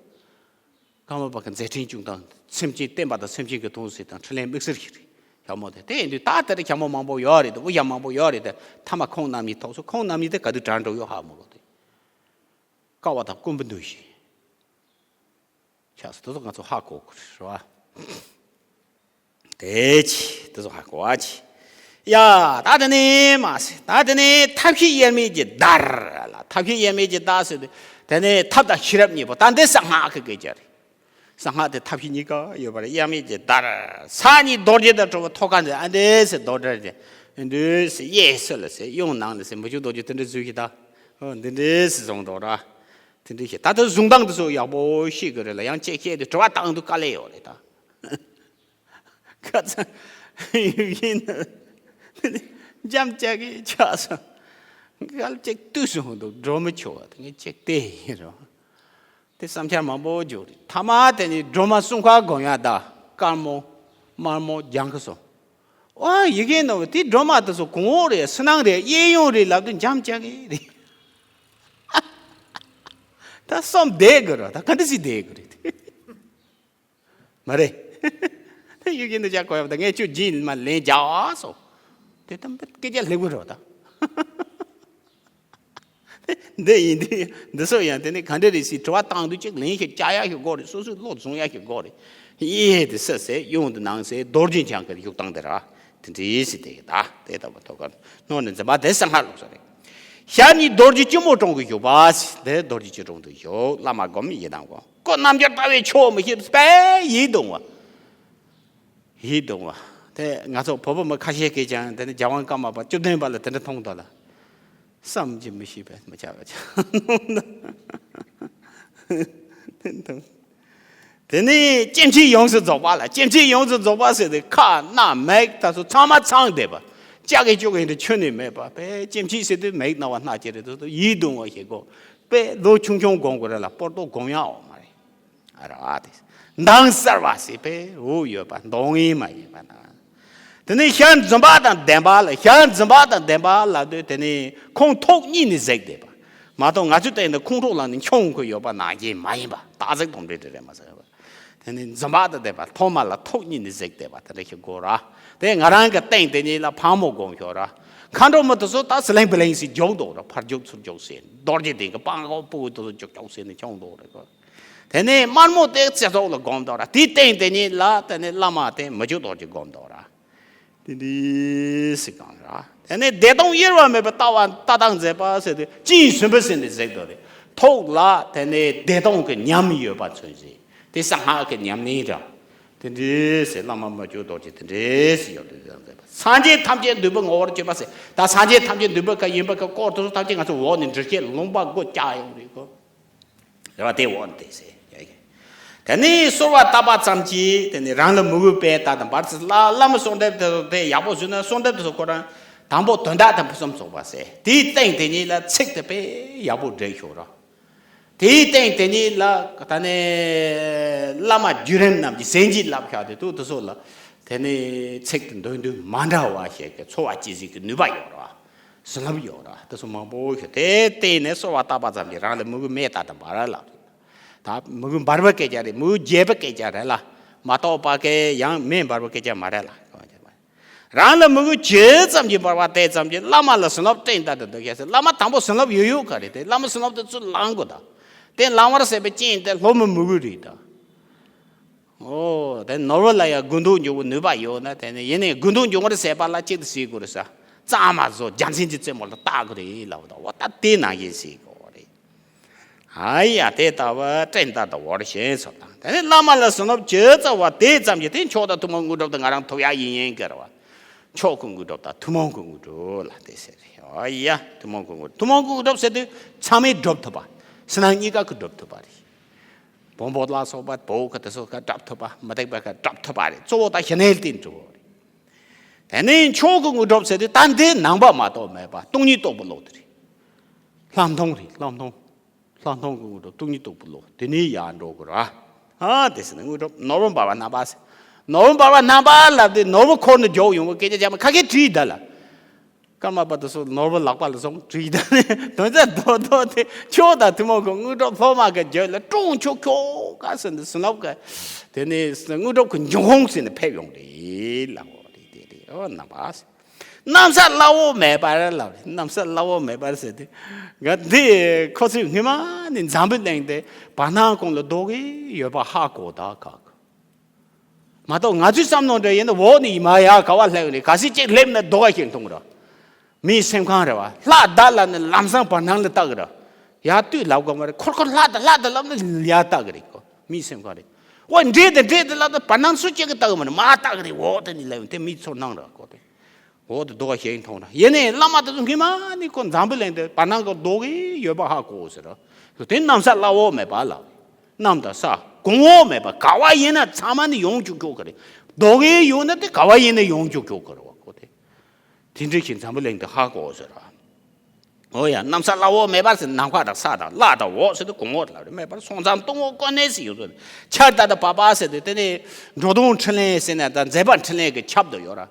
ཀརྨ་པ་གི་མཛད་འཕྲིན་བཅུ་དང་སེམས་ཅན་བསྟན་པ་དང་སེམས་ཅན་གྱི་དོན་ཟེར་དང་འཕྲིན་ལས་དམིགས་བསལ་ཞིག་རེད། ཞྭ་མོ་དེ་དེ་ཡིན་དུས་ད་དེར་ཞྭ་མོ་མང་པོ་ཡོད་རེད་དེ། དབུ་ཞྭ་མང་པོ་ཡོད་རེད་དེ། ཐ་མ་ཁོང་རྣམ་གཉིས་ཐོགས་སོང་། ཁོང་རྣམ་གཉིས་དེ་ག་དུས་དྲན་འགྲོ་ཡོད་ཧ་མ་གོ་དེ། ཀ་བ་དང་ཀུམ་བུ་འདུ་ཞིང་། ཆགས་སོ། དེ་ཚོ་ང་ཚོ་ཧ་གོ་དགོས་རེད་བ། དེ་ཅི་དེ་ཚོ་ཧ་གོ་བ་ཅི། ཡ། ད་དེ་ནས་མ་ཟེར། ད་དེ་ནས་ཐབས་ཤེས་དབྱེར་མེད་ཀྱི་བརྡར་ལ། ཐབས་ཤེས་དབྱེར་མེད་ཀྱི་བརྡར་ཟེར་དུས་དེ་ནས་ཐབས་དང་ཤེས་རབ་གཉིས་པོ། ད་འདི་གསང་སྔགས་ཀྱི་སྐད་ཆ་རེད། གསང་སྔགས་དེ་ཐབས་ཤེས་གཉིས་ཀ་ཡོད་པ་རེད། དབྱེར་མེད་ཀྱི་བརྡར་ས་གཉིས་རྡོ་རྗེ་དང་གྲུབ་པ་ཐོག་ཁ་འདི་ཨ་འདྲས་སེ་རྡོ་རྗེ་རེད། ཨ་འདྲས་སེ་གཡས་སུ་ལ་སེ་གཡོན་ནང་ལ་སེ་མི་བཅུ་རྡོ་རྗེ་དེ་འདྲས་བཟོས་ཤིག་ད། ཨོ་འདི་འདྲས་སེ་བཟུང་འགྲོ་ར། དེ་འདྲས་ཤིག་ད་ལྟ་བཟུང་སྟངས་དེ་ཚོ་ཡག་པོ་ཤེས་དགོས་རེད་ལ། ཡང་གཅིག་བཤད་དུས་དྲི་བ་བཏང་དུས་དཀའ་ལས་ཡོད་རེད་ད། ཁ་ཚ་ཡུལ་གྱི་ནི་འཇམ་ཅག་གི་ཆགས་སོང་། གལ་ཅིག་བཏུས་སོང་འདུག་སྒྲོལ་མ་ཆོ་བ་དེ་ངས་ཅིག་བལྟས་ཡིན་རོ། དེ་བསམ་འཆར་མང་པོ་འཇོག་རེད། ཐ་མ་དེ་ནི་སྒྲོལ་མ་སྲུང་ཁ་དགོན་ཡ་ད་དཀར་མོ་དམར་མོ་ལྗང་ཁུ་སོང་། ཨོ་ཡི་གེ་ནོ་དེ་སྒྲོལ་མ་དེ་ཚོ་གོང་འོག་རེད། ཕྱི་ནང་རེད། གཡས་གཡོན་རེད་ལབ་དུས་འཇམ་ཅག་གི་རེད། ད་གསུམ་བསྡད་དགོས་རོ། ད་ག་འདྲ་ཞིག་བསྡད་དགོས་རེད། མ་རེད། ད་ཡུལ་གྱི་འདི་ཅག་གོ་ཡ་ད་ངས་ཁྱོད་རྗེས་མ་ལན་རྒྱག་སོ། དེ་ད་སྐད་ཆ་ལེགས་པོ་རོ་ད། འདི་ཡིན་འདི་འདི་སོ་ཡང་དེ་ནི་ག་འདྲ་རེད་ཟེར་དྲི་བ་བཏང་དུས་གཅིག་ལན་ཞིག་བཅའ་ཡ་ཞིག་དགོས་རེད། སོ་སོའི་བློ་བཟུང་ཡ་ཞིག་དགོས་རེད། གཡས་དེ་སེ་སེ་གཡོན་དེ་ནང་སེ་རྡོ་རྗེ་འཆང་གི་བཞུགས་སྟངས་དེ་ར། དེ་འདྲའི་ཞིག་དེ་ད་དེ་ལྟ་བུ་ཐོག་ཁར་སྣོད་ནས་འཛིན་པ་དེ་གསང་སྔགས་ལུགས་སོ་རེད། ཞབས་གཉིས་རྡོ་རྗེ་སྐྱིལ་མོ་ཀྲུང་གིས་བཞུགས་པ། དེ་རྡོ་རྗེ་སྐྱིལ་ཀྲུང་དུ་བཞུགས། བླ་མ་སྒོམ་ཡི་དམ་སྒོམ། སྐུ་རྣལ་འབྱོར་ལྟ་བས་ཆོག་མི་ཤེས་པས་ཡིད་གདུང་བ། ཡིད་གདུང་བ། དེ་ང་ཚོ་བོད་པ་མི་ཁ་ཤས་ཀྱིས་ཀྱང་དེ་ནི་རྒྱལ་དབང་ཀརྨ་པ་བཅུ་བདུན་པ་ལ་དེ་འདྲ་མཐོང་འདུག་ལ། བསམ་གྱིས་མི་ཁྱབ་པའི་མི་ཁྱབ་པ། དེ་ནས་སྐྱེ་འཆི་ཡོངས་སུ་རྫོགས་པ་ལ། སྐྱེ་འཆི་ཡོངས་སུ་རྫོགས་པ་ཟེར་ཏེ་ཁ་སྣ་མིག་ད་སོ་ཚང་མ་ཚང་བསྡད་པ། ལྕགས་ཀྱི་ལྕུག་ཡིན་དུ་ཆུ་ནས་མེད་པ། དཔེ་སྐྱེ་འཆི་ཟེར་དུས་མིག་རྣ་བ་སྣ་ལྕེ་རེད་དུ་ཡིད་གདུང་བ་ཞིག་གོ། དཔེ་ལོ་ཆུང་ཆུང་སྒོམ་དགོས་རེད་ལ་སྤོར་ཏོ་སྒོམ་ཡག་འོང་མ་རེད། ཨ་ར་དེ། མདངས་གསལ་བ་ཟེར་དཔེ་འོ་ཡོད་པ་མདོག་ངན་མ་ཡིན་པ་ན། དེ་ནས་ཞལ་འཛུམ་པ་དང་ལྡན་པ་ལ། ཞལ་འཛུམ་པ་དང་ལྡན་པ་ལབ་དུས་དེ་ནས་ཁོང་ཐོག་གཉིས་ནས་གཟིགས་བསྡད་པ། མ་གཏོགས་ང་ཚོའི་སྟེང་དུ་ཁོང་ཁྲོ་ལངས་ནས་མཆོང་གི་ཡོད་པ་ནང་བཞིན་མ་ཡིན་པ། སྟག་གཟིག་དོམ་དྲེད་དེ་རེད་མ་ཟེར་བ། དེ་ནས་འཛུམ་པ་དང་ལྡན་པ་ཐོག་མ་ལ་ཐོག་གཉིས་ནས་གཟིགས་བསྡད་པ་དེ་འདྲ་ཞིག་དགོས་ར། དེ་ང་རང་གི་སྟེང་དེ་གཉིས་ལ་ཕག་མོ་སྒོམ་ཤོག་ར། མཁའ་འགྲོ་མ་དེ་ཚོ་ད་སི་ལེང་བི་ལེང་ཟེར་རྒྱུག་འདུག་ར། ཕར་རྒྱུག་ཚུར་རྒྱུག་ཟེར། རྡོ་རྗེ་གདན་གྱི་སྤང་གོ་སྤུ་གུ་དེ་ཚོ་རྒྱུག་རྒྱུག་ཟེར་ནས་མཆོང་འདུག་ར། དེ་ནས་དམར་མོ་དེ་རྩེ་ཐོག་ལ་སྒོམ་འདུག་ར། དེའི་སྟེང་དེ་གཉིས་ལ་དེ་ནས་བླ་མ་དེ་མི་བསྐྱོད་རྡོ་རྗེ་སྒོམ་འདུག་ར། དེ་འདྲའི་སི་གང་ར། དེ་ནས་བདེ་སྟོང་གཡེང་བ་མེད་པའི་ལྟ་བ་ལྟ་སྟངས་མཛད་པ་ཟེར་ཏེ་སྤྱན་ཟུམ་པ་ཟེར་ནས་གཟིགས་འདུག་རེད། ཐོག་ལ་དེ་ནས་བདེ་སྟོང་གི་ཉམས་ཡོད་པ་མཚོན་ཟིན། དེ་གསང་སྔགས་ཀྱི་ཉམས་ལེན་ར། དེ་འདྲའི་ཟེར་བླ་མ་མི་བསྐྱོད་རྡོ་རྗེ་དེ་འདྲའི་ཟེར་ཡོད་དེ་མཛད་པ། སངས་རྒྱས་ཐམས་ཅད་འདུས་པའི་ངོ་བོར་གྱུར་པ་ཟེར། ད་སངས་རྒྱས་ཐམས་ཅད་འདུས་པའི་ཀ་ཡིན་པ་ཀ་སྐོར་དེ་ཚོ་ཐམས་ཅད་ང་ཚོ་འོག་ནས་འདྲི་བྱེད་ལུང་པ་སྒོ་བཀྱག་ཡོང་རེད་གོ། རེ་བ་དེ་འོག་ནས་དེ་ཟེར་ཡོད་ཀྱི། དེ་ནས་གསོལ་བ་བཏབ་པ་ཙམ་གྱིས་དེ་ནས་རང་ལ་མོས་གུས་དཔེ་ལྟ་དང་བར་ཚིག་ལ་བླ་མ་གསོལ་འདེབས་དེ་ཚོ་དཔེ་ཡག་པོ་བཟོས་ན་གསོལ་འདེབས་དེ་ཚོ་ཁོ་རང་དང་པོ་དོན་དག་དང་ཕུན་སུམ་ཚོགས་པ་ཟེར། དེའི་སྟེང་དེ་གཉིས་ལ་ཚིག་དེ་དཔེ་ཡག་པོ་བསྒྲིགས་ཤོག་ར། དེའི་སྟེང་དེ་གཉིས་ལ་ད་ནས་བླ་མ་བརྒྱུད་རིམ་རྣམས་ཀྱིས་ཟིན་གྱིས་བརླབས་བཞག་དེ་དུས་དེ་ཚོ་ལ་དེ་ནས་ཚིག་དེ་འདོན་དུས་མ་འདྲ་བ་ཞིག་གི་འཚོ་བ་སྐྱེལ་གཟིགས་ཀྱི་ནུས་པ་ཡོད་ར། བཟང་ལབ་ཡོད་ར། དེ་ཚོ་མང་པོ་ཞིག་དེ་བལྟས་ནས་གསོལ་བ་བཏབ་པ་ཙམ་གྱིས་རང་ལ་མོས་གུས་མེད་ལྟ་དང་བར་ལ། ད་མོས་གུས་འབར་བའི་སྐད་ཆ་རེད། མོས་གུས་རྒྱས་པའི་སྐད་ཆ་རེད་ལ། མ་གཏོགས་པ་གི་ཡང་མེ་འབར་བའི་སྐད་ཆ་མ་རེད་ལ། རང་ལ་མོས་གུས་ཇི་ཙམ་གྱིས་འབར་བ་དེ་ཙམ་གྱིས་བླ་མ་ལ་བྱིན་རླབས་སྤྲད་ད་དུ་འདུག་ཡ་ཟེར། བླ་མ་དང་པོ་བྱིན་རླབས་ཡོད་ཡོད་ག་རེད་དེ། བླ་མ་བྱིན་རླབས་དེ་ཚུར་ལེན་དགོས་ད། དེ་ལེན་པར་བྱེད་པའི་རྐྱེན་དེ་སློབ་མའི་མོས་གུས་རེད་ད། ཨོ་དེ་ནོར་བུ་ལ་ཡང་དགུ་འདོད་འབྱུང་བའི་ནུས་པ་ཡོད་ན་དེ་ནི་ཡིན་ནའི་དགུ་འདོད་འབྱུང་བར་བྱེད་པ་ལ་གཅིག་ཏུ་བྱེད་དགོས་རེད་ས། གཙང་མ་བཟོ། རྒྱལ་མཚན་གྱི་རྩེ་མོ་ལ་བཏགས་དགོས་རེད་ལབ་དང་། འོ་ད་དེ་ནང་བཞིན་བྱེད་དགོས་རེད། ཨ་ཡ་དེ་ལྟ་བུ་སྤྲད་ད་དུ་འོར་ཞེས་སོགས་དང་། དེ་ནས་བླ་མ་ལ་བྱིན་རླབས་ཇི་ཙམ་བ་དེ་ཙམ་གྱིས་དེ་མཆོག་དང་ཐུན་མོང་དངོས་གྲུབ་དེ་ང་རང་ཐོབ་ཡ་ཡིན་ཡིན་གྱི་རེད་བ། མཆོག་གི་དངོས་གྲུབ་དང་ཐུན་མོང་གི་དངོས་གྲུབ་ལ་དེ་ཟེར་རེད། ཨ་ཡ་ཐུན་མོང་གི་དངོས་གྲུབ། ཐུན་མོང་གི་དངོས་གྲུབ་ཟེར་དུས་ཚང་མས་སྒྲུབ་ཐུབ་པ། བྱིན་རླབས་གཉིས་ཀ་གིས་སྒྲུབ་ཐུབ་པ་རེད། བོང་བུ་ལ་སོགས་པ་བོད་ཀྱི་དེ་ཚོ་ཀ་སྒྲུབ་ཐུབ་པ། མི་རྟག་པ་ཀ་སྒྲུབ་ཐུབ་པ་རེད། གཙོ་བོ་ད་ཞི་གནས་ལ་བརྟེན་འགྲོ་བ་རེད། དེ་ནས་མཆོག་གི་དངོས་གྲུབ་ཟེར་དུས་ད་འདི་ནང་པ་མ་གཏོགས་མེད་པ་སྟོང་ཉིད་རྟོགས་པའི་བློ་དེ་རེད། ལྷག་མཐོང་རེད། ལྷག་མཐོང་། ལྷག་མཐོང་གི་དངོས་གྲུབ་སྟོང་ཉིད་རྟོགས་པའི་བློ་དེ་ནས་ཡར་འགྲོ་དགོས་ར། ཨ་དེ་ཟེར་ན་དངོས་གྲུབ་ནོར་བུ་འབར་བ་རྣམ་པ་ཟེར། ནོར་བུ་འབར་བ་རྣམ་པ་ལབ་དུས་ནོར་བུ་འཁོར་ནས་འཇོག་ཡོང་བའི་སྐད་ཆ་བྱས་མ་ཁ་སྐད་བྲིས་ད་ལ། ཀརྨ་པ་དེ་ཚོ་ནོར་བུ་ལག་པ་ལ་བཟུང་བྲིས་ད་ནས་དོན་ཚན་རྡོག་རྡོག་དེ་མཆོག་དང་ཐུན་མོང་གི་དངོས་གྲུབ་སློབ་མ་གི་རྒྱུད་ལ་སྤྲོ་ཆོག་ཆོག་ག་ཟེར་ནས་བྱིན་རླབས་གི་དེ་ནས་དངོས་གྲུབ་ཀྱི་འབྱུང་ཁུངས་ཟེར་ནས་ཕེབས་ཡོང་རེད་ལབ་དགོས་རེད། དེ་རེད། ཨོ་རྣམ་པ་ཟེར། གནམ་ས་བླ་འོག་མེད་པར་ལབ་རེད། གནམ་ས་བླ་འོག་མེད་པར་ཟེར་ཏེ། ང་འདི་ཁོ་ཚོས་སྔོན་མ་ནས་འཛམ་བུ་གླིང་དེ་བར་སྣང་གང་ལ་རྡོ་གི་ཡོད་པ་ཧ་གོ་ད་ག་གི། མ་གཏོགས་ང་ཚོའི་བསམ་བློ་འདྲ་ཡིན་ན་འོག་ནས་མར་ཡར་ག་བ་སླེབས་ནས་ག་ཚོད་ཅིག་སླེབས་ན་རྡོ་ག་ཞིག་མཐོང་ར། མིའི་སེམས་ཁམས་རེད་བ། ལྷ་བདག་ལབ་ན་ལམ་སང་བར་སྣང་ལ་ལྟ་གི་ར། ཡར་ལྟོས་ལབ་དགོས་མ་རེད། ཁོར་ཁོར་ལྷ་དང་ལྷ་དང་ལབ་ན་ཡར་ལྟ་གི་རེད་གོ། མིའི་སེམས་ཁམས་རེད། ཨོ་འདྲེ་དང་འདྲེ་དེ་ལབ་ན་བར་སྣང་སུ་གཅིག་གིས་ལྟ་གི་མ་རེད། མར་ལྟ་གི་རེད། འོག་དེ་ནས་སླེབས་ཡོང་དེ་མིའི་ཚོར་སྣང་ར་གོ་དེ། འོག་ཏུ་རྡོ་ག་ཞིག་མཐོང་ར། ཡིན་ནའི་བླ་མ་དེ་ཚོ་སྔོན་མ་ནས་ཁོ་འཛམ་བུ་གླིང་དེ་བར་སྣང་གི་རྡོ་གི་ཡོད་པ་ཧ་གོ་ཟེར་ར། དེ་གནམ་ས་བླ་འོག་མེད་པ་ལ། གནམ་དང་ས་གོང་འོག་མེད་པ་ག་བ་ཡིན་ན་ཚང་མ་ནས་ཡོང་བཅུག་ཆོག་གི་རེད། རྡོ་གི་ཡོད་ན་དེ་ག་བ་ཡིན་ན་ཡོང་བཅུག་ཆོག་གི་རེད་བ་གོ་དེ། དེ་འདྲ་ཞིག་འཛམ་བུ་གླིང་དེ་ཧ་གོ་ཟེར་ར། ཨོ་ཡ། གནམ་ས་བླ་འོག་མེད་པ་ཟེར། ནམ་མཁའ་དང་ས་དང་བླ་དང་འོག་ཟེར་དུས་གོང་འོག་ལ་རེད། མེད་པར་སོང་ཙང་སྟོང་འོག་ཀུན་གནས་ཟེར་ཡོད་ཚོད། ཆར་ད་ལྟ་བ་པ་ཟེར་དུས་དེ་ནི་འགྲོ་དོན་འཕྲིན་ལས་ཟེར་ན་ད་མཛད་པ་འཕྲིན་ལས་ཀྱི་ཁྱབ་ཏུ་ཡོད་ར།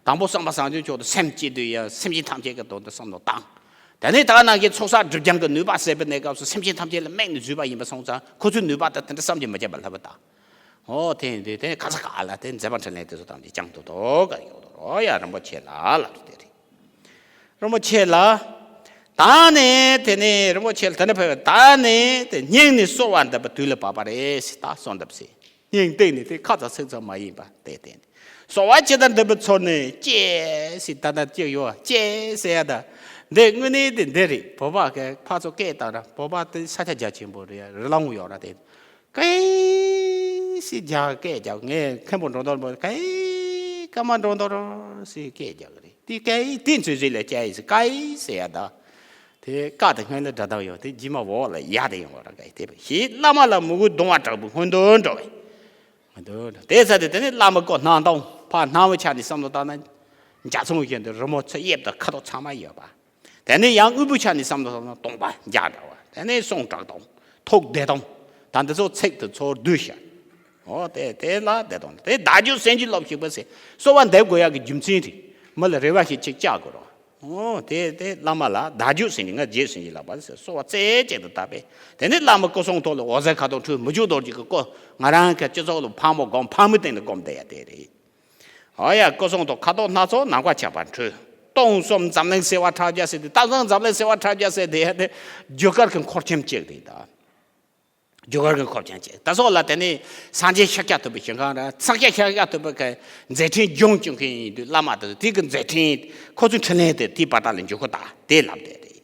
དང་པོ་སེམས་དཔའ་བཟང་སྤྱོད་མཆོག་ཏུ་སེམས་བསྐྱེད་དུས་ཡང་སེམས་ཅན་ཐམས་ཅད་ཀྱི་དོན་དུ་བསམ་བློ་བཏང་། དེ་ནས་ད་ག་ནང་བཞིན་ཚོགས་བསགས་སྒྲིབ་སྦྱང་གི་ནུས་པ་ཟད་པའི་གནས་སྐབས་སུ་སེམས་ཅན་ཐམས་ཅད་ལ་དམིགས་ནས་བཟོས་པ་ཡིན་པ་སོང་ཙང་ཁོ་ཚོའི་ནུས་པ་དེ་དེ་འདྲ་བསམ་གྱིས་མི་ཁྱབ་པ་ལྷག་པ་དང་། ཨོ་དེ་ཡིན་དུས་དེ་ཁ་ས་ག་ལ་དེ་མཛད་པ་འཕྲིན་ལས་དེ་ཚོ་ཐམས་ཅད་བསྐྱངས་ཏོག་ཏོ་ག་ཡོད་དོ། ཨོ་ཡ། རིན་པོ་ཆེ་ལ་ལ་དེ་རེད། རིན་པོ་ཆེ་ལ། ད་ནི་དེ་ནི་རིན་པོ་ཆེ་ལ་དེ་འདྲ་ཕེབས་པ། ད་ནི་དེ་སྙིང་ནས་གསོལ་བ་འདེབས་པའི་དུས་ལ་བབ་པ་རེད་ཟེར། ད་གསོལ་འདེབས་ཟེར། སྙིང་གཏིང་ནས་དེ་ཁ་ཙམ་ཚིག་ཙམ་མ་ཡིན་པ་དེ་བསྟན་ཏེ། གསོལ་བ་ཇི་ལྟར་འདེབས་པའི་ཚུལ་ནི་ཅེས་ཟེར། ད་ལྟ་ཅིག་ཡོད་ཅེས་ཟེར་ཡ་ད། འདི་དངོས་གནས་དེ་འདི་རེད། བོད་པ་གི་ཕར་ཚུར་སྐད་བཏང་ར། བོད་པ་དེ་ས་ཆ་རྒྱ་ཆེན་པོ་རེད། རི་ལང་ཡོད་ར་དེ། གེ་སི་རྒྱ་སྐད་རྒྱག་ངས་མཁན་པོ་འགྲོ་འདོར་པོ་གེ་ བླ་མ་འགྲོ་འདུག་རོ་ཟེར་སྐད་རྒྱག་གི་རེད། དེ་སྐད་ཡིག་དེ་ཚོའི་རྗེས་ལ་སྐད་ཡིག་ཟེར་སྐད་ཡིག་ཟེར་ཡ་ད། དེ་ཀ་དེ་སྔོན་ལ་སྒྲ་གདངས་ཡོད་དེ་རྗེས་མ་འོག་ལ་ཡ་དེ་ཡོང་བ་ར་སྐད་ཡིག་དེ་བས་ཞེས་བླ་མ་ལ་མོས་གུས་གདུང་བ་དྲག་པོས་སྔོན་དུ་འགྲོ་བས། སྔོན་དུ་འགྲོ་དེ་ཚ་དེ་དེ་ནས་བླ་མ་ཀོ་སྣང་སྟོང་ཕ་སྣང་བའི་ཆ་ནས་བསམ་བློ་བཏང་ན། འཇའ་ཚོན་བཞིན་དུ་རི་མོ་ཚོ་གཡས་དང་ཁ་དོག་ཚང་མ་ཡོད་པ། དེ་ནས་ཡང་དབུལ་པོའི་ཆ་ནས་བསམ་བློ་བཏང་ན་སྟོང་པ་འཇའ་འདྲ་བ། དེ་ནས་གསུང་དྲག་སྟོང་། ཐུགས་བདེ་སྟོང་། ད་འདི་ཚོ་ཚིག་དེ་ཚོར་བསྡུས་ཤག་འོ་དེ་དེ་ལ་བདེ་སྟོང་དེ་བདག་རྒྱུད་སེམས་ཀྱི་སློབ་ཞུགས་པ་ཟེར་གསོལ་བ་འདེབས་དགོས་ཡག་གི་རྒྱུ་མཚན་རེད། མི་ལ་རེ་བ་ཞིག་ཅིག་བཅག་དགོས་རོགས། འོ་དེ་དེ་བླ་མ་ལ་བདག་རྒྱུད་སེམས་ཀྱི་ང་རྗེས་སེམས་ཀྱི་ལག་པ་ཟེར་གསོལ་བ་རྩེ་གཅིག་ཏུ་བཏབ་པས། དེ་ནས་བླ་མ་སྐུ་གསུང་ཐུགས་ལ་འོད་ཟེར་ཁ་དོག་འཕྲོས་མི་འཇུག་རྡོ་རྗེ་གི་སྐུ་ང་རང་གི་སྤྱི་ཚོགས་ལ་ཕག་མོ་སྒོམ་ཕག་མོའི་སྟེང་ལ་སྒོམ་བསྡད་ཡ་དེ་རེད། ཨ་ཡ་སྐུ་གསུང་ཐུགས་ཁ་དོག་སྣ་ཚོགས་ནམ་མཁའ་ཁྱབ་པ་འཕྲོས། སྟོང་གསུམ་འཛམ་གླིང་བྱེ་བ་ཕྲག་བརྒྱ་ཟེར་དུས་ད་སང་འཛམ་གླིང་བྱེ་བ་ཕྲག་བརྒྱ་ཟེར་དེ་ཡ་དེ་རྒྱུ་སྐར་གྱི་འཁོར་ཁྱིམ་གཅིག་རེད་ད། རྒྱུ་སྐར་གྱི་འཁོར་ཁྱིམ་གཅིག་ད་སོགས་ལ་དེ་ནས་སངས་རྒྱས་ཤཱཀྱ་ཐུབ་པའི་ཞིང་ཁམས་ར་སངས་རྒྱས་ཤཱཀྱ་ཐུབ་པའི་གི་མཛད་འཕྲིན་སྦྱོང་བཅུག་མཁན་ཡིན་དུས་བླ་མ་དེ་དེ་གི་མཛད་འཕྲིན་ཁོ་ཚོའི་འཕྲིན་ལས་དེ་དེའི་བར་དག་ལ་འཇུག་གི་ད་དེ་ལབ་བསྡད་རེད།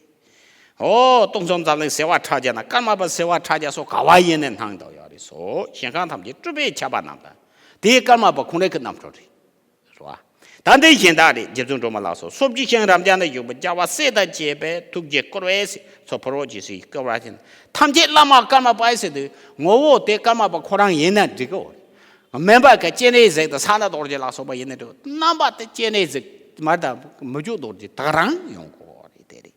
ཨོ་སྟོང་གསུམ་འཛམ་གླིང་བྱེ་བ་ཕྲག་བརྒྱ་ན་ཀརྨ་པ་བྱེ་བ་ཕྲག་བརྒྱ་སོགས་ག་བ་ཡིན་ནའི་སྣང་དང་ཡོད་རེད་སོ། ཞིང་ཁམས་ཐམས་ཅད་སྤྲུལ་པའི་ཁྱབ་པ་རྣམས་དང་། དེའི་ཀརྨ་པ་ཁོང་རང་གི་རྣམ་འཕྲུལ་རེད། རེད་བ། ད་འདི་གཞན་དག་རེད། རྗེ་བཙུན་སྒྲོལ་མ་ལགས་སོ། སོ་བརྒྱད་ཤིང་རབ་འབྱམས་ན་བཞུགས་པའི་རྒྱལ་བ་སྲས་དང་བཅས་པའི་ཐུགས་རྗེས་བསྐོར་བས་ཟེར་ཚོ་ཕོ་རོག་ཅེས་ཟེར་བསྐོར་བ་ཅན་ཐམས་ཅད་བླ་མ་ཀརྨ་པ་ཟེར་དུས་ངོ་བོ་དེ་ཀརྨ་པ་ཁོ་རང་ཡིན་ན་འགྲིག་གི་འོ། མེན་པ་གི་སྤྱན་རས་གཟིགས་དང་ས་ལ་རྡོ་རྗེ་ལ་སོགས་པ་ཡིན་ན་འགྲིག་རྣམ་པ་དེ་སྤྱན་རས་གཟིགས་མ་དང་མི་འཇུག་རྡོ་རྗེ་དག་རང་ཡོང་གི་འོ་རེད་དེ་རེད།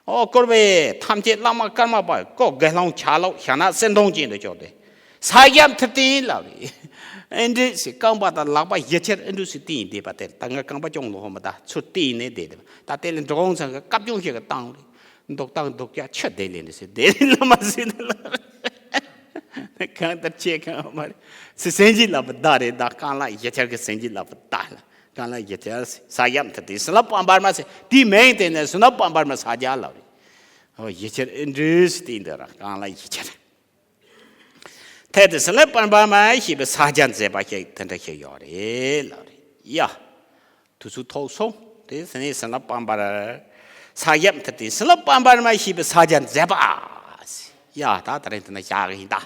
ཨོ་བསྐོར་བས་ཐམས་ཅད་བླ་མ་ཀརྨ་པ་ཀོ་དགེ་སློང་ཆ་ལོག་ཞྭ་ནག་སེར་མདོངས་ཅན་དུ་བྱོན་ཏེ། ས་ཞབས་མཐིལ་བསྟན་ལབ་རེད། ཨེ་འདྲས་སེ་རྐང་པ་དང་ལག་པ་ཡ་ཆེར་ཨེ་འདྲས་སེ་བསྟན་བསྡད་པ་དེར་ད་ང་རྐང་པ་གཅོང་ལོ་ཧོ་མ་ད་ཚུར་བསྟན་ནས་བསྡད་དེ་ད་དེ་ལས་འགྲོ་འོང་ཚང་གི་བཀའ་བཅུང་ཞིག་གི་བཏང་རེད། འདུག་སྟངས་འདུག་ཀྱ་ཆུ་དེ་ལས་འདྲས་སེ་དེ་ལས་ལ་མ་ཟིན་ལ། གང་ལྟར་ཆེ་གང་མ་རེད། སེ་སེང་གེ་ལ་བུ་ད་རེད་ད་རྐང་ལག་ཡ་ཆེར་གི་སེང་གེ་ལ་བུ་ད་ལ། གང་ལ་ཡི་དེ་ས་ཡམ་ཐི་དེ་སི་ལ་པམ་པར་མ་སེ་དེའི་མིང་དེ་ནས་སི་ལ་པམ་པར་མ་ས་རྒྱ་ལ་རེད། ཨོ་ཡི་ཆེར་ཨིན་དྲིས་དེ་འདི་ར་གང་ལ་ཡི་ཆེར། ཐེ་དེ་སི་ལ་པམ་པར་མ་ཞེས་པའི་ས་རྒྱ་མཛད་པ་ཞིག་དེ་འདྲ་ཞིག་ཡོད་རེད་ལ་རེད་ཡ། དུས་ཚོད་ཐོག་སོང་དེ་སི་ནས་སི་ལ་པམ་པར་ས་ཡམ་ཐི་དེ་སི་ལ་པམ་པར་མ་ཞེས་པའི་ས་རྒྱ་མཛད་པ། ཡ་ད་ད་རིང་དེ་ན་བཞག་གི་ཡིན་ད།